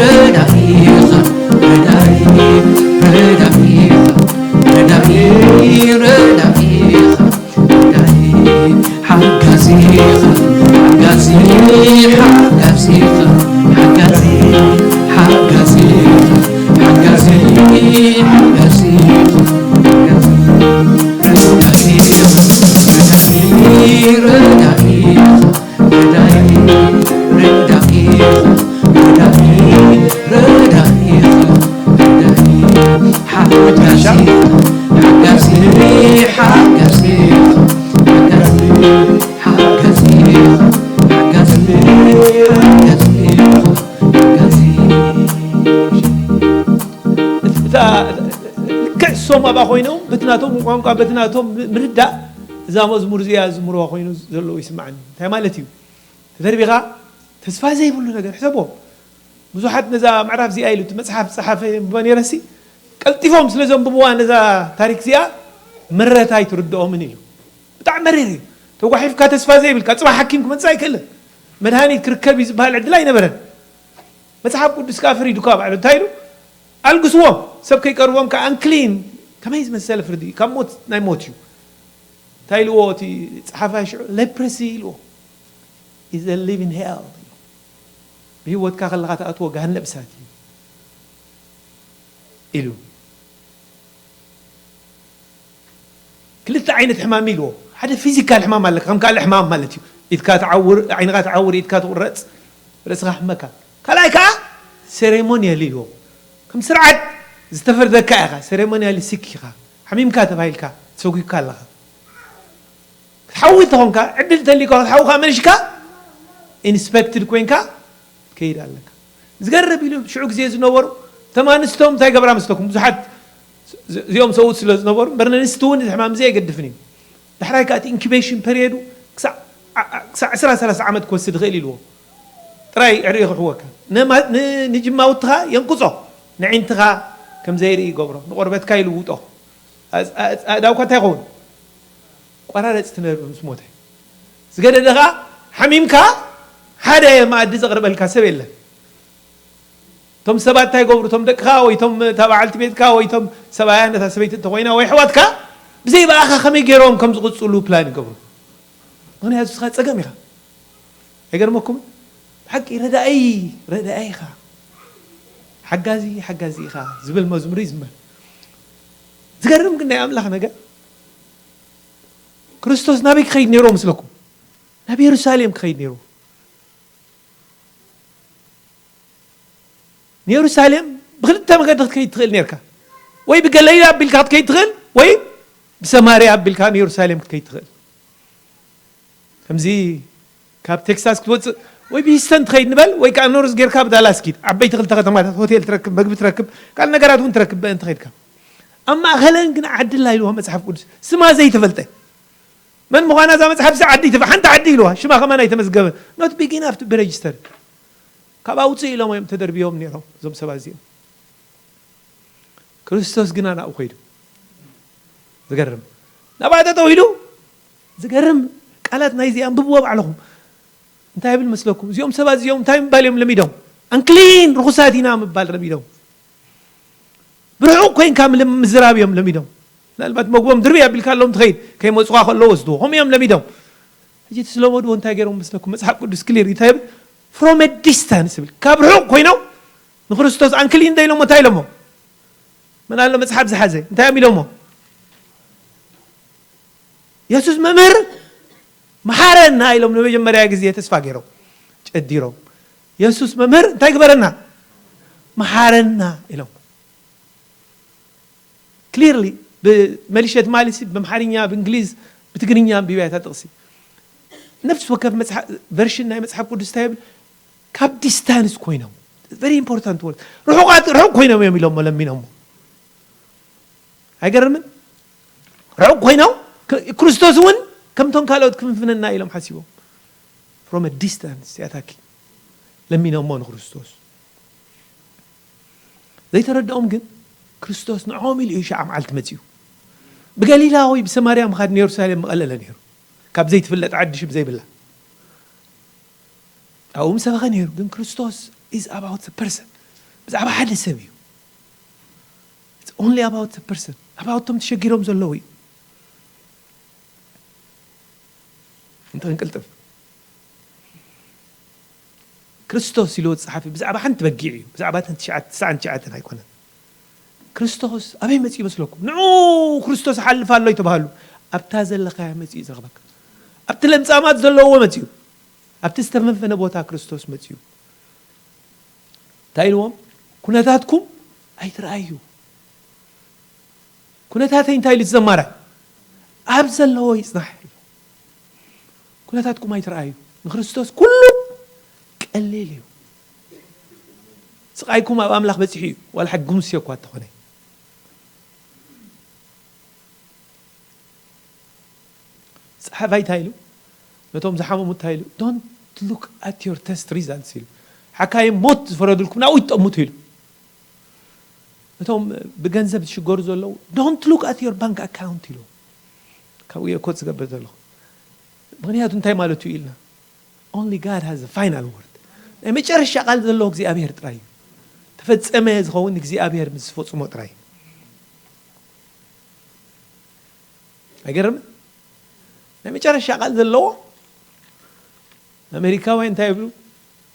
ረዳኢኻ ረዳኢ ረዳኢኻ ረዳኢ ረዳኢኻ ረዳኢ ሓጋዚኻ ሓጋዚ ሓጋዚኻ ሓጋዚ ሓጋዚኻ ሓጋዚ ሓጋዚኻ ረዳኢኻ ረዳኢ ረዳኢኻ ረዳኢ ረዳኢኻ ረዳኢ ረዳኢኻ ረዳኢ ሓጋዚ ሓጋዚ ሓጋዚ ሓጋዚ ሓጋዚ ሓጋዚ ሓጋዚ ሓጋዚ እታ ልክዕ እሶም ኣብኣ ኮይኖም በቲ ናቶም ቋንቋ በቲ ናቶም ምርዳእ እዛ መዝሙር እዚኣ ዝምርዋ ኮይኑ ዘለዉ ይስምዓኒ። እንታይ ማለት እዩ? ተደርቢኻ ተስፋ ዘይብሉ ነገር ሕሰቦ። ብዙሓት ነዛ ምዕራፍ እዚኣ ኢሉ እቲ መጽሓፍ ዝጸሓፈ የንብቦ ነይረሲ ቀልጢፎም ስለ ዘንብብዋ ነዛ ታሪክ እዚኣ ምረት ኣይትርድኦምን ኢሉ። ብጣዕሚ መሪር እዩ። ተጓሒፍካ ተስፋ ዘይብልካ ጽባሕ ሓኪም ክመጽእ ኣይክእልን። መድሃኒት ክርከብ እዩ ዝበሃል ዕድል ኣይነበረን። መጽሓፍ ቅዱስ ከኣ ፈሪዱ ካብ ባዕሉ እንታይ ኢሉ? ኣልግስዎም ሰብ ከይቀርቦም ከኣ ኣንክሊን ከመይ ዝመሰለ ፍርዲ እዩ ካብ ሞት ናይ ሞት እዩ እንታይ ኢልዎ እቲ ጸሓፋይ ሽዑ ሌፕረሲ ኢልዎ is a living hell ብህይወትካ ከለኻ ትኣትዎ ገሃነብ እሳት እዩ ኢሉ ክልተ ዓይነት ሕማም ኢልዎ። ሓደ ፊዚካል ሕማም ኣለካ፣ ከም ካልእ ሕማም ማለት እዩ። ኢድካ ትዓውር፣ ዓይንኻ ትዓውር፣ ኢድካ ትቑረጽ፣ ርእስኻ ሕመካ። ካልኣይ ከዓ ሴሬሞኒያል ኢልዎ። ከም ስርዓት ዝተፈርደካ ኢኻ፣ ሴሬሞኒያል ሲክ ኢኻ። ሓሚምካ ተባሂልካ፣ ተሰጒግካ ኣለኻ። ክትሓዊ እንተኾንካ፣ ዕድል እንተሊካ፣ ክትሓዊ ከዓ መሊሽካ ኢንስፔክትድ ኮይንካ ትከይድ ኣለካ። ዝገርም ኢሉ ሽዑ ግዜ ዝነበሩ ተማንስቶም እንታይ ገብራ መስለኩም? ብዙሓት እዚኦም ሰብኡት ስለ ዝነበሩ፣ እምበር ንንስቲ እውን እዚ ሕማም እዚ ኣይገድፍን እዩ። ዳሕራይ ከዓ እቲ ኢንኩቤሽን ፔሪየዱ ክሳዕ ዓ-፣ ዓ-፣ ክሳዕ ዕስራ ሰላሳ ዓመት ክወስድ ይኽእል ኢልዎ። ጥራይ ዕርዩ ክሕወካ። ንማ-፣ ን-፣ ንጅማውትኻ የንቅጾ፣ ንዒንትኻ ከም ዘይርኢ ይገብሮ፣ ንቆርበትካ ይልውጦ። ኣጽ-፣ ኣጽ-፣ ኣእዳውካ እንታይ ይኸውን? ቆራረጽቲ ነርቭ ምስ ሞተ። ዝገደደ ኸኣ ሓሚምካ ሓደ መኣዲ ዘቕርበልካ ሰብ የለን። እቶም ሰባት እንታይ ይገብሩ? እቶም ደቅኻ ወይ እቶም እታ በዓልቲ ቤትካ ወይ እቶም ሰብኣያ ነታ ሰበይቲ እንተኾይና ወይ ኣሕዋትካ ብዘይ ብኣኻ ከመይ ገይሮም ከም ዝቕጽሉ ፕላን ይገብሩ። ምኽንያቱ ንስኻ ጸገም ኢኻ። ኣይገርመኩምን? ብሓቂ ረዳኢ፣ ረዳኢ ኢኻ። ሓጋዚ፣ ሓጋዚ ኢኻ ዝብል መዝሙር ይዝመር። ዝገርም ግን ናይ ኣምላኽ ነገር፣ ክርስቶስ ናበይ ክኸይድ ነይርዎ ምስለኩም? ናብ የሩሳሌም ክኸይድ ነይርዎ። ንየሩሳሌም ብኽልተ መገዲ ክትከይድ ትኽእል ነርካ። ወይ ብገሊላ ኣቢልካ ክትከይድ ትኽእል፣ ወይ ብሰማርያ ኣቢልካ ንየሩሳሌም ክትከይድ ትኽእል። ከምዚ ካብ ቴክሳስ ክትወፅእ ወይ ብሂስተን ትኸይድ ንበል፣ ወይ ከዓ ኖርዝ ጌርካ ብዳላስ ኪድ። ዓበይቲ ክልተ ከተማታት፣ ሆቴል ትረክብ፣ መግቢ ትረክብ፣ ካልእ ነገራት እውን ትረክብ ብአን ትኸይድካ። ኣብ ማእኸለን ግን ዓዲ ኣላ ኢልዋ መጽሓፍ ቅዱስ፣ ስማ ዘይተፈልጠ። መን ምዃና እዛ መጽሓፍ እዛ ዓዲ ትፍ-፣ ሓንቲ ዓዲ ኢልዋ፣ ሽማ ከማን ኣይተመዝገበን። Not big enough to be registered። ካብ ኣውፅእ ኢሎም እዮም ተደርብዮም ነይሮም እዞም ሰባት እዚኦም። ክርስቶስ ግና ናብኡ ኸይዱ። ዝገርም። ናብኣ ጠጠው ኢሉ፣ ዝገርም ቃላት ናይዚ ኣንብብዎ ባዕልኹም። እንታይ ይብል መስለኩም? እዚኦም ሰባት እዚኦም እንታይ ምባል እዮም ለሚዶም? ኣንክሊን፣ ርኹሳት ኢና ምባል ለሚዶም። ብርሑቕ ኮይንካ ምል-፣ ምዝራብ እዮም ለሚዶም። ምናልባት መግቦም ድርብይ ኣቢልካሎም ትኸይድ፣ ከይመጹኻ ከለዉ ወስድዎ። ከምኡ እዮም ለሚዶም። ሕጂ እቲ ዝለመድዎ እንታይ ገይሮም መስለኩም? መጽሓፍ ቅዱስ ክሊር እንታይ ይብል? From a distance ይብል። ካብ ርሑቕ ኮይኖም ንክርስቶስ ኣንክሊን እንደ ኢሎሞ እንታይ ኢሎሞ? መን ኣሎ መጽሓፍ ዝሓዘ? እንታይ እዮም ኢሎሞ? የሱስ መምህር መሓረና ኢሎም ንመጀመርያ ግዜ ተስፋ ገይሮም ጨዲሮም። የሱስ መምህር እንታይ ግበረና? መሓረና ኢሎም። ክሊርሊ ብመሊሸት ማሊሲ ብኣምሓርኛ፣ ብእንግሊዝ፣ ብትግርኛ ኣንቢባ እታ ጥቕሲ። ነፍሲ ወከፍ መጽሓ-፣ ቨርሽን ናይ መጽሓፍ ቅዱስ እንታይ ይብል? ካብ ዲስታንስ ኮይኖም፣ very important word፣ ርሑቓት፣ ርሑቕ ኮይኖም እዮም ኢሎሞ ለሚኖሞ። ኣይገርምን? ርሑቕ ኮይኖም ክ-፣ ክርስቶስ እውን ከምቶም ካልኦት ክፍንፍነና ኢሎም ሓሲቦም። From a distance ያታኪ ለሚኖሞ ንክርስቶስ። ዘይተረድኦም ግን ክርስቶስ ንዕኦም ኢሉ እዩ ሸዓ መዓልቲ መጺኡ። ብገሊላ ወይ ብሰማርያ ምኻድ ንየሩሳሌም ምቐለለ ነይሩ። ካብ ዘይትፍለጥ ዓዲ ሽም ዘይብላ። ኣብኡ ምሰበኸ ነይሩ፣ ግን ክርስቶስ is about the person። ብዛዕባ ሓደ ሰብ እዩ። It's only about the person። About እቶም ተሸጊሮም ዘለዉ እዩ። እንተ ክንቅልጥፍ። ክርስቶስ ኢልዎ ዝጸሓፈ ብዛዕባ ሓንቲ በጊዕ እዩ። ብዛዕባ እተን ትሽዓተ፣ ትስዓን ትሽዓተን ኣይኮነን። ክርስቶስ ኣበይ መጺኡ ይመስለኩም? ንዑ ክርስቶስ ይሓልፍ ኣሎ ይተባሃሉ። ኣብታ ዘለኻያ መጺኡ ዝረኽበካ። ኣብቲ ለምጻማት ዘለውዎ መጺኡ። ኣብቲ ዝተፈንፈነ ቦታ ክርስቶስ መጺኡ። እንታይ ኢልዎም? ኩነታትኩም ኣይትረኣዩ። ኩነታተይ እንታይ ኢሉ ዝዘማራይ? ኣብ ዘለዎ ይጽናሕ። ኩነታትኩም ኣይትረኣዩ። ንክርስቶስ ኩሉ ቀሊል እዩ። ስቓይኩም ኣብ ኣምላኽ በጺሑ እዩ። ዋላ ሓቂ ግሙስ እኳ እንተኾነ። ጸሓፋይ እንታይ ኢሉ? ነቶም ዝሓመሙ እንታይ ኢሉ? Don't look at your test results ኢሉ። ሓካይም ሞት ዝፈረዱልኩም ናብኡ ይጠምቱ ኢሉ። እቶም ብገንዘብ ዝሽገሩ ዘለዉ፣ don't look at your bank account ኢሉ። ካብኡ እየ ኮት ዝገብር ዘለኹ። ምኽንያቱ እንታይ ማለቱ እዩ ኢልና? Only God has the final word። ናይ መጨረሻ ቃል ዘለዎ እግዚኣብሔር ጥራይ እዩ። ተፈጸመ ዝኸውን እግዚኣብሔር ምስ ዝፈጽሞ ጥራይ እዩ። ኣይገርምን? ናይ መጨረሻ ቃል ዘለዎ ኣሜሪካውያን እንታይ ይብሉ?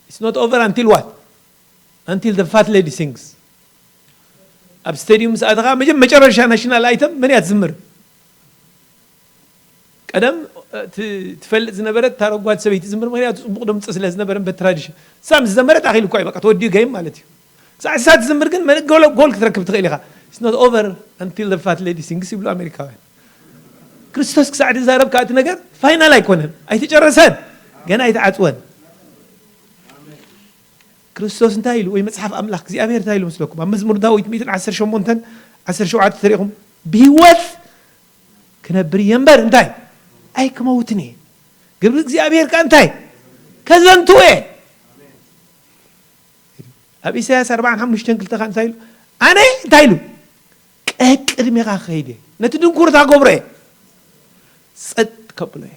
It's not over until what? Until the fat lady sings። ኣብ ስቴዲየም ምስ ኣተኻ መጀ-፣ መጨረሻ ናሽናል ኣይተም መን እያ ትዝምር? ቀደም እቲ ትፈልጥ ዝነበረት ታረጓት ሰበይቲ ዝምር ምክንያቱ ጽቡቕ ድምፂ ስለ ዝነበረ በቲ ትራዲሽን ሳም ዝዘመረት ኣኺሉ እኳ እዩ በቃ ተወዲኡ ገይም ማለት እዩ። ክሳዕ እሳ ትዝምር ግን መን- ጎል ጎል ክትረክብ ትኽእል ኢኻ። It's not over until the fat lady sings ይብሉ ኣሜሪካውያን። ክርስቶስ ክሳዕ ዝዛረብ ከዓ እቲ ነገር ፋይናል ኣይኮነን፣ ኣይተጨረሰን፣ ገና ኣይተዓፅወን። ክርስቶስ እንታይ ኢሉ ወይ መፅሓፍ ኣምላኽ እግዚኣብሔር እንታይ ኢሉ መስለኩም? ኣብ መዝሙር ዳዊት ሚእትን ዓሰርተ ሸሞንተን ዓሰርተ ሸውዓተ ተሪእኹም ብህይወት ክነብር እየ እምበር እንታይ ኣይክመውትን እየ። ግብሪ እግዚኣብሔር ከዓ እንታይ ከዘንትው እየ። ኣብ ኢሳያስ ኣርባዓን ሓሙሽተን ክልተ ከዓ እንታይ ኢሉ? ኣነ እንታይ ኢሉ? ቀቅድሜኻ ክኸይድ እየ። ነቲ ድንኩርታ ገብሮ እየ። ጸጥ ከብሎ እየ።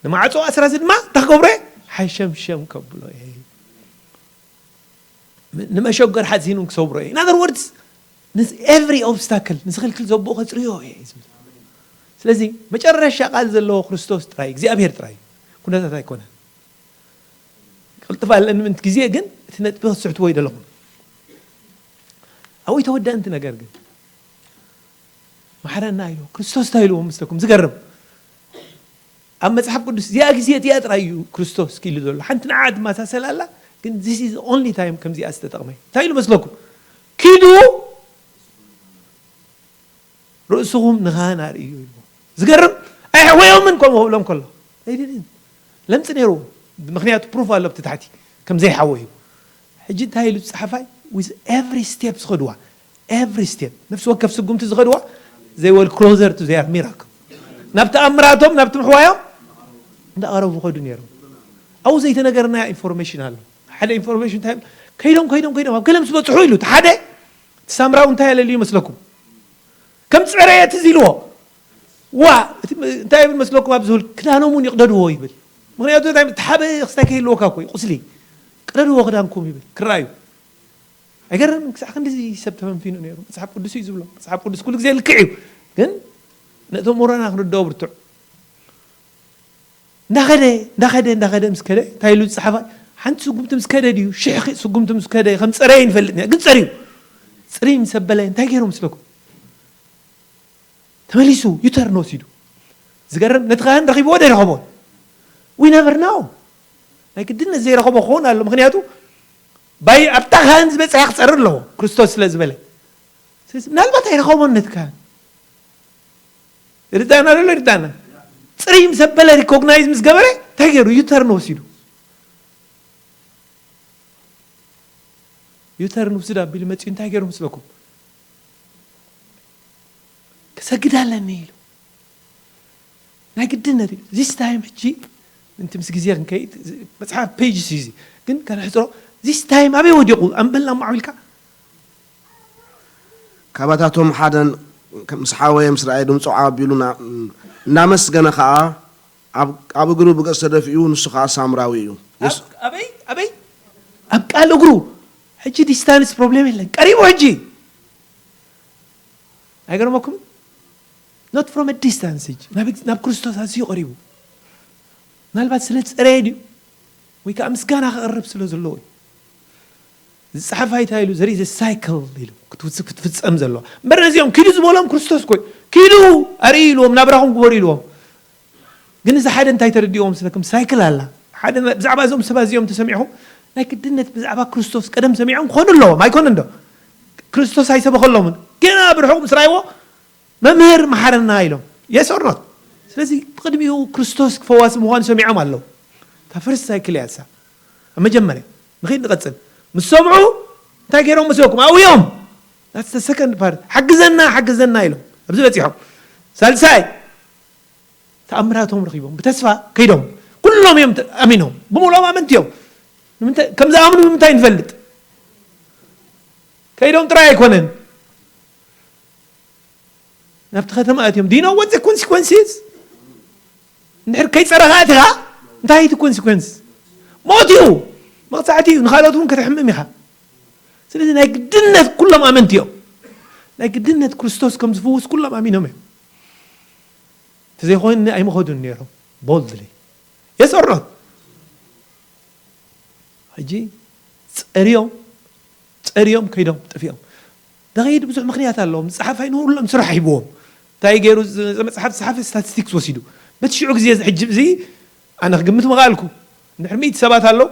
ንማዕጾ ኣስራዚ ድማ እንታይ ክገብሮ እየ? ሓሸምሸም ከብሎ እየ። ንመሸገር ሓዚኑ ክሰብሮ እየ። In other words ንዚ every obstacle ንዝኽልክል ዘቦኡ ከፅርዮ እየ እዩ ዝብል። ስለዚ መጨረሻ ቃል ዘለዎ ክርስቶስ ጥራይ እግዚኣብሔር ጥራይ ኩነታት ኣይኮነን። ቅልጥፍ ኣለኒ ምንት ግዜ ግን እቲ ነጥቢ ክትስሕትዎ ይደለኹም። ኣብኡ ተወዳእንቲ ነገር ግን ማሕረና ኢሉ ክርስቶስ እንታይ ኢልዎ ምስለኩም ዝገርም ኣብ መጽሓፍ ቅዱስ እዚኣ ግዜ እቲኣ ጥራይ እዩ ክርስቶስ ክኢሉ ዘሎ። ሓንቲ ንዓ ትመሳሰል ኣላ ግን this is only time ከምዚኣ ዝተጠቕመ እንታይ ኢሉ መስለኩም? ኪዱ ርእስኹም ንኻህን ኣርእዩ ኢልዎ። ዝገርም ኣይሕወዮምን ከምኡ ክብሎም ከሎ ኣይደልን ለምፂ ነይርዎ። ምክንያቱ ፕሩፍ ኣሎ ብቲ ታሕቲ ከም ዘይሓወዩ። ሕጂ እንታይ ኢሉ ፀሓፋይ with every step ዝኸድዋ every step ነፍሲ ወከፍ ስጉምቲ ዝኸድዋ they were closer to their miracle ናብ ተኣምራቶም ናብ ትምሕዋዮም እንዳቐረቡ ኸዱ ነይሮም። ኣብኡ ዘይተነገርና ኢንፎርሜሽን ኣሎ። ሓደ ኢንፎርሜሽን እንታይ ከይዶም ከይዶም ከይዶም ኣብ ገለ ምስ በፅሑ ኢሉ እቲ ሓደ እቲ ሳምራዊ እንታይ ኣለልዩ ይመስለኩም? ከም ፀረየ ትዝ ኢልዎ ዋ እቲ እንታይ ይብል መስለኩም? ኣብ ዝብል ክዳኖም እውን ይቕደድዎ ይብል። ምክንያቱ እንታይ ተሓበ ክስታይ ከይልወካ እኮ እዩ ቁስሊ ቅደድዎ ክዳንኩም ይብል ክረኣዩ ኣይገርምን? ክሳዕ ክንድዚ ሰብ ተፈንፊኑ ነይሩ። መፅሓፍ ቅዱስ እዩ ዝብሎ። መፅሓፍ ቅዱስ ኩሉ ግዜ ልክዕ እዩ፣ ግን ነቶም ወረና ክንርድኦ ብርትዕ። እንዳኸደ እንዳኸደ እንዳኸደ ምስ ከደ እንታይ ኢሉ ዝፀሓፋ? ሓንቲ ስጉምቲ ምስ ከደ ድዩ ሽሕ ስጉምቲ ምስ ከደ ከም ፀረየ ንፈልጥ ኢና፣ ግን ፀርዩ ፅርይ ምስ ኣበለ እንታይ ገይሩ ምስለኩም? ተመሊሱ ዩተርን ወሲዱ። ዝገርም ነቲ ካህን ረኺብዎ ዶ ይረኸቦ? We never know። ናይ ግድነት ዘይረኸቦ ክኸውን ኣሎ። ምክንያቱ ባይ ኣብታ ካህን ዝበፅሐ ክፀሪ ኣለዎ ክርስቶስ ስለ ዝበለ። ስለዚ ምናልባት ኣይረኸቦን ነቲ ካህን። ርዳና ዶ ርዳና ፅርይ ምስ ኣበለ ሪኮግናይዝ ምስ ገበረ እንታይ ገይሩ? ዩተርን ወሲዱ። ዩተርን ውስድ ኣቢሉ መፂኡ እንታይ ገይሩ ምስለኩም? ክሰግድ ኣለኒ ኢሉ ናይ ግድነት እዩ። ዚስ ታይም ሕጂ ምንቲ ምስ ግዜ ክንከይድ መፅሓፍ ፔጅስ እዩ እዚ ግን ከነሕፅሮ ዚስ ታይም ኣበይ ወዲቑ ኣንበልና ማዕቢልካ ካባታቶም ሓደን ምስ ሓወየ ምስ ረኣየ ድምፁ ዓው ኣቢሉ እናመስገነ ከዓ ኣብ እግሩ ብገፅ ተደፊኡ፣ ንሱ ከዓ ሳምራዊ እዩ። ኣበይ ኣበይ ኣብ ቃል እግሩ ሕጂ ዲስታንስ ፕሮብሌም የለን ቀሪቡ ሕጂ ኣይገርመኩም not from a distance ሕጂ ናብ ክርስቶስ ኣዝዩ ቀሪቡ ምናልባት ስለ ዝፀረየ ድዩ ወይ ከዓ ምስጋና ክቐርብ ስለ ዘለዎ እዩ ዝፀሓፋ እንታይ ኢሉ ዘርኢ ዘ ሳይክል ኢሉ ክትፍፀም ዘለዋ እምበር ነዚኦም ኪዱ ዝበሎም ክርስቶስ ኮይ ኪዱ ኣርኢ ኢልዎም ናብራኹም ግበሩ ኢልዎም ግን እዚ ሓደ እንታይ ተረዲእዎም ስለኩም ሳይክል ኣላ ሓደ ብዛዕባ እዞም ሰባት እዚኦም ተሰሚዕኹም ናይ ግድነት ብዛዕባ ክርስቶስ ቀደም ሰሚዖም ክኾኑ ኣለዎም ኣይኮነ እንዶ ክርስቶስ ኣይሰበኸሎምን ገና ብርሑቕ ምስ ራይዎ መምህር መሓረና ኢሎም የስ ኦር ኖት ስለዚ ብቅድሚኡ ክርስቶስ ፈዋሲ ምዃኑ ሰሚዖም ኣለዉ እታ ፈርስት ሳይክል እያ እሳ ኣብ መጀመርያ ንኸይድ ንቐፅል ምስ ሰምዑ እንታይ ገይሮም መስለኩም ኣብዮም that's the second part ሓግዘና ሓግዘና ኢሎም ኣብዚ በፂሖም ሳልሳይ ተኣምራቶም ረኺቦም ብተስፋ ከይዶም ኩሎም እዮም ኣሚኖም ብምሎም ኣመንቲ እዮም ከም ዝኣምኑ ብምንታይ ንፈልጥ ከይዶም ጥራይ ኣይኮነን ናብቲ ከተማ ኣትዮም do you know what the consequences እንድሕር ከይፀረኻ ኣቲኻ እንታይ እቲ ኮንሲኮንስ ሞት እዩ መቕፃዕቲ እዩ ንኻልኦት እውን ከተሕምም ኢኻ ስለዚ ናይ ግድነት ኩሎም ኣመንቲ እዮም ናይ ግድነት ክርስቶስ ከም ዝፍውስ ኩሎም ኣሚኖም እዮም ተዘይኮይኑ ኣይምኸዱን ነይሮም ቦልድሊ የስ ኦር ኖት ሕጂ ፀርዮም ፀርዮም ከይዶም ጠፊኦም ደኸይድ ብዙሕ ምክንያት ኣለዎም ዝፀሓፋይ ንሁሎም ስራሕ ሂብዎም እንታይ ገይሩ? መፅሓፍ ዝፀሓፈ ስታቲስቲክስ ወሲዱ። በቲ ሽዑ ግዜ ሕጂ እዚ ኣነ ክግምት ምኽኣልኩ። እንድሕር ሚእቲ ሰባት ኣለዉ፣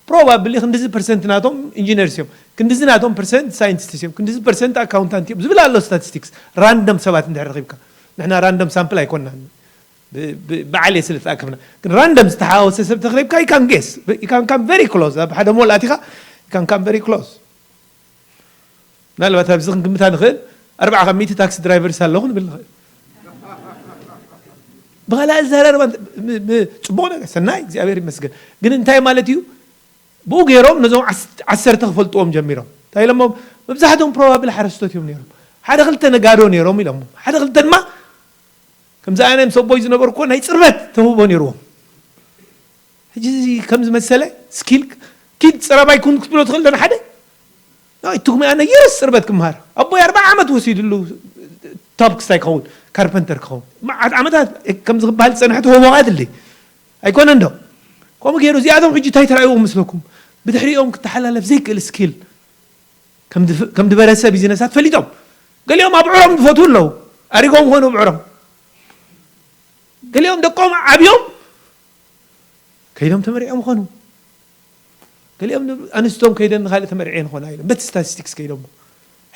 ፕሮባብሊ ክንድዚ ፐርሰንት ናቶም ኢንጂነርስ እዮም፣ ክንድዚ ናቶም ፐርሰንት ሳይንቲስትስ እዮም፣ ክንድዚ ፐርሰንት ኣካውንታንት እዮም ዝብል ኣሎ ስታቲስቲክስ። ራንደም ሰባት እንድሕር ረኺብካ፣ ንሕና ራንደም ሳምፕል ኣይኮንናን፣ ብ- ብ- ብዓል እየ ስለ ተኣከብና። ግን ራንደም ዝተሓዋወሰ ሰብ ተኽሪብካ you can guess, you can come very close። ኣብ ሓደ ሞል ኣቲኻ you can come very close። ምናልባት ኣብዚ ክንግምታ ንኽእል፣ ኣርባዓ ካብ ሚእቲ ታክሲ ድራይቨርስ ኣለኹ ንብል ንኽእል። ብኻልእ ኣዘራርባ ጽቡቕ ነገር፣ ሰናይ እግዚኣብሔር ይመስገን። ግን እንታይ ማለት እዩ? ብኡ ገይሮም ነዞም ዓሰርተ ክፈልጥዎም ጀሚሮም። እንታይ ኢሎሞም? መብዛሕትኦም ፕሮባብሊ ሓረስቶት እዮም ነይሮም፣ ሓደ ክልተ ነጋዶ ነይሮም ኢሎሞም፣ ሓደ ክልተ ድማ ከምዚ ኣነ ምስ ኣቦይ ዝነበርኩ ናይ ፅርበት ተውህቦ ነይርዎም። ሕጂ እዚ ከም ዝመሰለ ስኪል ኪድ ፀረባይ ኩን ክትብሎ ትኽእል ዶ ንሓደ? ትጉሚ ኣነ የርስ ፅርበት ክምሃር ኣቦይ ኣርባዓ ዓመት ወሲድሉ፣ ታብክስ እንታይ ክኸውን፣ ካርፐንተር ክኸውን መዓት ዓመታት ከምዚ ክበሃል ዝፀንሐ ተውህቦ ኣድሊ ኣይኮነ እንዶ? ከምኡ ገይሩ እዚኣቶም ሕጂ እንታይ ተራእይዎም ምስለኩም? ብድሕሪኦም ክተሓላለፍ ዘይክእል ስኪል ከም ዝበረሰ ቢዝነሳት ፈሊጦም። ገሊኦም ኣብዑሮም ዝፈትዉ ኣለዉ፣ ኣሪጎም ኾኑ ኣብዑሮም። ገሊኦም ደቆም ዓብዮም ከይዶም ተመሪዖም ኾኑ። ገሊኦም ኣንስቶም ከይደን ንካልእ ተመርዕየን ኾና ኢሎም በቲ ስታቲስቲክስ ከይዶም።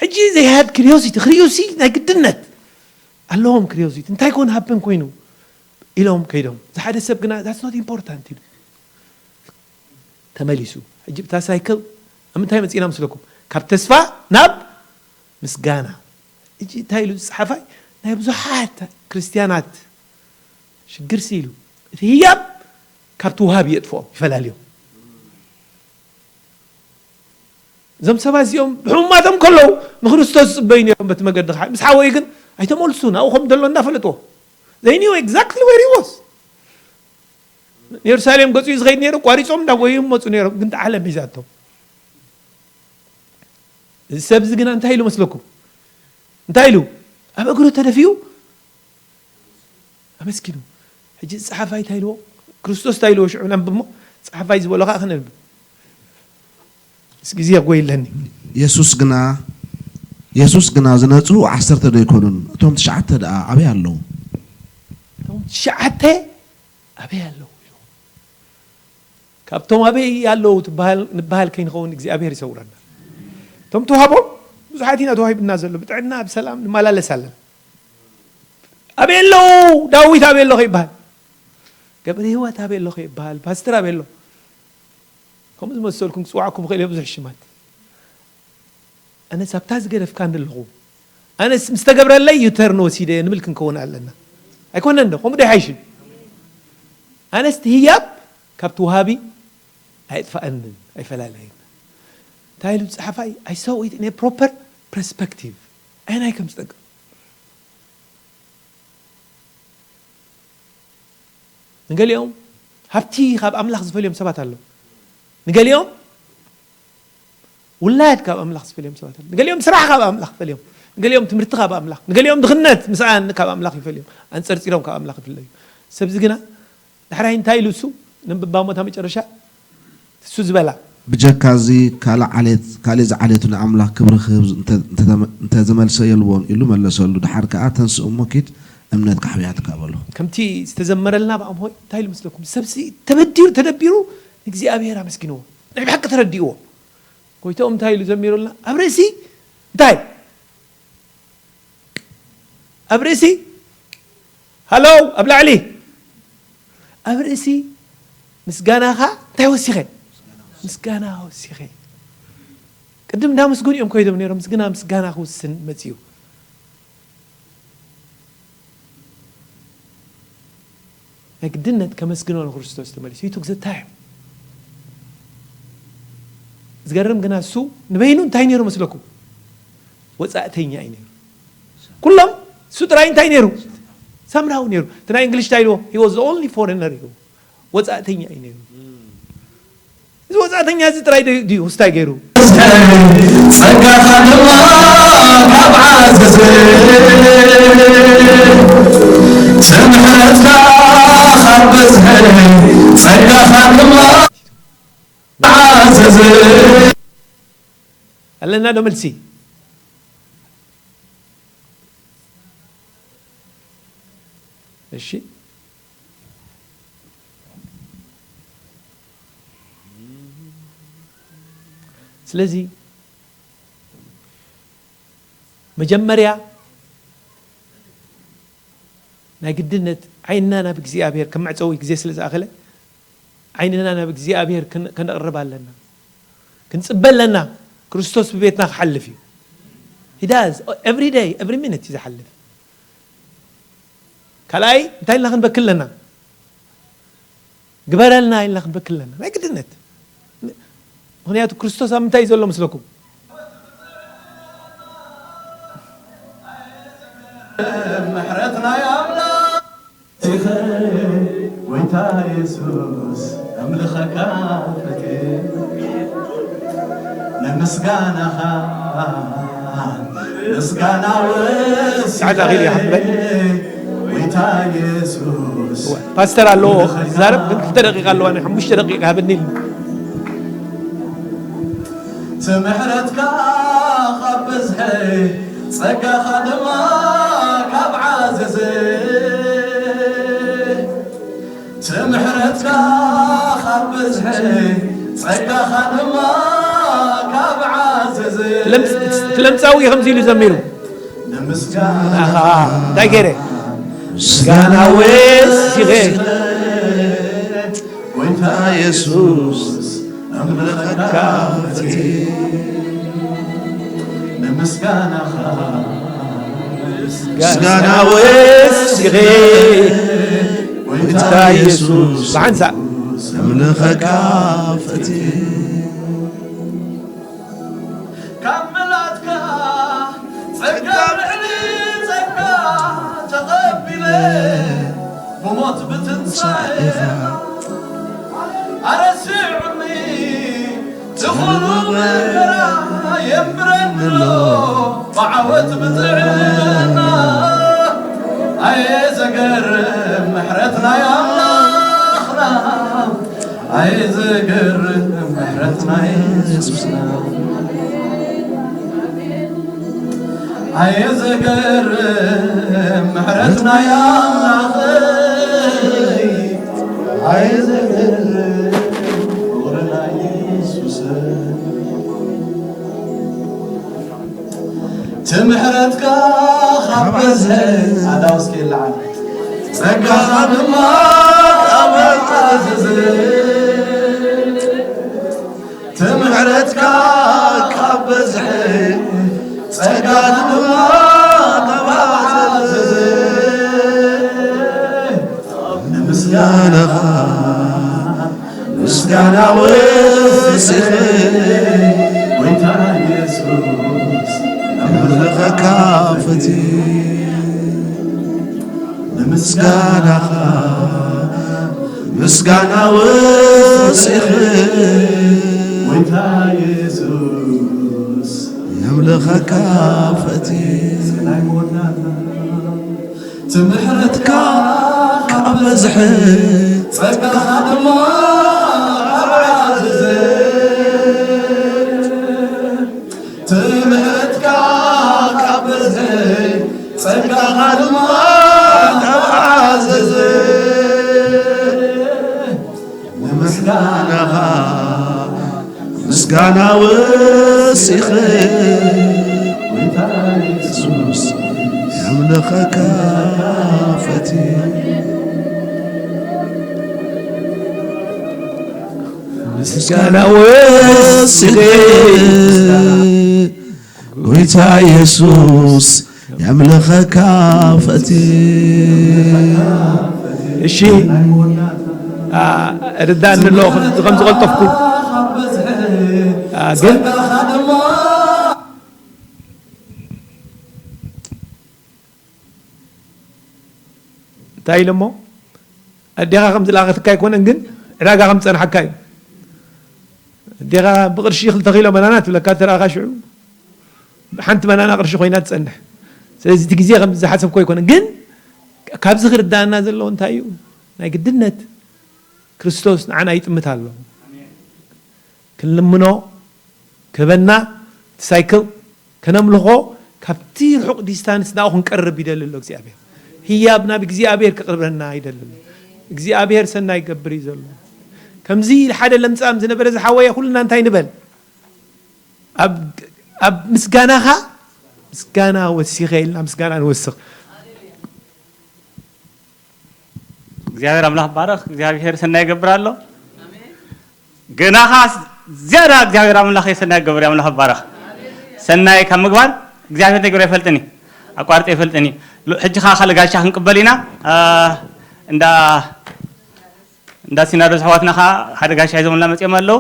ሕጂ they had curiosity፣ ክሪዩሲ ናይ ግድነት ኣለዎም። ክሪዮሲቲ እንታይ ኮን ሃፕን ኮይኑ ኢሎም ከይዶም። ዝሓደ ሰብ ግና that's not important ኢሉ ተመሊሱ። ሕጂ ብታ ሳይክል ኣብ ምንታይ መፂና ምስለኩም? ካብ ተስፋ ናብ ምስጋና። እጂ እንታይ ኢሉ ዝፀሓፋይ? ናይ ብዙሓት ክርስትያናት ሽግርሲ ኢሉ እቲ ህያብ ካብቲ ውሃብ የጥፍኦም ይፈላልዮም። እዞም ሰባት እዚኦም ብሕሙማቶም ከለዉ ንክርስቶስ ዝፅበዩ ነይሮም በቲ መገዲ ክሓ ምስ ሓወዩ ግን ኣይተመልሱን። ኣብኡ ከም ዘሎ እንዳፈለጥዎ they knew exactly where he was። ንየሩሳሌም ገጹ እዩ ዝኸይድ ነይሩ። ቋሪጾም እንዳጎዩ መጹ ነይሮም። ግን ዓለም ሒዛቶም። እዚ ሰብ እዚ ግና እንታይ ኢሉ መስለኩም? እንታይ ኢሉ? ኣብ እግሩ ተደፊኡ ኣመስኪኑ። ሕጂ ጸሓፋይ እንታይ ኢልዎ? ክርስቶስ እንታይ ኢልዎ? ሽዑ ነንብብ እሞ ጸሓፋይ ዝበሎ ከዓ ክነንብብ። ምስ ግዜ ጎይለኒ። የሱስ ግና የሱስ ግና ዝነጽሁ ዓሰርተ ዶ ኣይኮኑን? እቶም ትሽዓተ ደኣ ኣበይ ኣለዉ? እቶም ትሽዓተ ኣበይ ኣለዉ ኢሉ። ካብቶም ኣበይ ኣለዉ ትበሃል ንበሃል ከይንኸውን እግዚኣብሔር ይሰውረና። እቶም ተዋህቦም ብዙሓት ኢና ተዋሂብና ዘሎ ብጥዕና ብሰላም ንመላለስ ኣለና። ኣበይ ኣለዉ ዳዊት ኣበይ ኣሎ ከይበሃል ገብረ ህይወት ኣበይ ኣሎ ከይበሃል ፓስተር ኣበይ ኣሎ ከምኡ ዝመሰልኩም ክፅዋዕኩም ክእል ብዙሕ ሽማት ኣነስ ኣብታ ዝገደፍካኒ ኣለኹ ኣነስ ምስ ተገብረለይ ዩተርን ወሲደ ንብል ክንከውን ኣለና ኣይኮነን ዶ ከምኡ ዶ ይሓይሽ ኣነስ እቲ ህያብ ካብቲ ወሃቢ ኣየጥፋኣንን ኣይፈላለየን እንታይ ኢሉ ፀሓፋይ I saw it in a proper perspective ኣየናይ ከም ዝጠቅም ንገሊኦም ሃብቲ ካብ ኣምላኽ ዝፈልዮም ሰባት ኣለዉ ንገሊኦም ውላድ ካብ ኣምላኽ ዝፈልዮም ሰባት ኣለዉ ንገሊኦም ስራሕ ካብ ኣምላኽ ፈልዮም ንገሊኦም ትምህርቲ ካብ ኣምላኽ ንገሊኦም ድኽነት ምስኣን ካብ ኣምላኽ ይፈልዮም ኣንፀርፂሮም ካብ ኣምላኽ ይፍለዩ ሰብዚ ግና ዳሕራይ እንታይ ኢሉ እሱ ነንብባ ሞታ መጨረሻ እሱ ዝበላ ብጀካ እዚ ካልእ ዓሌት ካልእ ዝዓሌቱ ንኣምላኽ ክብሪ ክህብ እንተ ዝመልሰ የልቦን ኢሉ መለሰሉ። ድሓር ከኣ ተንስእ እሞ ኪድ እምነትካ ኣሕቢኣትካ በሎ። ከምቲ ዝተዘመረልና ብኣምሆይ እንታይ ኢሉ መስለኩም? ሰብሲ ተበዲሩ ተደቢሩ ንእግዚኣብሔር ኣመስጊንዎ። ናይ ብሓቂ ተረዲእዎ። ጎይታኦም እንታይ ኢሉ ዘሚሩልና? ኣብ ርእሲ እንታይ ኣብ ርእሲ ሃሎ ኣብ ላዕሊ ኣብ ርእሲ ምስጋናኻ እንታይ ወሲኸ ምስጋና ወሲኸ ቅድም እንዳመስገኑ እዮም ኮይዶም ነይሮም ምስግና ምስጋና ክውስን መፅዩ ናይ ግድነት ከመስግኖ ንክርስቶስ ተመሊሱ ይቱግ ዘታይም ዝገርም ግና እሱ ንበይኑ እንታይ ነይሩ መስለኩም ወፃእተኛ እዩ ነይሩ ኩሎም እሱ ጥራይ እንታይ ነይሩ ሳምራዊ ነይሩ እቲ ናይ እንግሊሽ እንታይ ኢልዎ he was the only foreigner ኢልዎ ወፃእተኛ እዩ ነይሩ እዚ ወፃእተኛ እዚ ጥራይ ድዩ ስታይ ገይሩ ጸጋኻ ድማ ካብ ዓዘዘ ትምሕረትካ ካብ በዝሐ ጸጋኻ ድማ ዓዘዘ ኣለና ዶ መልሲ እሺ። ስለዚ መጀመርያ ናይ ግድነት ዓይንና ናብ እግዚኣብሔር ከም መዕጸዊ ግዜ ስለ ዝኣኸለ ዓይንና ናብ እግዚኣብሔር ክን- ከነቕርብ ኣለና። ክንጽበ ኣለና። ክርስቶስ ብቤትና ክሓልፍ እዩ። He does. Every day, every minute እዩ ዝሓልፍ። ካልኣይ እንታይ ኢልና ክንበክል ኣለና? ግበረልና ኢልና ክንበክል ኣለና። ናይ ግድነት። ምኽንያቱ ክርስቶስ ኣብ ምንታይ እዩ ዘሎ ምስለኩም? ምሕረት ናይ ኣምላኽ ኢኸ ጎይታ የሱስ፣ ኣምልኸካ ፈትየ ንምስጋናኻ ምስጋና ወስ ሰዓት ኣኺሉ ይሓፍበል። ጎይታ የሱስ ፓስተር ኣለዎ ክዛረብ፣ ግን ክልተ ደቂቃ ኣለዋ፣ ናይ ሓሙሽተ ደቂቃ ሃበኒ ኢሉ። እቲ ምሕረትካ ካብ ብዝሒ፣ ጸጋኻ ድማ ካብ ዓዘዘ። እቲ ምሕረትካ ካብ ብዝሒ፣ ጸጋኻ ድማ ካብ ዓዘዘ። ለምጽ-፣ እቲ ለምጻዊ ከምዚ ኢሉ ዘሚሩ። ንምስጋናኻ እንታይ ገይረ? ምስጋና ወሲኸ። ጎይታ የሱስ ኣምልኸካ ፈትየ ንምስጋናኻ ምስጋና ወሲኸ። ጎይታ የሱስ ብሓንሳእ ኣምልኸካ ፈትየ። ካብ ምልኣትካ ጸጋ ልዕሊ ጸጋ ተቐቢለ፣ ብሞት ብትንሳኤ ኣረሲዑኒ፣ እቲ ኩሉ መከራ የንብረኒ ኣሎ፣ ብዓወት ብጥዕና። ኣየ ዘገርም ምሕረት ናይ ኣምላኽና። ኣየ ዘገርም ምሕረት ናይ የሱስና። ኣየ ዘገርም ምሕረት ናይ ኣምላኸይ። ኣየ ዘገርም ፍቕሪ ናይ የሱስ። እቲ ምሕረትካ ካብ በዝሐ ኣዳው እስኪ ይለዓል። ጸጋኻ ድማ ካብ ዓዘዘ። እቲ ምሕረትካ ካብ በዝሐ፣ ጸጋኻ ድማ ካብ ዓዘዘ። ንምስጋናኻ ምስጋና ወሲኸ፣ ጎይታ የሱስ ኣምልኸካ ፈትየ። ንምስጋናኻ ምስጋና ወሲኸ፣ ጎይታ የሱስ ኣምልኸካ ፈትየ። ናይ መወዳእታ እቲ ምሕረትካ ካብ በዝሐ፣ ጸጋኻ ድማ ካብ ዓዘዘ። እቲ ምሕረትካ ካብ በዝሐ፣ ጸጋኻ ድማ ካብ ዓዘዘ። ንምስጋናኻ ምስጋና ወሲኸ፣ ጎይታ የሱስ ኣምልኸካ ፈትየ። ምስጋና ወሲኸ፣ ጎይታ የሱስ የምልኸካ ፈትየ። እሺ፣ አ፣ ርዳእኒ ኣሎ፣ ከም፣ ከም ዝቐልጠፍኩ። አ፣ ግን እንታይ ኢለ እሞ፣ ኣዴኻ ከም ዝለኣኸትካ ኣይኮነን፣ ግን ዕዳጋ ከም ዝጸንሓካ እዩ። ኣዴኻ ብቕርሺ ክልተ ኪሎ በናና ትብለካ፣ ተረኣኻ ሽዑ ሓንቲ በናና ቅርሺ ኮይና ትጸንሕ። ስለዚ እቲ ግዜ ከም ዝሓሰብኮ ኣይኮነን፣ ግን ካብዚ ክርዳእና ዘለዎ እንታይ እዩ? ናይ ግድነት ክርስቶስ ንዓና ይጥምት ኣሎ። ክንልምኖ ክህበና፣ እቲ ሳይክል ከነምልኾ፣ ካብቲ ርሑቕ ዲስታንስ ናብኡ ክንቀርብ ይደሊ ኣሎ እግዚኣብሔር። ህያብ ናብ እግዚኣብሔር ክቕርበና ኣይደልን። እግዚኣብሔር ሰናይ ይገብር እዩ ዘሎ። ከምዚ ኢሉ ሓደ ለምጻም ዝነበረ ዝሓወየ ኩልና እንታይ ንበል? ኣብ ኣብ ምስጋናኻ ምስጋና ወሲኸ ኢልና ምስጋና ንወስኽ። እግዚኣብሔር ኣምላኽ ባረኽ። እግዚኣብሔር ሰናይ ይገብር ኣሎ። ገናኻ ዝያዳ እግዚኣብሔር ኣምላኽ ሰናይ ይገብር። ኣምላኽ ባረኽ። ሰናይ ካብ ምግባር እግዚኣብሔር ነገር ኣይፈልጥን እዩ። ኣቋርጠ ኣይፈልጥን እዩ። ሎ- ሕጂ ኸዓ ካልእ ጋሻ ክንቅበል ኢና። አ፣ እንዳ እንዳ ሲናዶ ዝሕዋትና ኸዓ ሓደ ጋሻ ሒዞምልና መፅኦም ኣለዉ።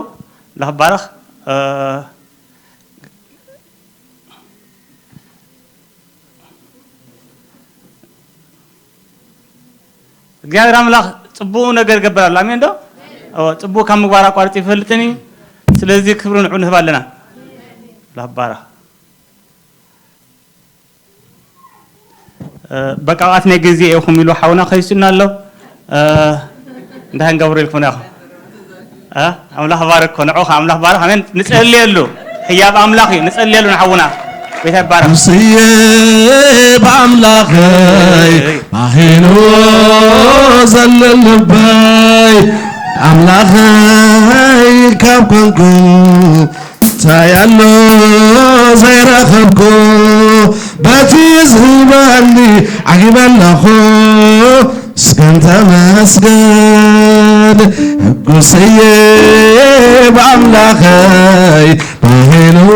ኣምላኽ ባረኽ። አ፣ እግዚኣብሔር ኣምላኽ ጽቡቕ ነገር ይገብር ኣሎ። ኣሜን ዶ? እወ፣ ጽቡቕ ካብ ምግባር ኣቋርጺ ይፈልጥን እዩ። ስለዚ ክብሪ ንዑ ንህብ ኣለና። ላባራ። እ፣ በቃ ኣብኣት ናይ ግዜ ኢኹም ኢሉ ሓውና ከይሱና ኣሎ። እ፣ እንታይ ክንገብሮ ኢልኩም ኢኹም? እ፣ ኣምላኽ ባርክ እኮ፣ ንዑ ኸዓ ኣምላኽ ባርክ። ኣሜን። ንጸልየሉ። ህያብ ኣምላኽ እዩ። ንጸልየሉ ንሓውና። ጎይታ ይባረክ። ስየ ብኣምላኸይ ባሂኑ ዘለልበይ ኣምላኸይ ካብ ኮንኩ እንታይ ኣሎ ዘይረኸብኩ በቲ ዝህበኒ ዓጊበ ኣለኹ። እስከን ተመስገን ሕጉስ እየ ብኣምላኸይ ባሂንዎ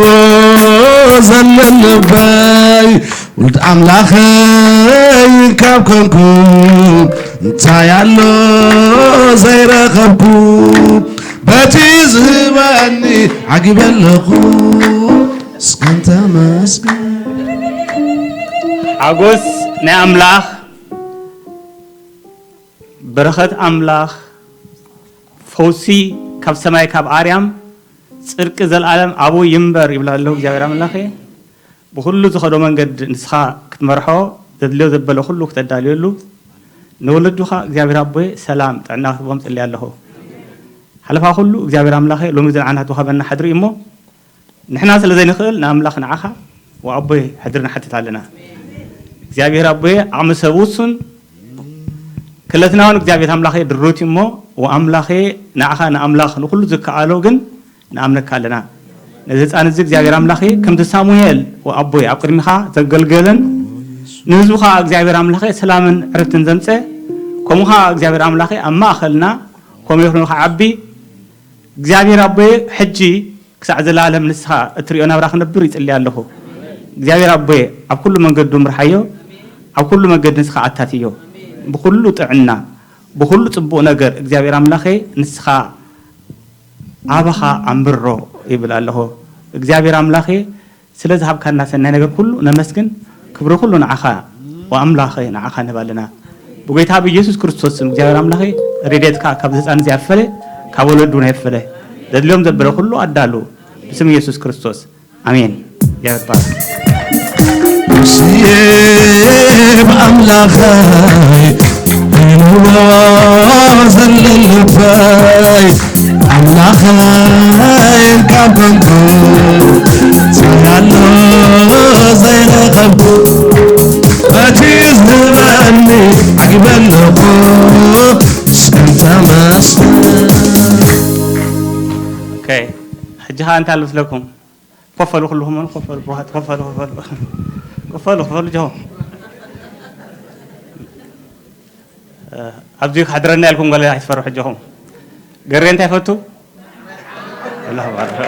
ዘለኒ ልበይ ውልድ ኣምላኸይ ካብ ኮንኩ እንታይ ኣሎ ዘይረኸብኩ በቲ ዝህበኒ ዓጊበ ኣለኹ። እስከን ተመስገን ሓጎስ ናይ ኣምላኽ በረኸት ኣምላኽ ፈውሲ ካብ ሰማይ ካብ ኣርያም ጽድቂ ዘልኣለም ኣብኡ ይንበር ይብላ ኣለዉ እግዚኣብሔር ኣምላኸ። ብኹሉ ዝኸዶ መንገድ ንስኻ ክትመርሖ ዘድልዮ ዘበለ ኩሉ ክተዳልየሉ ንወለዱኻ እግዚኣብሔር ኣቦየ ሰላም ጥዕና ክትቦም ጽልያ ኣለኹ። ሓለፋ ኩሉ እግዚኣብሔር ኣምላኸ ሎሚ ዝንዓና ትውሃበና ሓድሪ እሞ ንሕና ስለ ዘይንኽእል ንኣምላኽ ንዓኻ ወኣቦይ ሕድሪ ንሓትት ኣለና። እግዚኣብሔር ኣቦየ ዓቕሚ ሰብ ውሱን ክለትና እውን እግዚኣብሔር ኣምላኸ ድሩት እሞ ወኣምላኸ ንዓኻ ንኣምላኽ ንኹሉ ዝከኣሎ ግን ንኣምነካ ኣለና። ነዚ ህፃን እዚ እግዚኣብሔር ኣምላኸ ከምቲ ሳሙኤል ወኣቦይ ኣብ ቅድሚኻ ዘገልገለን ንህዝቡ ከዓ እግዚኣብሔር ኣምላኸ ሰላምን ዕረፍትን ዘምፀ ከምኡ ከዓ እግዚኣብሔር ኣምላኸ ኣብ ማእኸልና ከምኡ ይኹን ክዓቢ እግዚኣብሔር ኣቦየ ሕጂ ክሳዕ ዘላለም ንስኻ እትሪኦ ናብራ ክነብር ይጽሊ ኣለኹ። እግዚኣብሔር ኣቦየ ኣብ ኩሉ መንገዱ ምርሓዮ፣ ኣብ ኩሉ መንገዲ ንስኻ ኣታትዮ። ብኹሉ ጥዕና፣ ብኹሉ ጽቡቕ ነገር እግዚኣብሔር ኣምላኸ ንስኻ ኣባኻ ኣምብሮ ይብል ኣለኹ። እግዚኣብሔር ኣምላኸ ስለ ዝሃብካና ሰናይ ነገር ኩሉ ነመስግን። ክብሪ ኩሉ ንዓኻ ወኣምላኸ ንዓኻ ንህብ ኣለና። ብጎይታ ብኢየሱስ ክርስቶስ ስም እግዚኣብሔር ኣምላኸ ረድኤትካ ካብ ህፃን እዚ ኣይፈለ፣ ካብ ወለዱ እውን ኣይፈለ። ዘድልዮም ዘበለ ኩሉ ኣዳሉ ብስም ኢየሱስ ክርስቶስ ኣሜን። እግዚኣብሔር ይባረክ። ሙሴ ብኣምላኸይ ይንዎ ዘለልበይ ኣምላኸይ ካብ ኮንኩ እንታይ ኣሎ ዘይረኸብኩ በቲ ዝህበኒ ዓጊበ ኣለኹ እስከን ተመስገን። ኦኬ፣ ሕጂ ኸዓ እንታይ ኣሎ ስለኩም? ኮፈሉ ኩልኹም ኮፈሉ ብዋት ኮፈሉ ኮፈሉ ኮፈሉ ኮፈሉ ጆ ኣብዚ ክሕድረና ኢልኩም ገለ ኣይትፈርሑ ጆኹም ገሬ እንታይ ፈቱ ኣላሁ ኣክበር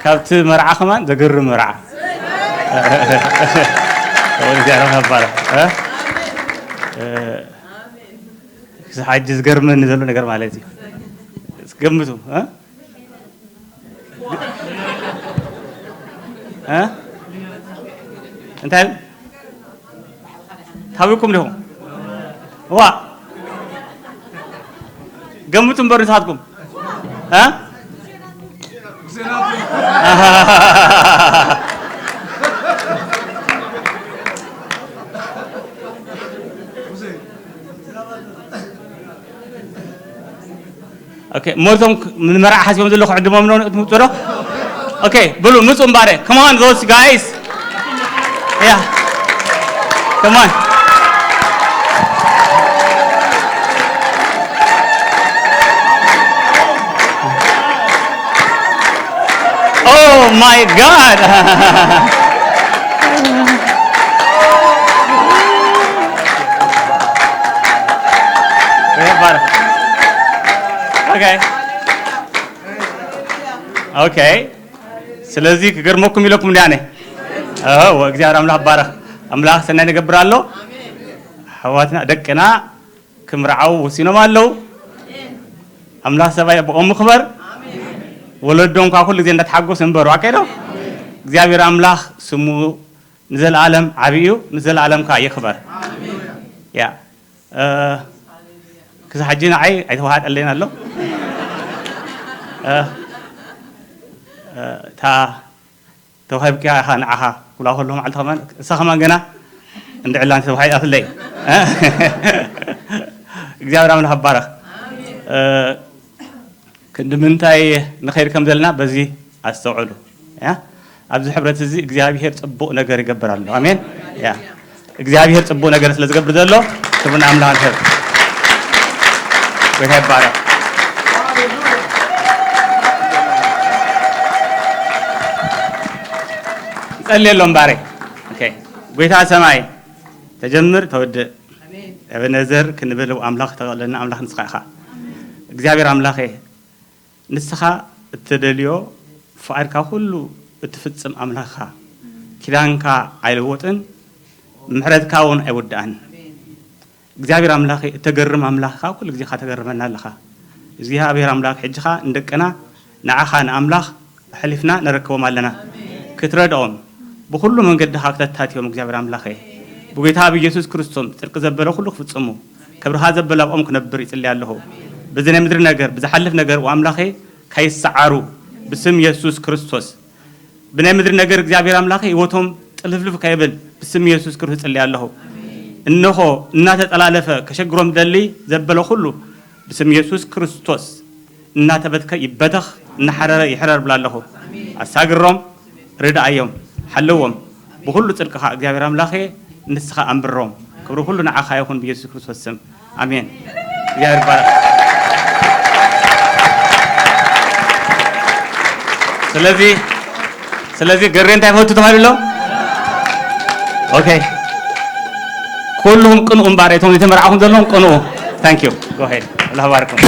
ካብቲ መርዓ ከማን ዘገርም መርዓ ወዲያ ረኸባረ ክሳብ ሕጂ ዝገርመኒ ዘሎ ነገር ማለት እዩ። ገምቱ እ? እ? እንታይ ታዊኩም ዲኹም? ዋ ገምቱ እምበር ንስኻትኩም እ? ኦኬ፣ ሞቶም ክ- ንመርዓ ሓሲቦም ዘለኹ ዕድሞም ነው ትምፅዶ? Okay, ብሉ ምጹ እምባረ. Come on, those guys. Yeah. Come on. Oh my God. Okay. Okay. ስለዚ ክገርመኩም ኢለኩም እንዲያ ኣነ። ኦ፣ እግዚኣብሔር ኣምላኽ ባረኽ። ኣምላኽ ሰናይ ነገር ኣሎ። ኣሕዋትና ደቅና ክምርዓው ወሲኖም ኣለዉ። ኣምላኽ ሰብኣይ ኣቦኦም ይኽበር። ወለዶም ከዓ ኩሉ ግዜ እንዳተሓጎሱ ይንበሩ። ኣካይዶ እግዚኣብሔር ኣምላኽ ስሙ ንዘለኣለም ዓቢ እዩ። ንዘለኣለም ከዓ ይኽበር። ያ ክሳብ ሕጂ ንዓይ ኣይተዋሃጠለይን ኣሎ። እታ ተዋሂብካ ኢኻ ንዓኻ ኩላ ከሎ መዓልቲ ከማን እሳ ከማን ገና እንድዕላ ተዋሂጣትለይ። እግዚኣብሔር ኣምላኽ ኣባረኽ። ክንዲ ምንታይ ንኸይድ ከም ዘለና በዚ ኣስተውዕሉ። ያ ኣብዚ ሕብረት እዚ እግዚኣብሔር ጽቡቕ ነገር ይገብር ኣሎ። ኣሜን። ያ እግዚኣብሔር ጽቡቕ ነገር ስለ ዝገብር ዘሎ ክብሪ ንኣምላኽ ንህብ። ጎይታ ይባረኽ። ጸልየሎም ባሬ። ኦኬ። ጎይታ ሰማይ ተጀምር ተወድእ። ኣሜን። ኤበነዘር ክንብል ኣምላኽ ተቐለና ኣምላኽ ንስኻ ኢኻ። እግዚኣብሔር ኣምላኸ ንስኻ እትደልዮ ፍቓድካ ኩሉ እትፍጽም ኣምላኽ ኢኻ። ኪዳንካ ኣይልወጥን፣ ምሕረትካ እውን ኣይውዳእን። እግዚኣብሔር ኣምላኽ እተገርም ኣምላኽ ኢኻ፣ ኩሉ ግዜ ኢኻ ተገርመና ኣለኻ። እግዚኣብሔር ኣምላኽ ሕጂ ኸኣ ንደቅና ንዓኻ ንኣምላኽ ኣሕሊፍና ነረክቦም ኣለና። ክትረድኦም ብኹሉ መንገድኻ ክተታትዮም እግዚኣብሔር ኣምላኸ ብጎይታ ብኢየሱስ ክርስቶስ ጽድቂ ዘበለ ኩሉ ክፍጽሙ ክብርኻ ዘበለ ኣብኦም ክነብር ይጽሊ ኣለኹ። ብዚ ናይ ምድሪ ነገር ብዝሓልፍ ነገር ኣምላኸ ካይሰዓሩ ብስም ኢየሱስ ክርስቶስ ብናይ ምድሪ ነገር እግዚኣብሔር ኣምላኸ ህይወቶም ጥልፍልፍ ከይብል ብስም ኢየሱስ ክርስቶስ ጽሊ ኣለኹ። እንሆ እናተጠላለፈ ከሸግሮም ደሊ ዘበለ ኩሉ ብስም ኢየሱስ ክርስቶስ እናተበትከ ይበተኽ፣ እናሓረረ ይሕረር ብላ ኣለኹ። ኣሳግሮም፣ ርድኣዮም፣ ሓልዎም። ብኹሉ ጽድቅኻ እግዚኣብሔር ኣምላኸ ንስኻ ኣንብሮም። ክብሪ ኩሉ ንዓኻ ይኹን ብኢየሱስ ክርስቶስ ስም። ኣሜን። እግዚኣብሔር ይባረክ። ስለዚ ስለዚ ገሬ እንታይ ፈቱ ተባሂሉ ኣሎ? ኦኬ። ኩሉም ቅንኡ እምባር እቶም ዝተመርዓኹም ዘለኹም ቅንኡ። Thank you. Go ahead. ኣላህ ባርኩም።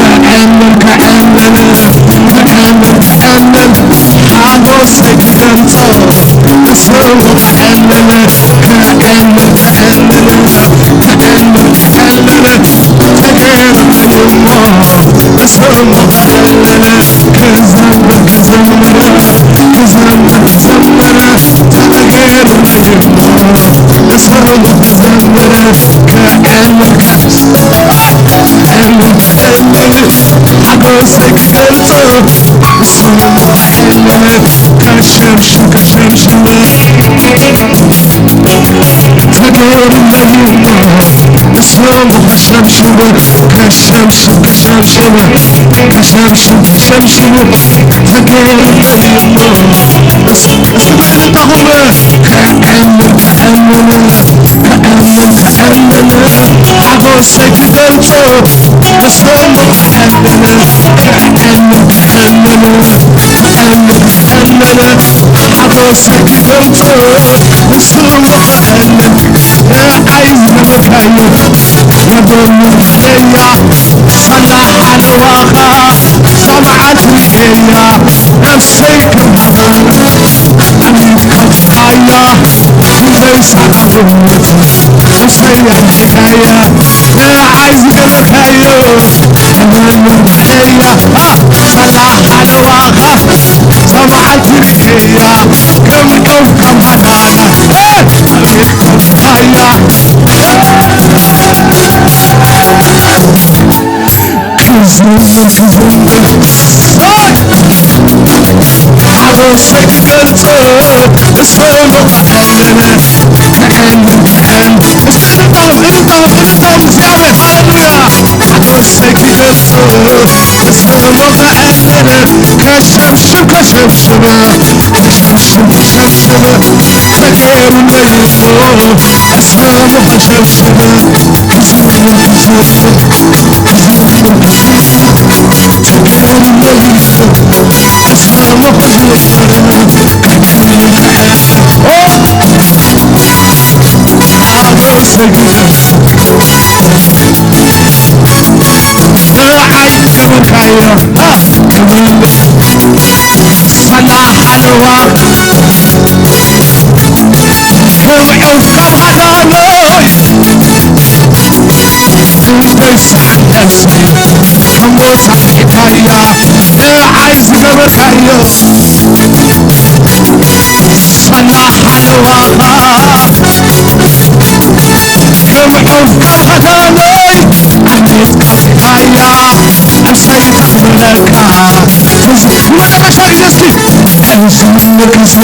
ከሸብሽብ ከሸብሽብ ከሸብሽብ ከሸብሽብ ተገይሩለይ እሞ እስራኤል ከሸብሽብ ከሸብሽብ ከሸብሽብ ተገይሩለይ እሞ እስራኤል ከሸብሽብ ኦ ኣበሰግድ ብዓይ ገበርካዮ ሰላ ሓለዋ ክብሪ ኤውካ ሃዳኖይ እንተይ ሳዕለሲ እሞ ሳዕካያ ብዓይ ዝገበርካዮ ሰላ ሓለዋኻ ከም ዑፍ ከኸተለይ ኣርቲስት ኣፍሪካያ እሰይ ዳንበለካ ንመጨረሻ ግዜ እስኪ እዚ ምልክሰሳ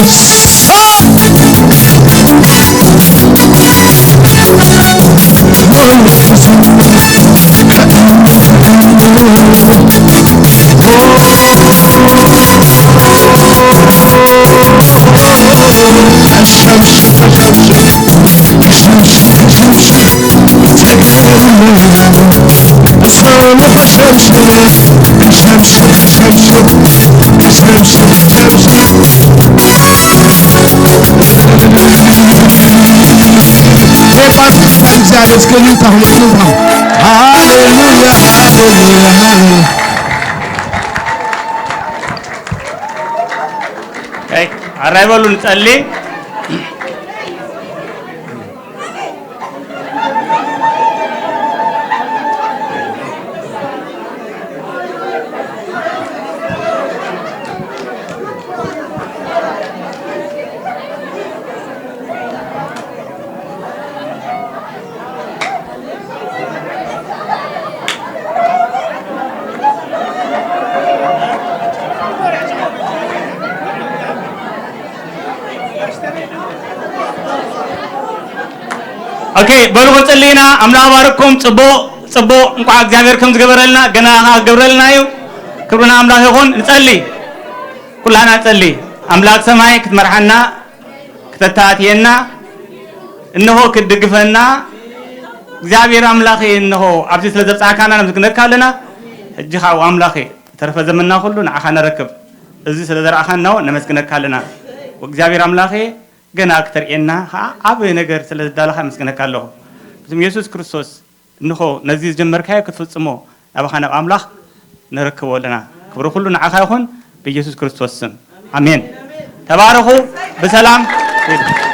ሃሌሉያ፣ ሃሌሉያ፣ ሃሌሉያ። ኣራይ በሉ ንጸሊ። ኦኬ፣ በሉ ክንጽሊ ኢና። ኣምላኽ ባርኩም። ጽቡቕ፣ ጽቡቕ። እንኳዕ እግዚኣብሔር ከም ዝገበረልና፣ ገና ከኣ ክገብረልና እዩ። ክብሪ ንኣምላኽ ይኹን። ንጸሊ። ኩላና ንጸሊ። ኣምላኽ ሰማይ ክትመርሓና፣ ክተተኣትየና፣ እንሆ ክትድግፈና፣ እግዚኣብሔር ኣምላኸ፣ እንሆ ኣብዚ ስለ ዘብጻሕካና ነመስግነካ ኣለና። ሕጂ ከኣ ኣምላኸ፣ ዝተረፈ ዘመንና ኩሉ ንዓኻ ነረክብ። እዚ ስለ ዘርኣኻና እውን ነመስግነካ ኣለና። እግዚኣብሔር ኣምላኸ፣ ገና ክተርእየና ከኣ ዓቢ ነገር ስለ ዘዳለኻ የመስግነካ ኣለኹ። ብስም የሱስ ክርስቶስ፣ እንሆ ነዚ ዝጀመርካዮ ክትፍጽሞ ናባኻ ናብ ኣምላኽ ነረክቦ ኣለና። ክብሪ ኩሉ ንዓኻ ይኹን፣ ብየሱስ ክርስቶስ ስም። ኣሜን። ተባረኹ። ብሰላም ኪዱ።